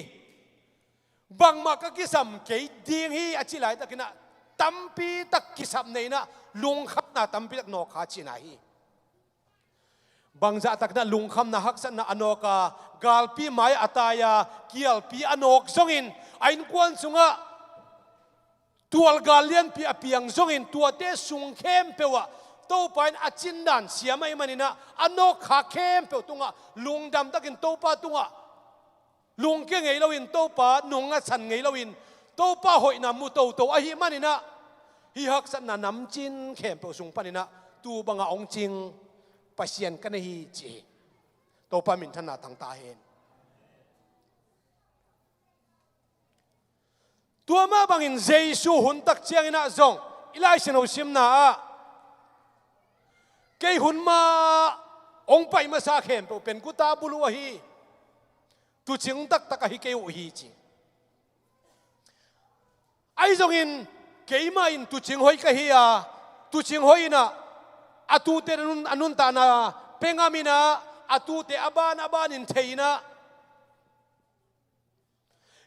"Bangmah ka kisam kei ding hi," a cih laitakin ah tampi tak kisap nei-in ah lungkhamna tampi tak nawk kha cihna hi. Bangzah takin ah lungkhamna, haksatna a nawk a, galpi mai-ah a tai a, kialpi a nawk zongin, a innkuan sungah tualgal lianpi a piang zongin, tuate sung khempeuh ah Topa in a cindan siam ahih manin ah, a nawk kha khempeuh tungah lungdam takin Topa tungah lungkia ngei loin, Topa nung a san ngei loin, Topa hoihna mu toto ahih manin ah, hih haksatna namcin khempeuh sung panin ah tuu banga hong cing Pasian ka nei hi, ci hi. Topa minthanna tang ta hen. Tua mah bangin Jesu hun tak ciangin ah zong, i Lai Siangtho simna ah, "Kei hun mah hong pai masa khempeuh pen guta buluh ahi, tuucing taktak ahi kei uh hi," ci. Ahi zongin, "Keimah in tuucing hoih ka hi a, tuucing hoih in ah a tuute a nun, a nuntakna pia ngam in ah, a tuute a ban a banin thei in ah,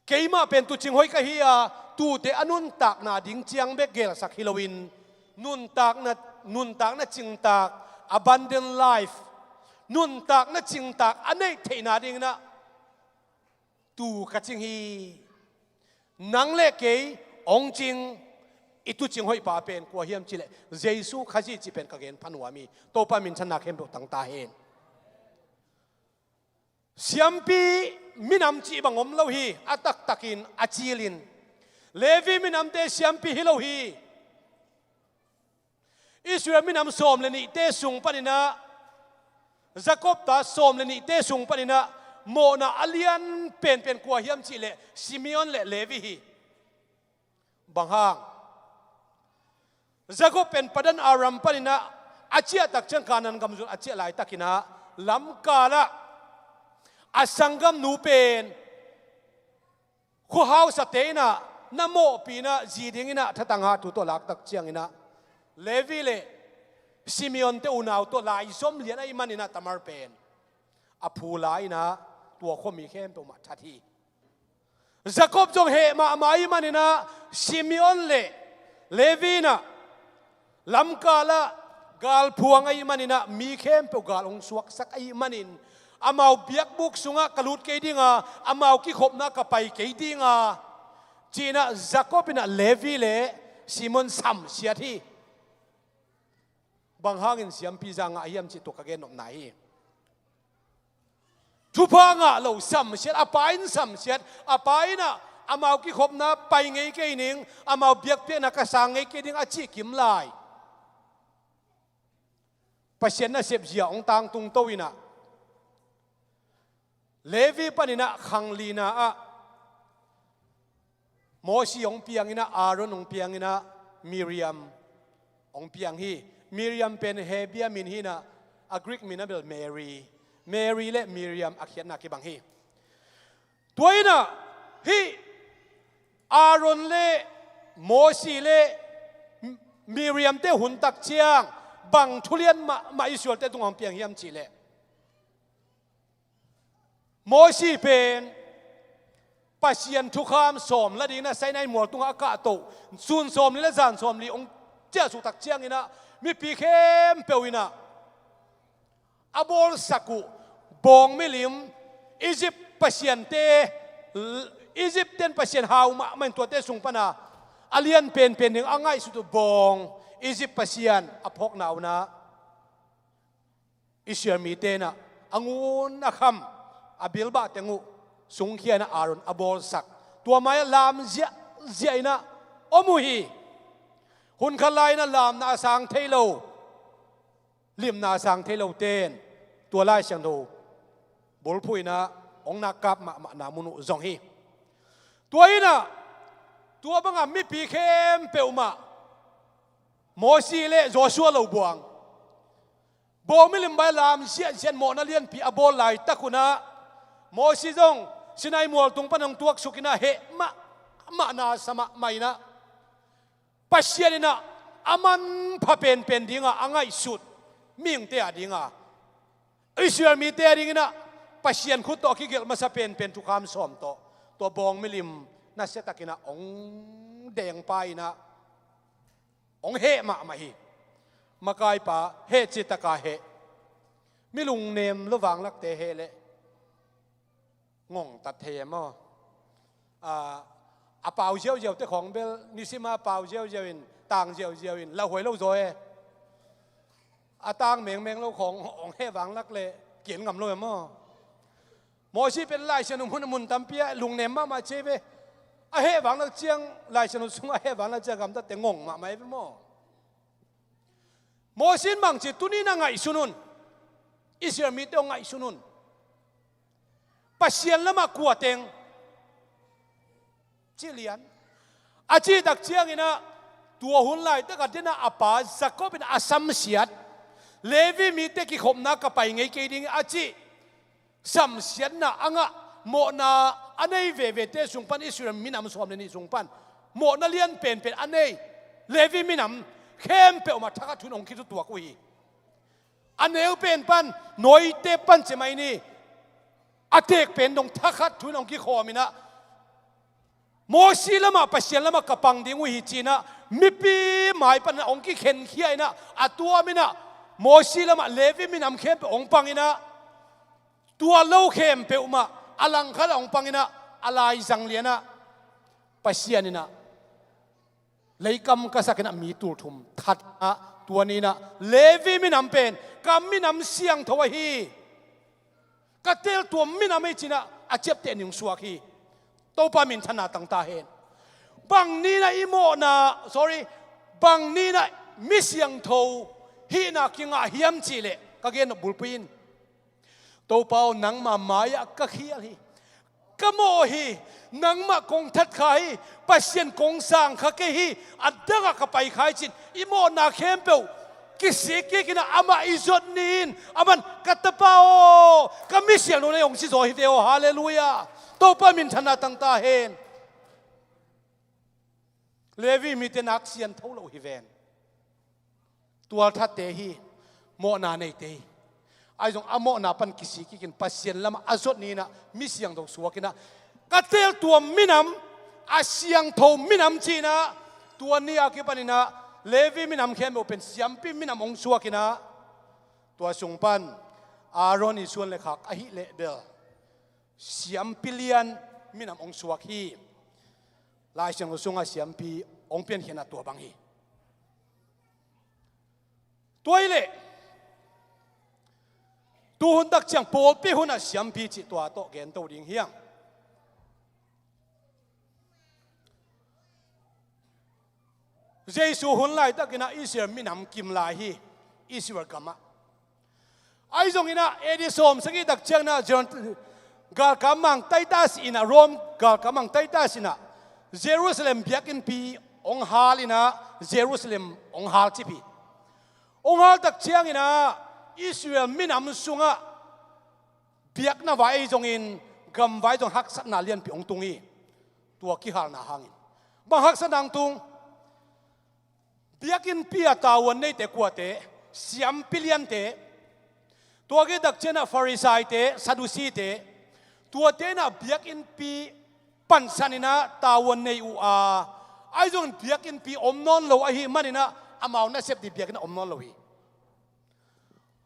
keimah pen tuucing hoih ka hi a, tuute a nuntakna ding ciang bek gelsak hi loin, nuntakna, nuntakna cingtak, abundant life, nuntakna cingtak a neih theihna dingin ah tuu ka cing hi. Nang le kei hong cing, i tuucing hoihpa pen kua hiam cih leh Jesu Khazih cih pen ka gen pha nuam hi. Topa minthanna khempeuh tang ta hen." Siampi minam cih bang om lo hi, a taktakin, a cilin. Levi minamte siampi hi lo hi. Israel minam sawm le nihte sung panin ah, Jacob ta sawm le nihte sung panin ah, mawhna a lian penpen kua hiam cih leh Simeon le Levi hi. Bang hang? Jacob pen Padan Aram panin ah a ciah tak ciang, Kanaan gam zul a ciah laitakin ah, lamkal ah a sanggamnu pen khuahausate in ah na mawhpih in ah, zi dingin ah thatang hahtu tawh lak tak ciangin ah, Levi le Simeon-te unau tawh laizom lian ahih manin ah Tamar pen a phu lai-in ah tua khuami khempeuh mah that hi. Jacob zong heh mahmah ahih manin ah Simeon le Levi in ah lamkal ah galphuang ahih manin ah mi khempeuh gal hong suaksak ahih manin, amau biakbuk sungah ka lut kei ding a, amau kikhopna ka pai kei ding a, ci-in ah Jacob in ah Levi le Simeon samsiat hi. Bang hangin siampi za ngah hiam cih tua ka gen nopna hi. Thupha ngah lo, samsiat, a pa in samsiat, a pa in ah amau kikhopna pai ngei kei ning, amau biakpiakna ka sang ngei kei ding a cih kim lai, Pasian nasep zia hong tangtung to in ah, Levi panin ah khang lina ah Mosi hong piang in ah, Aaron hong piang in ah, Miriam hong piang hi. Miriam pen Hebrew min hi-in ah, a Greek min a bel Mary. Mary le Miriam a khiatna kibang hi. Tua in ah, hih Aaron le Mosi le Miriam-te hun tak ciang bang thulian mahmah Israel-te tungah hong piang hiam cih leh, Mosi pen Pasian thukham sawm la dingin ah Sinai mual tungah a kahto, sun sawmli le zan sawmli hong ciahsuk tak ciangin ah mipi khempeuh in ah a bawlsak uh bawng milim, Egypt pasiante, Egypt-ten pasian hau mahmah in tuate sung pana a lian penpen ding a ngaihsut uh bawng, Egypt pasian a phawkna un ah Israel mite in ah a ngun a kham a bilbah teng uh sungkhia in ah Aaron a bawlsak. Tua mai-ah lam ziahziah in ah om uh hi. Hun khat lai-in ah lamna a sang thei lo, limna a sang thei lote in tua Lai Siangtho bulphuh in ah hong nakkap mahmahna mun uh zong hi. Tua in ah tua bangah mipi khempeuh mah Mosi le Joshua lo buang, bawng milim mai-ah lam ziahziah in mawhna lianpi a bawl laitak un ah Mosi zong Sinai mual tung pan hong tuaksuk in ah heh mahmahna sa mahmah in ah Pasian in ah a manpha penpen dingah a ngaihsut mihingte a dingah, Israel mite a dingin ah Pasian khut tawh a kigelh masa penpen thukham sawm tawh tua bawng milim nasiatakin ah hong dengpa in ah hong heh mahmah hi. Makaipa heh citaka heh. Mi lungnem lo vanglakte heh leh ngongtat thei e maw? A, a pau ziauziaute khawng bel nisima pau ziauziau in, tang ziauziau in lauhuai lo zaw e. A tang mengmeng lo khawng hong heh vanglak leh kian ngam lo e maw? Mosi pen Lai Siangtho mun, mun tampi ah lungnem mahmah ci ve. A heh vanglak ciang, Lai Siangtho sungah a heh vanglak ciang gamtatte ngong mahmah e ve maw? Mosi in bang ci, tuni na ngaihsun un. Israel mite hong ngaihsun un. Pasian lamah kua teng ci lian. A cih tak ciangin ah tua hun laitak a dena a pa Jacob in a samsiat, Levi mite kikhopna ka pai ngei kei ding a cih samsiatna a ngah, mawhna a nei vevete sung pan, Israel minam sawm le nih sung pan mawhna lian penpen a nei Levi minam khempeuh mah thakhat thu in hong kitutuak uh hi. A neu pen pan, nawite pan ci mai ni, a teek pen dong thakhat thu in hong kikhawm in ah, Mosi lamah, Pasian lamah ka pang ding uh hi ci-in ah mipi mai pan hong kikhenkhia in ah, a tuam in ah Mosi lamah Levi minam khempeuh hong pang in ah, tua lo khempeuh mah a langkhat ah hong pang in ah, a laizang lian ah Pasian in ah leikam ka sak in ah mi tulthum that ah, tua ni in ah Levi minam pen ka minam siangtho ahi, ka teeltuam minam ahi ci-in ah a ciapteh ning suak hi. Topa minthanna tang ta hen. Bang ni in ah i mawhna, sorry, bang ni in ah mi siangtho hihna kingah hiam cih leh ka gen nop bulphuh in, Topa aw, nangma mai-ah ka khial hi. Ka mawh hi. Nangmah kong that kha hi. Pasian kong sang kha kei hi. A dangah ka pai kha hi ci-in i mawhna khempeuh kisik kik in ah amah i zot ni in, aman ka tapa aw, ka mi siangtho na hi hong ci zaw hi ve aw. Halleluiah. Topa minthanna tang ta hen. Levi mite nak siangtho lo hi ven. Tualthatte hi, mawhna neite hi. Ahi zong a mawhna pan kisik kik in Pasian lamah a zot ni in ah mi siangtho suak in ah, ka teeltuam minam, a siangtho minam ci in ah, tua ni a kipan in ah Levi minam khempeuh pen siampi minam hong suak in ah, tua sung pan Aaron i suan le khak ahih leh bel siampi lian minam hong suak hi. Lai Siangtho sungah siampi hong piankhiatna tua bang hi. Tua hi leh tuhun tak ciang pawlpi hunah siampi cih tua tawh gento ding hiam? Jesu hun laitakin ah Israel minam kim lai hi, Israel gamah. Ahi zongin ah A D sawm sagih tak ciangin ah Jer-, galkap mang Titus in ah, Rome galkap mang Titus in ah Jerusalem biakinnpi hong hal in ah, Jerusalem hong halcip hi. Hong hal tak ciangin ah Israel minam sungah biakna vai ahi zongin, gamvai zong haksatna lianpi hong tung hi. Tua kihalna hangin Bang haksa nang tung? Biakinnpi a tavuan neite kuate? Siampi liante. Tua khit tak ciangin ah Farisaite, Sadusite, tuate in ah biakinnpi pansan in ah tavuan nei uh a, ahi zongin biakinnpi om nawn lo ahih manin ah amau nasep ding biakinn ah om nawn lo hi.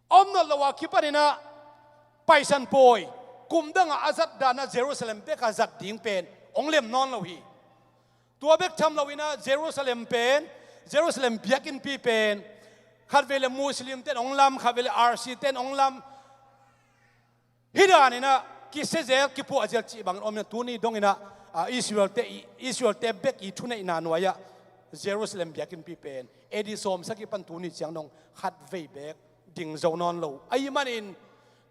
Om nawn lo a kipan in ah Paisan pawi kum dang ah a zat dan ah Jerusalem bek ah zat ding pen hong lem nawn lo hi. Tua bek tham lo in ah Jerusalem pen, Jerusalem biakinnpi pen khatvei leh Muslim ten hong lam, khatvei leh R C ten hong lam. Hih dan in ah kisia zel, kipuah zel cih bangin om in ah tuni dong in ah, ah, Israel te, Israel te bek i thuneihna nuai ah Jerusalem biakinnpi pen A D sawmsagih pan tuni ciang dong khatvei bek ding zo nawn lo ahih manin,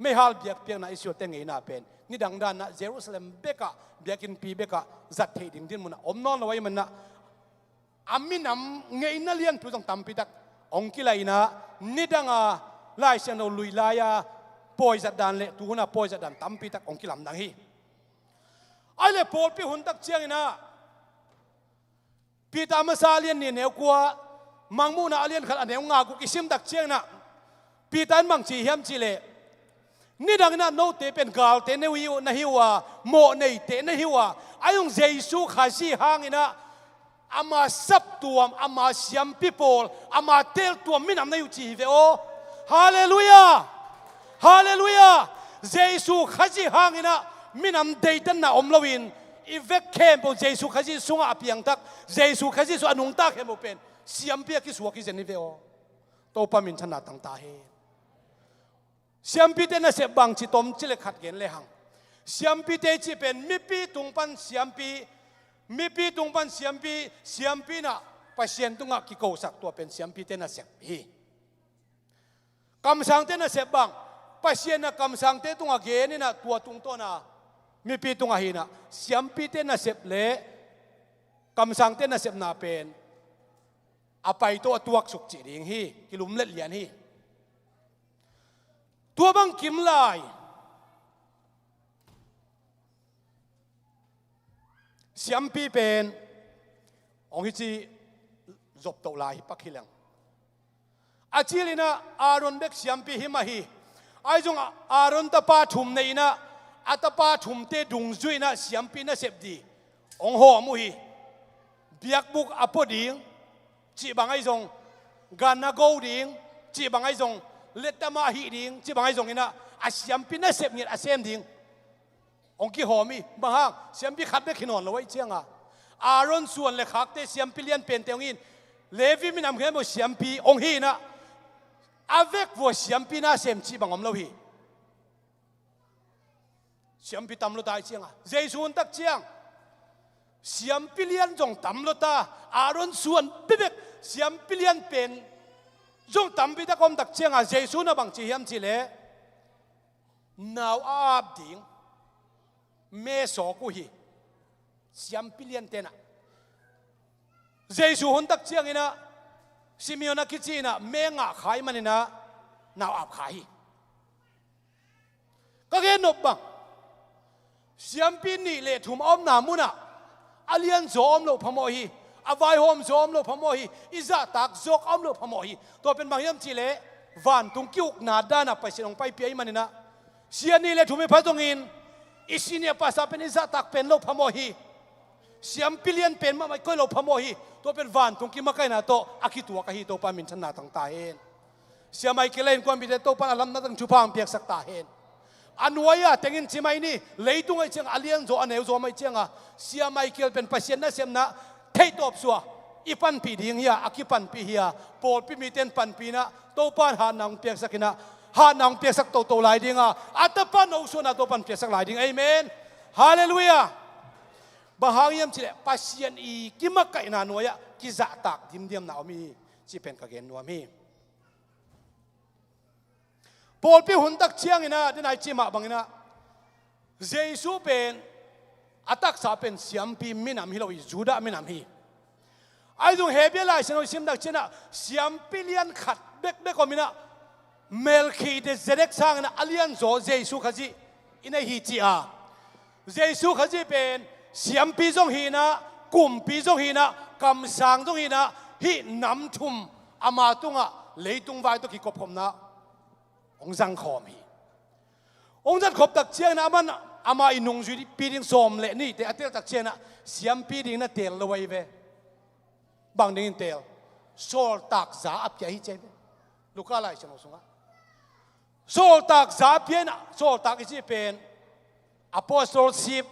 meihal biakpiakna Israel te ngeina pen nidang dan ah Jerusalem bek ah, biakinnpi bek ah zat theih ding dinmun ah om nawn lo ahih manin ah a minam ngeina lianpi zong tampi tak hong kilai in ah, nidang a Lai Siangtho lui lai a pawi zat dan leh tu hun a pawi zat dan tampi tak hong kilamdang hi. Ahih leh pawlpi hun tak ciangin ah Peter masa a lian nih a neu kua, Mangmuhna a lian khat a neu nga guk i sim tak ciangin ah Peter in bang ci hiam cih leh, nidang in ah note pen galte na hi uh, na hi uh a, mawhneite na hi uh a, ahi zong Jesu Khazih hangin ah ama saptuam, ama siampi pawl, ama teeltuam minam na hi uh ci hi ve aw. Halleluiah! Halleluiah! Jesu Khazih hangin ah minam deidanna om loin, i vek khempeuh Jesu Khazih sungah a piangthak, Jesu Khazih sungah a nungta khempeuh pen siampi a kisuak hi zen hi ve aw. Topa minthanna tang ta hen. Siampite nasep bang ci tom cih leh khat gen lehang. Siampite cih pen mipi tung pan siampi, mipi tung pan siampi, siampi in ah Pasian tungah kikosak, tua pen siampite nasep hi. Kamsangte nasep bang, Pasian in ah kamsangte tungah gen in ah tua tungtawn a mipi tungah hi in ah, siampite nasep leh kamsangte nasepna pen a pai tawh a tuaksuk cih ding hi, kilumlet lian hi. Tua bang kim lai siampi pen hong hi ci zop toh lai hi pak hi leng. A cil in ah Aaron bek siampi hi mah hi. Ahi zong Aaron tapa thum nei in ah, a tapa thumte dungzui in ah siampi nasep ding hong hawm uh hi. Biakbuk a pua ding cih bang ahi zong, gan a go ding cih bang ahi zong, lettama hih ding cih bang ahi zong in ah, a siampi nasep ngiat a sem ding hong kihawm hi. Bang hang, siampi khat bek hi nawn lo ahih ciang a, Aaron suan leh khakte siampi lian pente hong hi in, Levi minam khempeuh siampi hong hi in ah, a vek vua siampi na sem cih bang om lo hi. Siampi tam lua ta ahih ciang a, Jesu hun tak ciang siampi lian zong tam lua ta, Aaron suan bibek siampi lian pen zong tampi tak om tak ciang a, Jesu in ah bang ci hiam cih leh, nau a ap ding me sawk uh hi. Siampi liante in ah, Jesu hun tak ciangin ah Simeon a kici in ah me ngah kha ahih manin ah nau ap kha hi. Ka gen nop bang, siampi nih leh thum a omna munah a lianzaw a om loh phamawh hi. A vaihawmzaw a om loh phamawh hi. I zahtak zawk a om loh phamawh hi. Tua pen bang hiam cih leh, vantung ki-ukna dan ah Pasian hong paipih ahih manin ah, sia nih leh thum i pha zongin i senior pastor pen i zahtak pen loh phamawh hi. Siampi lian pen mahmah i koih loh phamawh hi. Tua pen vantung kimakaihna tawh a kituak ahi. Topa minthanna tang ta hen. Sia Michael leh innkuanpihte Topa in a lamdang thupha hong piaksak ta hen. A nuai-a tengin ci mai ni, leitung ahih ciang a lianzaw a neuzaw mai ciang a, Sia Michael pen Pasian nasepna theihtawp suah i panpih ding hi a, a kipanpih hi a, pawlpi mite in panpih in ah, Topa in hatna hong piaksak in ah, hatna hong piaksak toto lai ding a, a tapa nosuahna Topa in piaksak lai ding. Amen. Halleluiah. Bang hang hiam cih leh, Pasian i kimakaihna nuai-ah kizahtak dimdiamna om hi, cih pen ka gen nuam hi. Pawlpi hun tak ciangin ah, den a i cih mah bangin ah, Jesu pen a taksa pen siampi minam hi lo hi, Judah minam hi. Ahi zong Hebru Lai Siangtho i sim tak ciangin ah, siampi lian khat bekbek om in ah, Melkhizedek sangin ah a lianzaw Jesu Khazih i nei hi ci a. Jesu Khazih pen siampi zong hi in ah, kumpi zong hi in ah, kamsang zong hi in ah, hih nam thum ama tungah leitung vai tawh kikopkhopna hong zangkhawm hi. Hong zangkhop tak ciangin ah aman ama i nungzuipi ding sawm le nihte a tel tak ciangin ah siampi dingin a teel lo ahi ve. Bang dingin teel? Sawltak za a pia hi ci ahi ve. Luka Lai Siangtho sungah sawltak za a pia in ah, sawltak i cih pen apostleship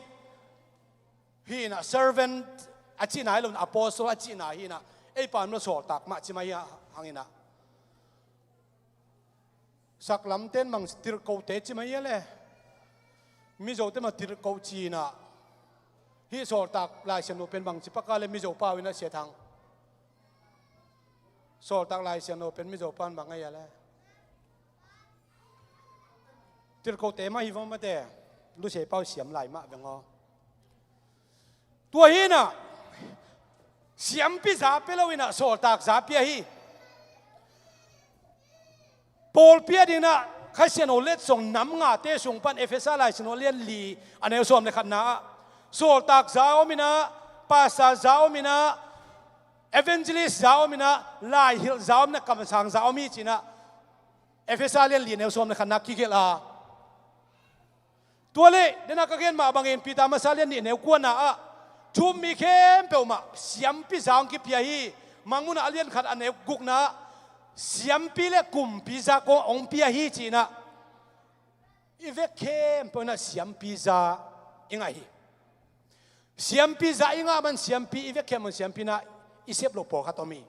hi in ah, servant a cihna hi lo in, apostle a cihna hi in ah, ei pan lo sawltak mah ci mah hi hang in ah. Saklamte in bang tirhkohte ci mah hi a le. Mizote mah tirhkoh ci in ah. Hih sawltak Lai Siangtho pen bang ci pak a le Mizo pau in ah, Sia Thang? Sawltak Lai Siangtho pen Mizo pan bang ahi a le? Tirhkohte mah hi vong mate. Lusei pau siam lai mah veng aw. Tua hi in ah, siampi za pia lo in ah, sawltak za pia hi. Pawlpi a dingin ah Kha Siangtho letsong nam ngate sung pan Efesa Lai Siangtho a lian li, a neu sawm le khatna ah, sawltak za om in ah, pastor za om in ah, evangelist za om in ah, laihilh za om in ah, kamsang za om hi ci in ah, Efesa lian li, neu sawm le khatna kigelh a. Tua leh, den a ka gen mah bangin Peter masa lian nih, neu kuana ah, thu um mi khempeuh mah siampi za hong kipia hi. Mangmuhna a lian khat, a neu gukna ah, siampi le kumpi za kong hong pia hi ci in ah, i vek khempeuh in ah siampi za i ngah hi. Siampi za i ngah man siampi, i vek khempeuh in siampi in ah i sep loh pawlkhat om hi.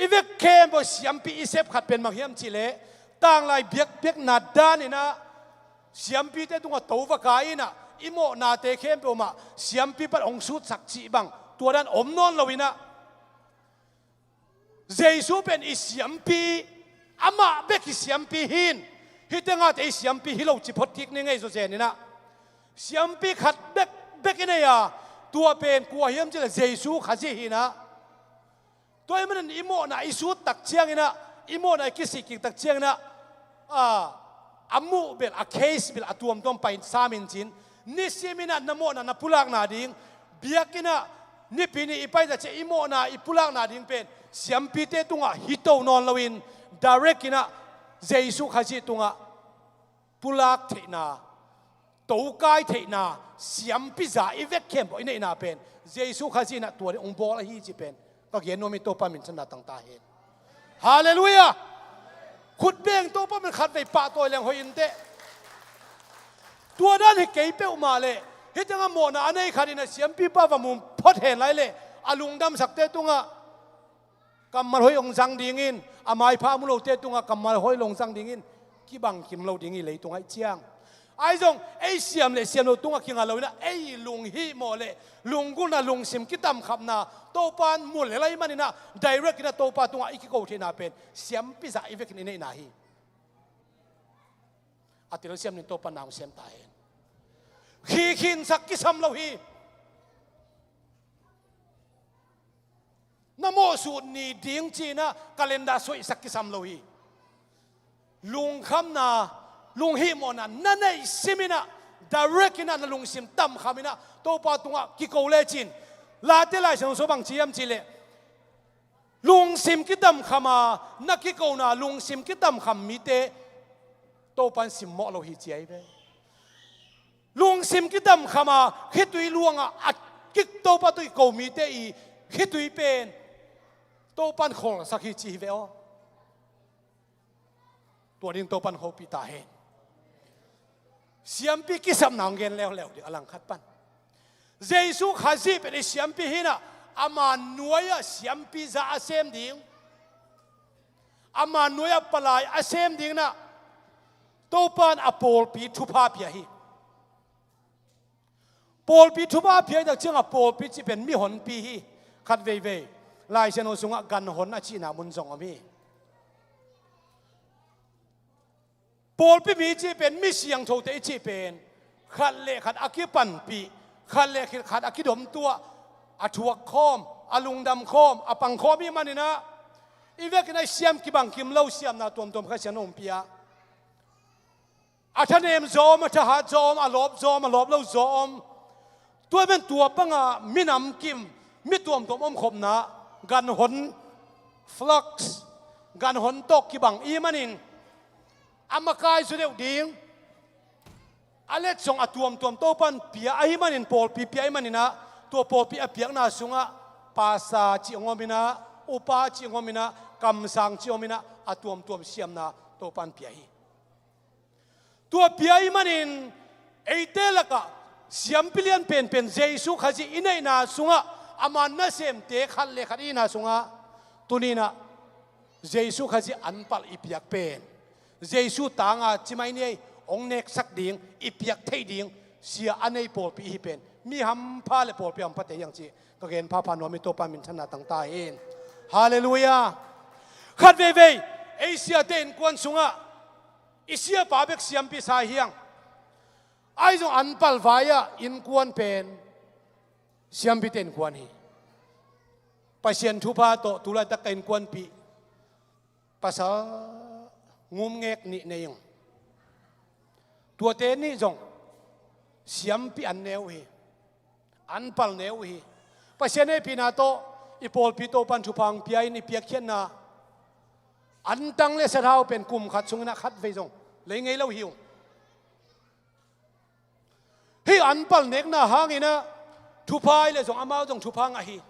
I vek khempeuh siampi i sep khat pen bang hiam cih leh, tanglai biakpiakna dan in ah siampite tungah to va kai in ah, i mawhnate khempeuh mah siampi pan hong sutsak cih bang, tua dan om nawn lo in ah, Jesu pen i siampi, amah bek i siampi hi in, hihte ngate i siampi hi lo ci phot kik ni ngei zawzen in ah, siampi khat bek, bek i nei a, tua pen kua hiam cih leh Jesu Khazih hi in ah. Tua ahih manin i mawhna i sut tak ciangin ah, i mawhna i kisik kik tak ciangin ah, a, a muh bel, a case bel a tuamtuam pai sam in cin, nisim in ah na mawhna na pulakna ding, biakinn ah Nipi ni i pai tak ciang i mawhna i pulakna ding pen siampite tungah hi to nawn lo in, direct in ah Jesu Khazih tungah pulak theihna, tokai theihna, siampi za i vek khempeuh i neihna pen Jesu Khazih in ah tua ding hong bawl ahi cih pen ka gen nuam hi. Topa minthanna tang ta hen. Halleluiah. Khut beng, Topa min khatvei pahtawi leng hoih inteh. Tua dan hi kei peuhmah leh, hih tengah mawhna a nei khat in ah siampipa va mu phot hen lai leh, a lungdamsakte tungah kammal hoih hong zang dingin, a maipha a mu lote tungah kammal hoih lo hong zang dingin, kibangkim lo ding hi leitungah i ciang. Ahi zong, ei siam le siam lo tungah kinga lo in ah, ei lunghihmawh le lunggulhna, lungsim kitamkhamna Topa in mu lel ahih manin ah, direct in ah Topa tungah i kiko theihna pen siampi za i vekin i neihna hi. A telsiam ning, Topa in na hong sem ta hen. Khikhinsak kisam lo hi. Na mawhsut ni ding ci in ah calendar suaisak kisam lo hi. Lungkhamna, lunghihmawhna na neih sim in ah, direct in ah na lungsim tamkham in ah Topa tungah kiko lecin, Late Lai Siangtho sung bang ci hiam cih leh, lungsim kitamkham a na kikona, lungsim kitamkham mite Topa in simmawh lo hi ci ahi ve. Lungsim kitamkham a khitui luangah a kik Topa tawh kiko mite i khitui pen Topa in kholsak hi ci hi ve aw. Tua ding Topa in hopih ta hen. Siampi kisapna hong gen leuleu ding a langkhat pan. Jesu Khazih pen i siampi hi in ah, ama nuai-ah siampi za a sem ding, ama nuai-ah palai a sem ding in ah Topa in a pawlpi thupha pia hi. Pawlpi thupha pia hi tak ciangah pawlpi cih pen mihonpi hi. Khat veivei Lai Siangtho sungah ganhon a cihna mun zong om hi. Pawlpi mi cih pen, mi siangthote i cih pen khat le khat a kipanpih, khat le khat a kidomtuah, a thuak khawm, a lungdam khawm, a pang khawm ahih manin ah, i vekin ah i siam kibangkim lo siamna tuamtuam Kha Siangtho in hong pia. A thanem zaw om, a thahat zaw om, a lawp zaw om, a lawp lo zaw om. Tua pen tua banga minam kim, mi tuamtuam omkhopna, ganhon, flux, ganhon tawh kibang i hih manin, a makai zaw deuh ding, a let zong a tuamtuam Topan pia ahih manin, pawlpi pia ahih manin ah, tua pawlpi a piakna sungah pasa cih hong om in ah, upa cih hong om in ah, kamsang cih hong om in ah, a tuamtuam siamna Topan pia hi. Tua pia ahih manin, eite lakah siampi lian penpen Jesu Khazih i neihna sungah, ama nasemte khat le khat i hihna sungah, tuni-in ah Jesu Khazih anpalh i piak pen, Jesu tanga ci mai ni ei, hong neksak ding, i piak theih ding sia a nei pawlpi i hi pen, mi hampha le pawlpi hamphate hi hang cih ka gen phapha nuam hi. Topa minthanna tang ta hen. Halleluiah. Khat veivei, ei siate innkuan sungah i siapa bek siampi sa hi hang. Ahi zong anpalh vai-ah innkuan pen siampite innkuan hi. Pasian thupha tawh tu laitak ka innkuanpih pasal ngumngek nih nei ung. Tuate nih zong siampi an ne uh hi. Anpalh ne uh hi. Pasian hehpihna tawh i pawlpi Topan thupha hong pia in, i piakkhiatna antang le sathau pen kum khat sungin ah khat vei zong lei ngei lo hi ung. Hih anpalh nekna hangin ah thupha hi leh zong amau zong thupha ngah hi.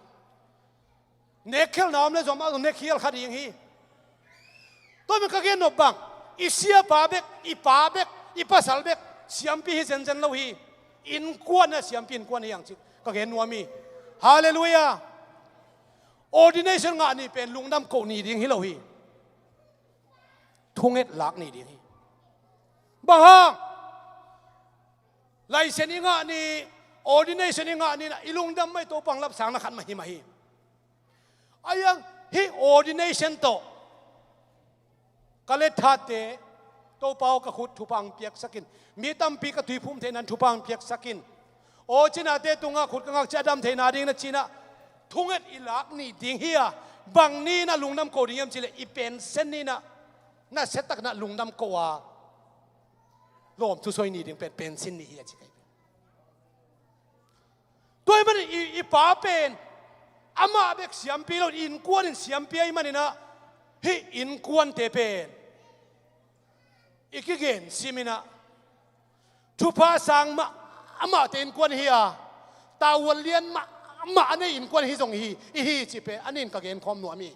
Nekkhialhna om leh zong amau zong nekkhial kha ding hi. Tua manin ka gen nop bang, i siapa bek, i pa bek, i pasal bek siampi hi zenzen lo hi. Innkuan ah siampi innkuan hi hang cih ka gen nuam hi. Halleluiah. Ordination ngah ni pen lungdam koh ni ding hi lo hi. Thunget lak ni ding hi. Bang hang? License i ngah ni, ordination i ngah ni-in ah i lungdam mah hi, Topa hong lapsangna khat mah hi mah hi. Ahi hang hih ordination tawh ka letthatte, Topa aw ka khut thupha hong piaksak in, mi tampi ka tuiphum theihna-in thupha hong piaksak in, aw cinate tungah khut ka ngakciang a dam theihna dingin ah ci-in ah thunget i lak ni ding hi a, bang ni-in ah lungdam koh ding hiam cih leh i pension ni-in ah, nasia takin ah lungdam koh a, lawm thusuah i ni ding pen pension ni hi a ci ka hi. Tua ahih manin i, i pa pen amah bek siampi lo, innkuan in siampi ahih manin ah, hih innkuante pen i kigen sim in ah, thupha sang mah, amahte innkuan hi a, tavuan lian mah, mah a nei innkuan hi zong hi, i hi cih pen a nih in ka genkhawm nuam hi.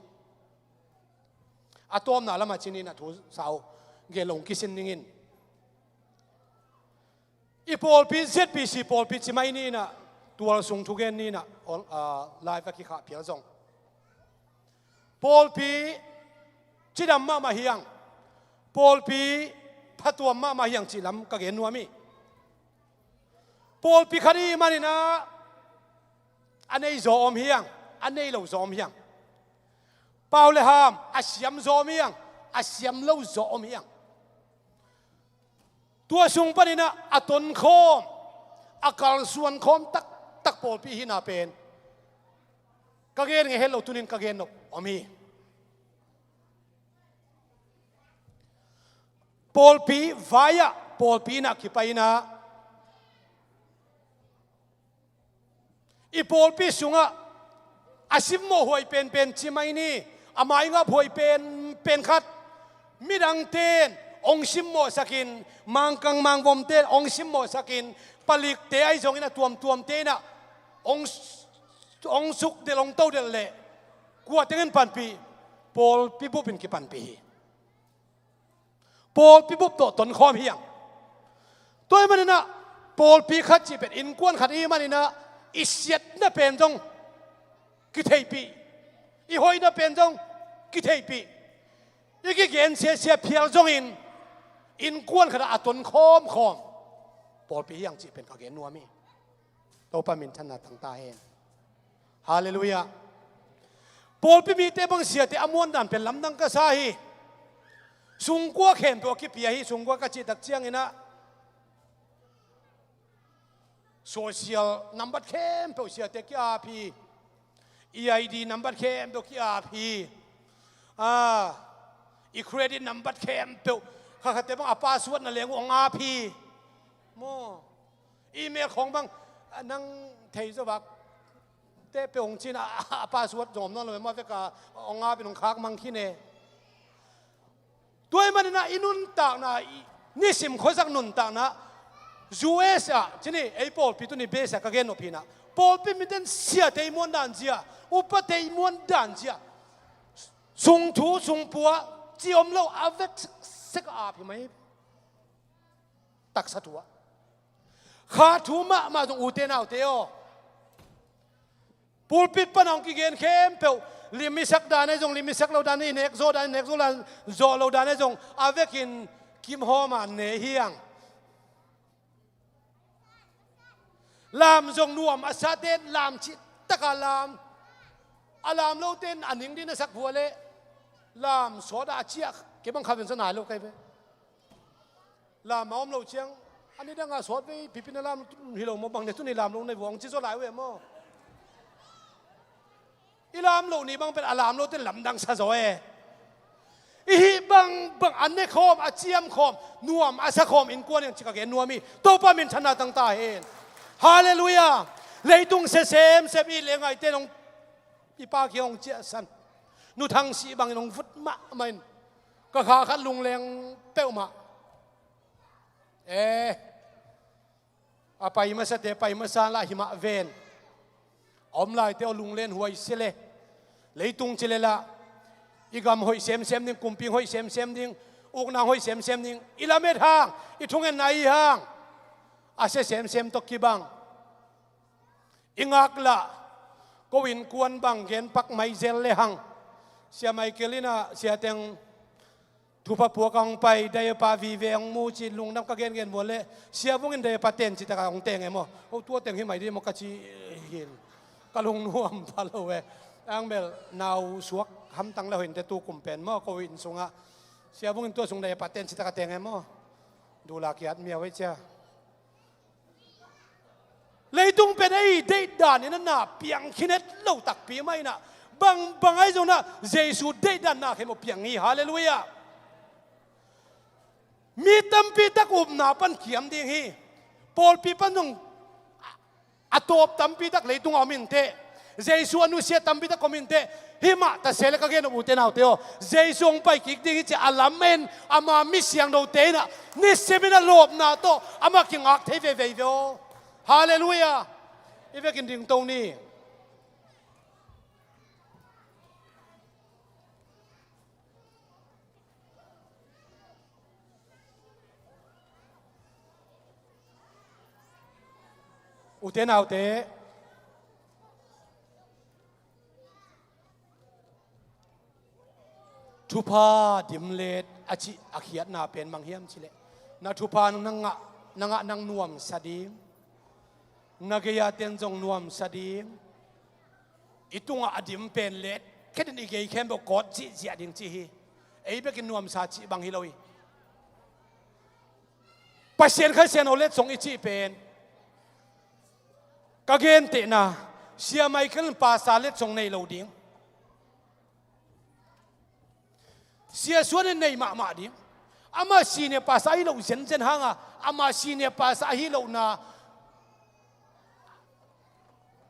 A tawpna lamah ci-in ah thu sau gen lo hong kisin ning in. I pawlpi Z B C pawlpi ci mai ni in ah, tualsung thugen ni in ah, on-, ah, live a kikhah phial zong. Pawlpi cidam mahmah hi hang. Pawlpi phatuam mahmah hi hang cih lam ka gen nuam hi. Pawlpi khat i hih manin ah, a nei zaw om hi hang, a nei lo zaw om hi hang. Pau le ham, a siam zaw om hi hang, a siam lo zaw om hi hang. Tua sung panin ah a tonkhawm, a kalsuan khawm taktak pawlpi hihna pen ka gen ngei het lo, tuni-in ka gen nop om hi. Pawlpi vai-ah, pawlpi in ah kipai in ah, i pawlpi sungah a simmawh huai penpen ci mai ni, a maingap huai penpen khat midangte in hong simmawhsak in, Mangkang Mangvomte in hong simmawhsak in, palikte ahi zongin a tuamtuamte in ah hong, hong sukdelh, hong todelh leh kua teng in panpih? Pawlpi bup in kipanpih hi. Pawlpi bup tawh tonkhawm hi hang. Tua ahih manin ah, pawlpi khat cih pen innkuan khat i hih manin ah, i siatna pen zong kitheihpih, i hoihna pen zong kitheihpih, i kigen siasia phial zongin innkuan khatah a tonkhawmkhawm pawlpi hi hang cih pen ka gen nuam hi. Topa minthanna tang ta hen. Halleluiah. Pawlpi mite bang siate a muandan pen lamdang ka sa hi. Sungkua khempeuh a kipia hi. Sungkua ka cih tak ciangin ah, social nambat khempeuh siate ki-ap hi. I I D nambat khempeuh ki-ap hi. Ah, i credit nambat khempeuh, kha khate bang a password na leng uh hong ap hi. Maw. Email khawng bang, a nang thei zawvak te pe hong cin a, a, a password zong om nawn lo e, ma vek a hong ap in hong khak mang khin e. Tua ahih manin ah i nuntakna, i nisim khuazak nuntakna, U S ah, cini, ei pawlpi tuni base ah ka gen nop hi nah. Pawlpi miten siate i muan dan zia, upate i muan dan zia, sungthu, sungpua, ci om lo, a vek sek a ap hi mai. Taksa thu ah. Kha thu mahmah zong ute naute aw. Pulpit pan a hong kigen khempeuh, lim i sak dan ahi zong, lim i sak lo dan, i nek zaw dan, i nek zaw dan, zawh lo dan ahi zong, a vekin kimhawm a ne hiang. Lam zong nuam a sate in lam cih taka lam, a lam lote in a ning ding na sak vua leh lam sawt a ciah kei bang kha ven sa nai lo kai ve. Lam a om lo ciang, a ni dang a sawt vei pipi na lam hi lo maw, bang ne tuni lam lo nei vua hong ci zaw lai uh e maw. I lam loh ni bang pen a lam lote in lamdang sa zaw e. I hih bangbang a ne khawm, a ciam khawm, nuam a sa khawm innkuan hi hang ci ka gen nuam hi. Topa minthanna tang ta hen. Halleluiah. Leitung sia semsem i leh ngaihte in hong, i pa kiang hong ciahsan. Nu Thang Sih bangin hong vut mahmah in ka kha khat lungleng peuhmah. Eh, a pai masate pai masa lah hi mah ven. A om laite aw, lunglen huai se le. Leitung ci le lah, i gam hoih semsem ding, kumping hoih semsem ding, uknang hoih semsem ding, i lamet hang, i thungetna i hang, a sia semsem tawh kibang. I ngak lah, ko innkuan bang gen pak mai zel le hang. Sia Michael in ah, sia teng thupha puak a hong pai, diaper vive hong mu ci lungdam ka gengen vua leh, sia Vung in diaper ten ci taka hong teng e maw. Ho tua teng hi mai dih maw ka ci hin. Ka lungnuam pha lo e. Ang bel nau suak hamtang le hoih inte tu kum pen maw, ko inn sungah. Sia Vung in tua sung diaper ten ci taka teng e maw. Dula kiat miau e cia. Leitung pen ei deihdan in a na piang khin het lo takpi mah in ah, bangbang ahi zong in ah Jesu deihdan na khempeuh piang hi. Halleluiah. Mi tampi tak upna pan kiam ding hi. Pawlpi pan zong a tawp tampi tak leitung a om inteh. Jesu a nusia tampi tak om inteh. Himah ta se le ka gen uh ute naute aw, Jesu hong pai kik ding hi ci a lamen, ama mi siangthote in ah nisim in a lawpna tawh ama kingak thei veve ve aw. Halleluiah. I vekin dingto ni. Ute naute, thupha dimlet a cih a khiatna pen bang hiam cih leh, na thupha nang ngah, nang ngah nang nuamsa ding, na gei-a ten zong nuamsa ding, i tungah a dim pen let khetin i gei khempeuh kawt zihziah ding cih hi. Ei bekin nuamsa cih bang hi lo hi. Pasian Kha Siangtho letsong i cih pen ka gentehna, Sia Michael in pastor letsong nei lo ding. Sia Suan in nei mahmah ding. Ama senior pastor ahi loh zenzen hanga, ama senior pastor ahi lohna,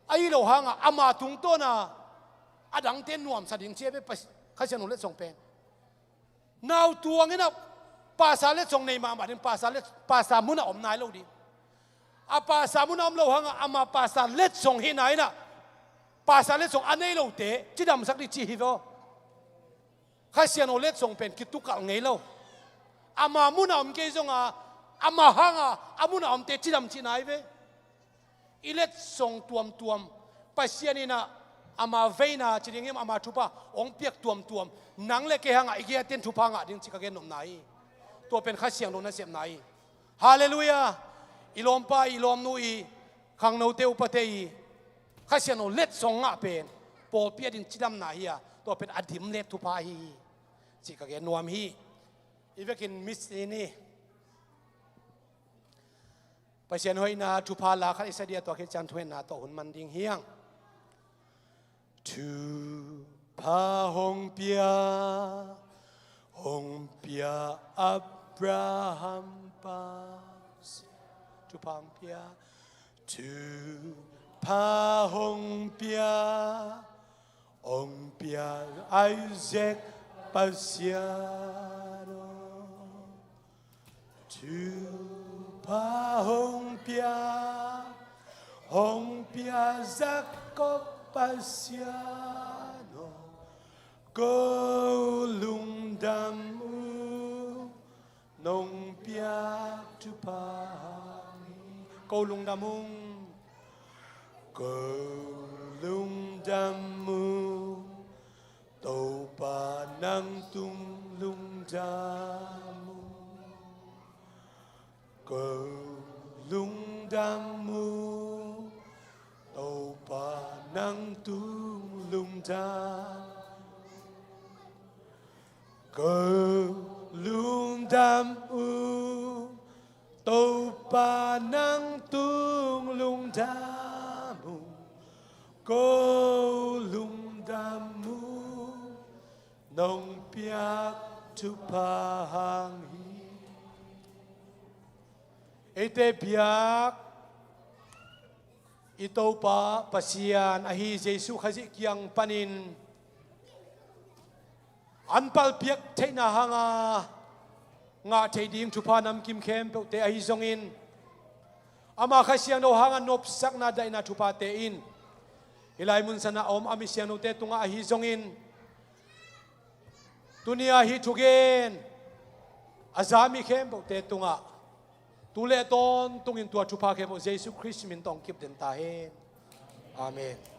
ahi loh hanga ama tungtawna a dangte nuamsa ding ci a ve. Kha Siangtho letsong pen nau tuang in a pastor letsong nei mahmah ding, pastor let, pastor munah om nai lo ding. A pastor munah om lo hanga ama pastor letsong hihna in a pastor letsong a nei lote cidamsak ding ci hi ve aw. Kha Siangtho letsong pen kitukalh ngei lo. Ama munah om kei zonga, ama hanga a munah omte cidam cihna hi ve. I letsong tuamtuam Pasian in a, ama veina ci ding hiam, ama thupha hong piak tuamtuam nang le kei hanga i gei-a ten thupha ngah ding ci ka gennopna hi. Tua pen Kha Siangtho nasepna hi. Halleluiah. I lawmpa, i lawmnu, i khangnote, upate i Kha Siangtho letsong ngah pen pawlpi ading cidamna hi a, tua pen a dimlet thupha hi hi ci ka gen nuam hi. I vekin miss ni. Pasian hoihna thupha la khat i sa ding a, tua khit ciang thungetna tawh hun man ding hi hang. Thupha hong pia, hong pia Abraham pa. Thupha hong pia, Thupha hong pia, hong pia Isaac Pasian aw. Thupha hong pia, hong pia Jacob Pasian aw. Ko lungdam ung, nong piak thupha hang hi. Ko lungdam ung. Ko lungdam ung. Topa nang tung lungdam ung. Ko lungdam ung. Topa nang tung lungdam. Ko lungdam ung. Topa nang tung lungdam ung. Ko lungdam ung. Nong piak thupha hang hi. Eite biak i Topa Pasian ahi Jesuh Khazih kiang panin an palpiak theihna hanga ngah thei ding thupha namkim khempeuhte ahi zongin, ama Kha Siangtho hanga nopsakna daihna thuphate in hih lai mun sana a om a mi siangthote tungah ahi zongin, tuni-a hih thugen a za mi khempeuhte tungah tu le tawntungin tua thupha khempeuh Jesuh Khrist min tawh hong kip den ta hen. Amen.